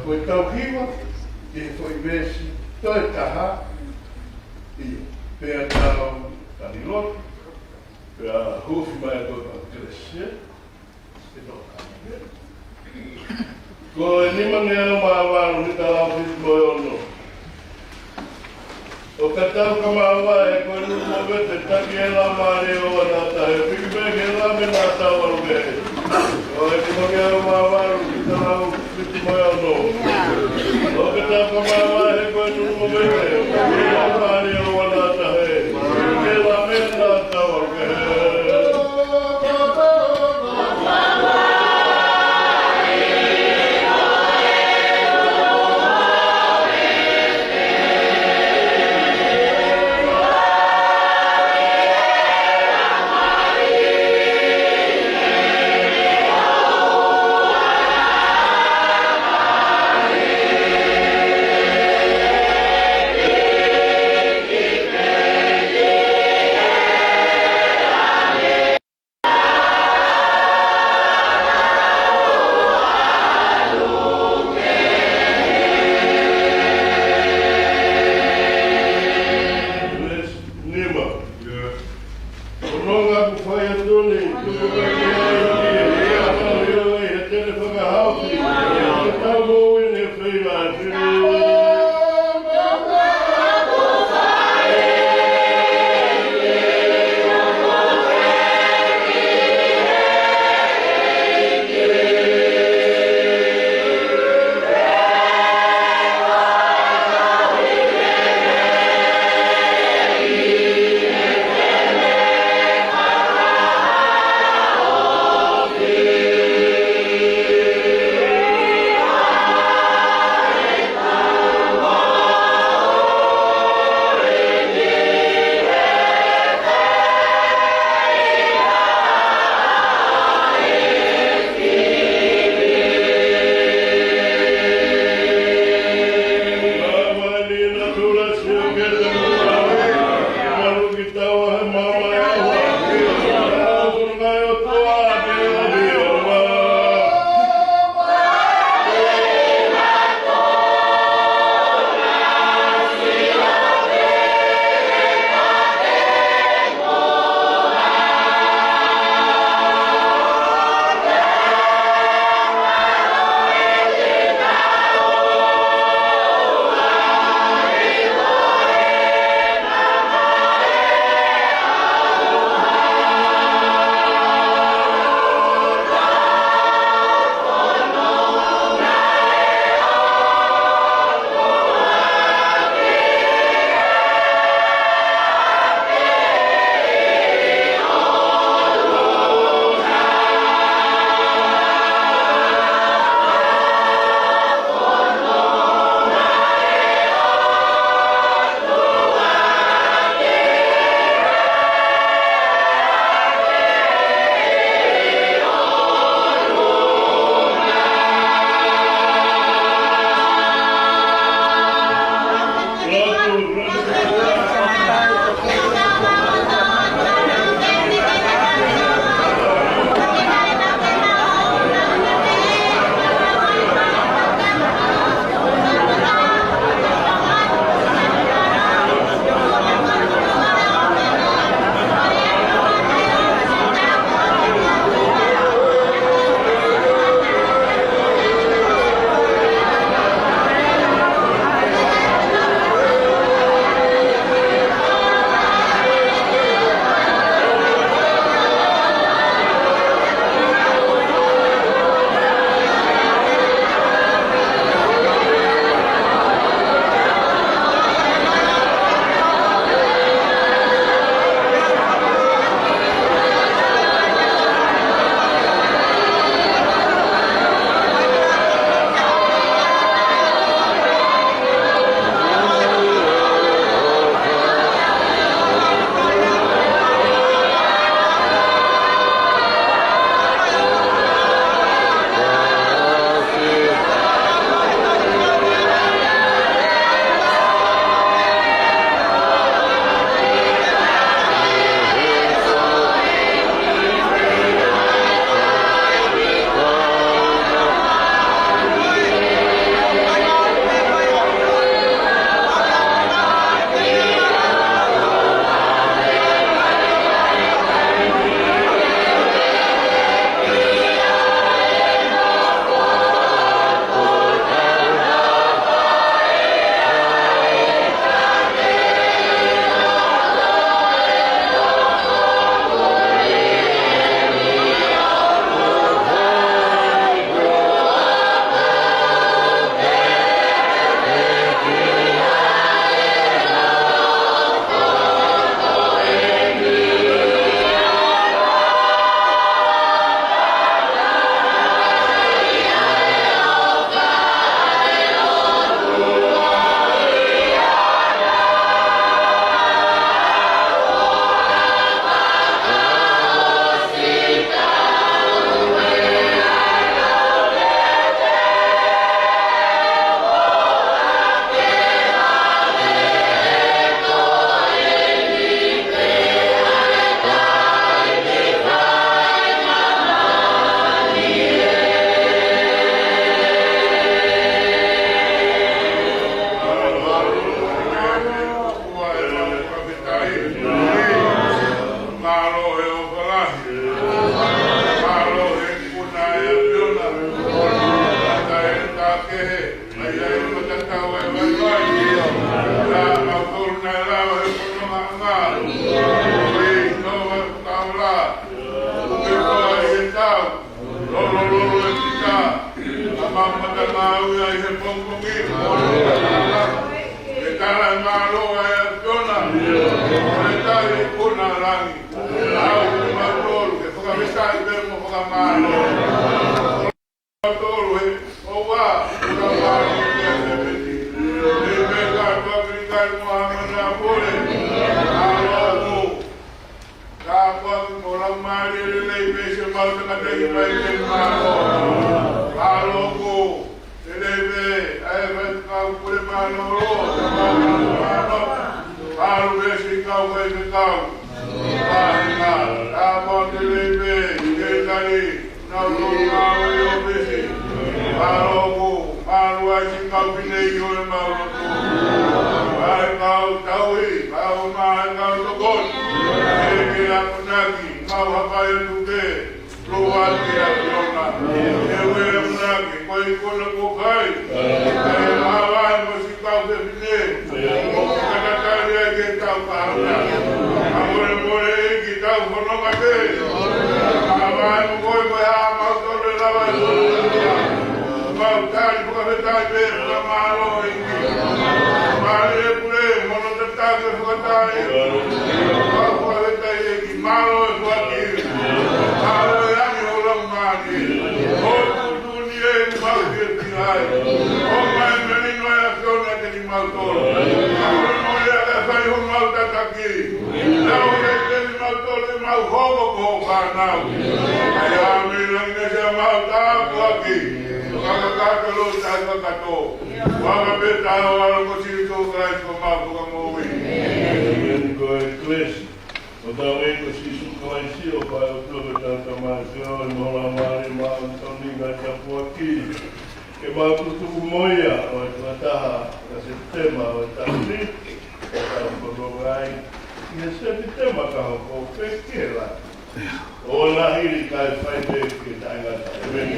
Ko e tau hiva, ʻi he foʻi veesi, toe taha, ʻio, pea tau tali lotu, pea huufi mai ko e kelesi, ʻe tō ka. Ko e nimangeau mā valu, mita lau fitu mo e ono. ʻO ka tau ka māvae ko e nunu movete, taki e Laumālie ʻo ʻoua naʻa tahe, piki pē ki he Laame naʻa tau ʻalu ki ai. Ko e nimangeau mā valu, mita lau fitu mo e ono. ʻO ka tau ka māvae ko e nunu movete, taki e Laumālie ʻo ʻoua naʻa tahe, piki pē ki he Laame naʻa tau ʻalu ki ai. Nima. ʻOnonga ku fai atu ni, tuku ka ke ai ki he ia, ʻa ia ʻe he tele fakahaofi, ʻe tau moʻui ne fei la e fili. Mālō ʻa e ʻAfiona, ʻa e tali ikuna ʻa langi. ʻAu kimautolu ke fakafetaʻi pea mo fakamālō. Kimautolu he ʻOtua, ʻoku mau fakamālō ki he ʻEiki. Lei pē kātoa ki he kai mo ha mana pule. Mālō ʻoku tāpuaki mo e laumālie lelei pē siʻomau tangataʻeiki mai ke mālō. Mālō ʻoku lelei pē ʻa e faifekau pule mālōlō. Mālō pē siʻi kau faifekau. Kāinga, tāpuaki lelei pē, ke tali, nau lō ngāue ʻi ʻōfisi. Mālō ʻoku, mālō ai siʻi kau fefine ʻi ʻo e mau lotu. ʻA e kau tauhi, kau mai, kau tokoni. Ke ke akonaki, mau hapai atu ke, lua ke ʻAfiona. Ke ue akonaki, ko e ikuna kuo fai. Ke haʻu ai mo siʻi kau fefine. ʻOku tau talitali ai ke tau pāuna. Ka molemole ʻEiki tau fononga pē. Haʻu ai mo koe ko e hā mautolu ʻe lava ʻo mau tali fakafetaʻi pē, fakamālō ʻEiki. Mālō e pule, mo hono tataki fakataha. Mau fakafetaʻi ʻEiki, mālō e foaki. Mālō e angi ho laumālie. ʻOku tuʻutuʻuni ʻe mau ke pihai. ʻOmai e melino ʻa e ʻAfiona kiate kimautolu. Mālō e ʻa e fai homau tataki. Tau ia kiate kimautolu ke mau hoko ko ho fānau. ʻA ia mei langi ne siʻomau tāpuaki. Fakakakato lo tai kakato. Fakafetaʻi ʻa e ʻAlo ko Sīsū Kalaisi ko homau Fakamoʻui. Ko e kelesi ʻa hotau ʻEiki ko Sīsū Kalaisi, ʻofa ʻa e ʻOtua ko e Tamai ʻofeina, mo e Laumālie Māʻoniʻoni ke tāpuakiʻi. Ke mau tutuku mo ia ʻo e fakataha ʻa Sepitema ʻo e taʻu ni, ʻo tau fononga ai ʻi he Sepitema ka hoko pē ki he lahi. ʻO lahi ʻi he kakai fai pē ke taʻengata. ʻĒmeni.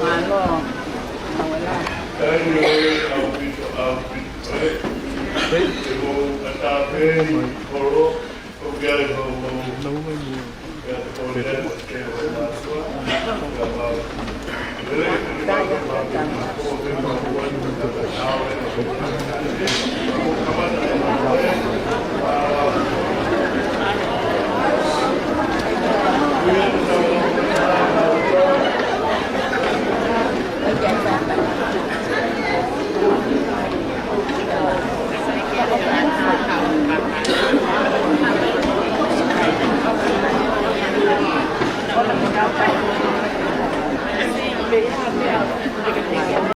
Mālō. Mālō. Taimi ʻoku ʻaupito, ʻaupito. Ke mou kātaki pē, kolo, ʻoku ʻi ai hoʻomou.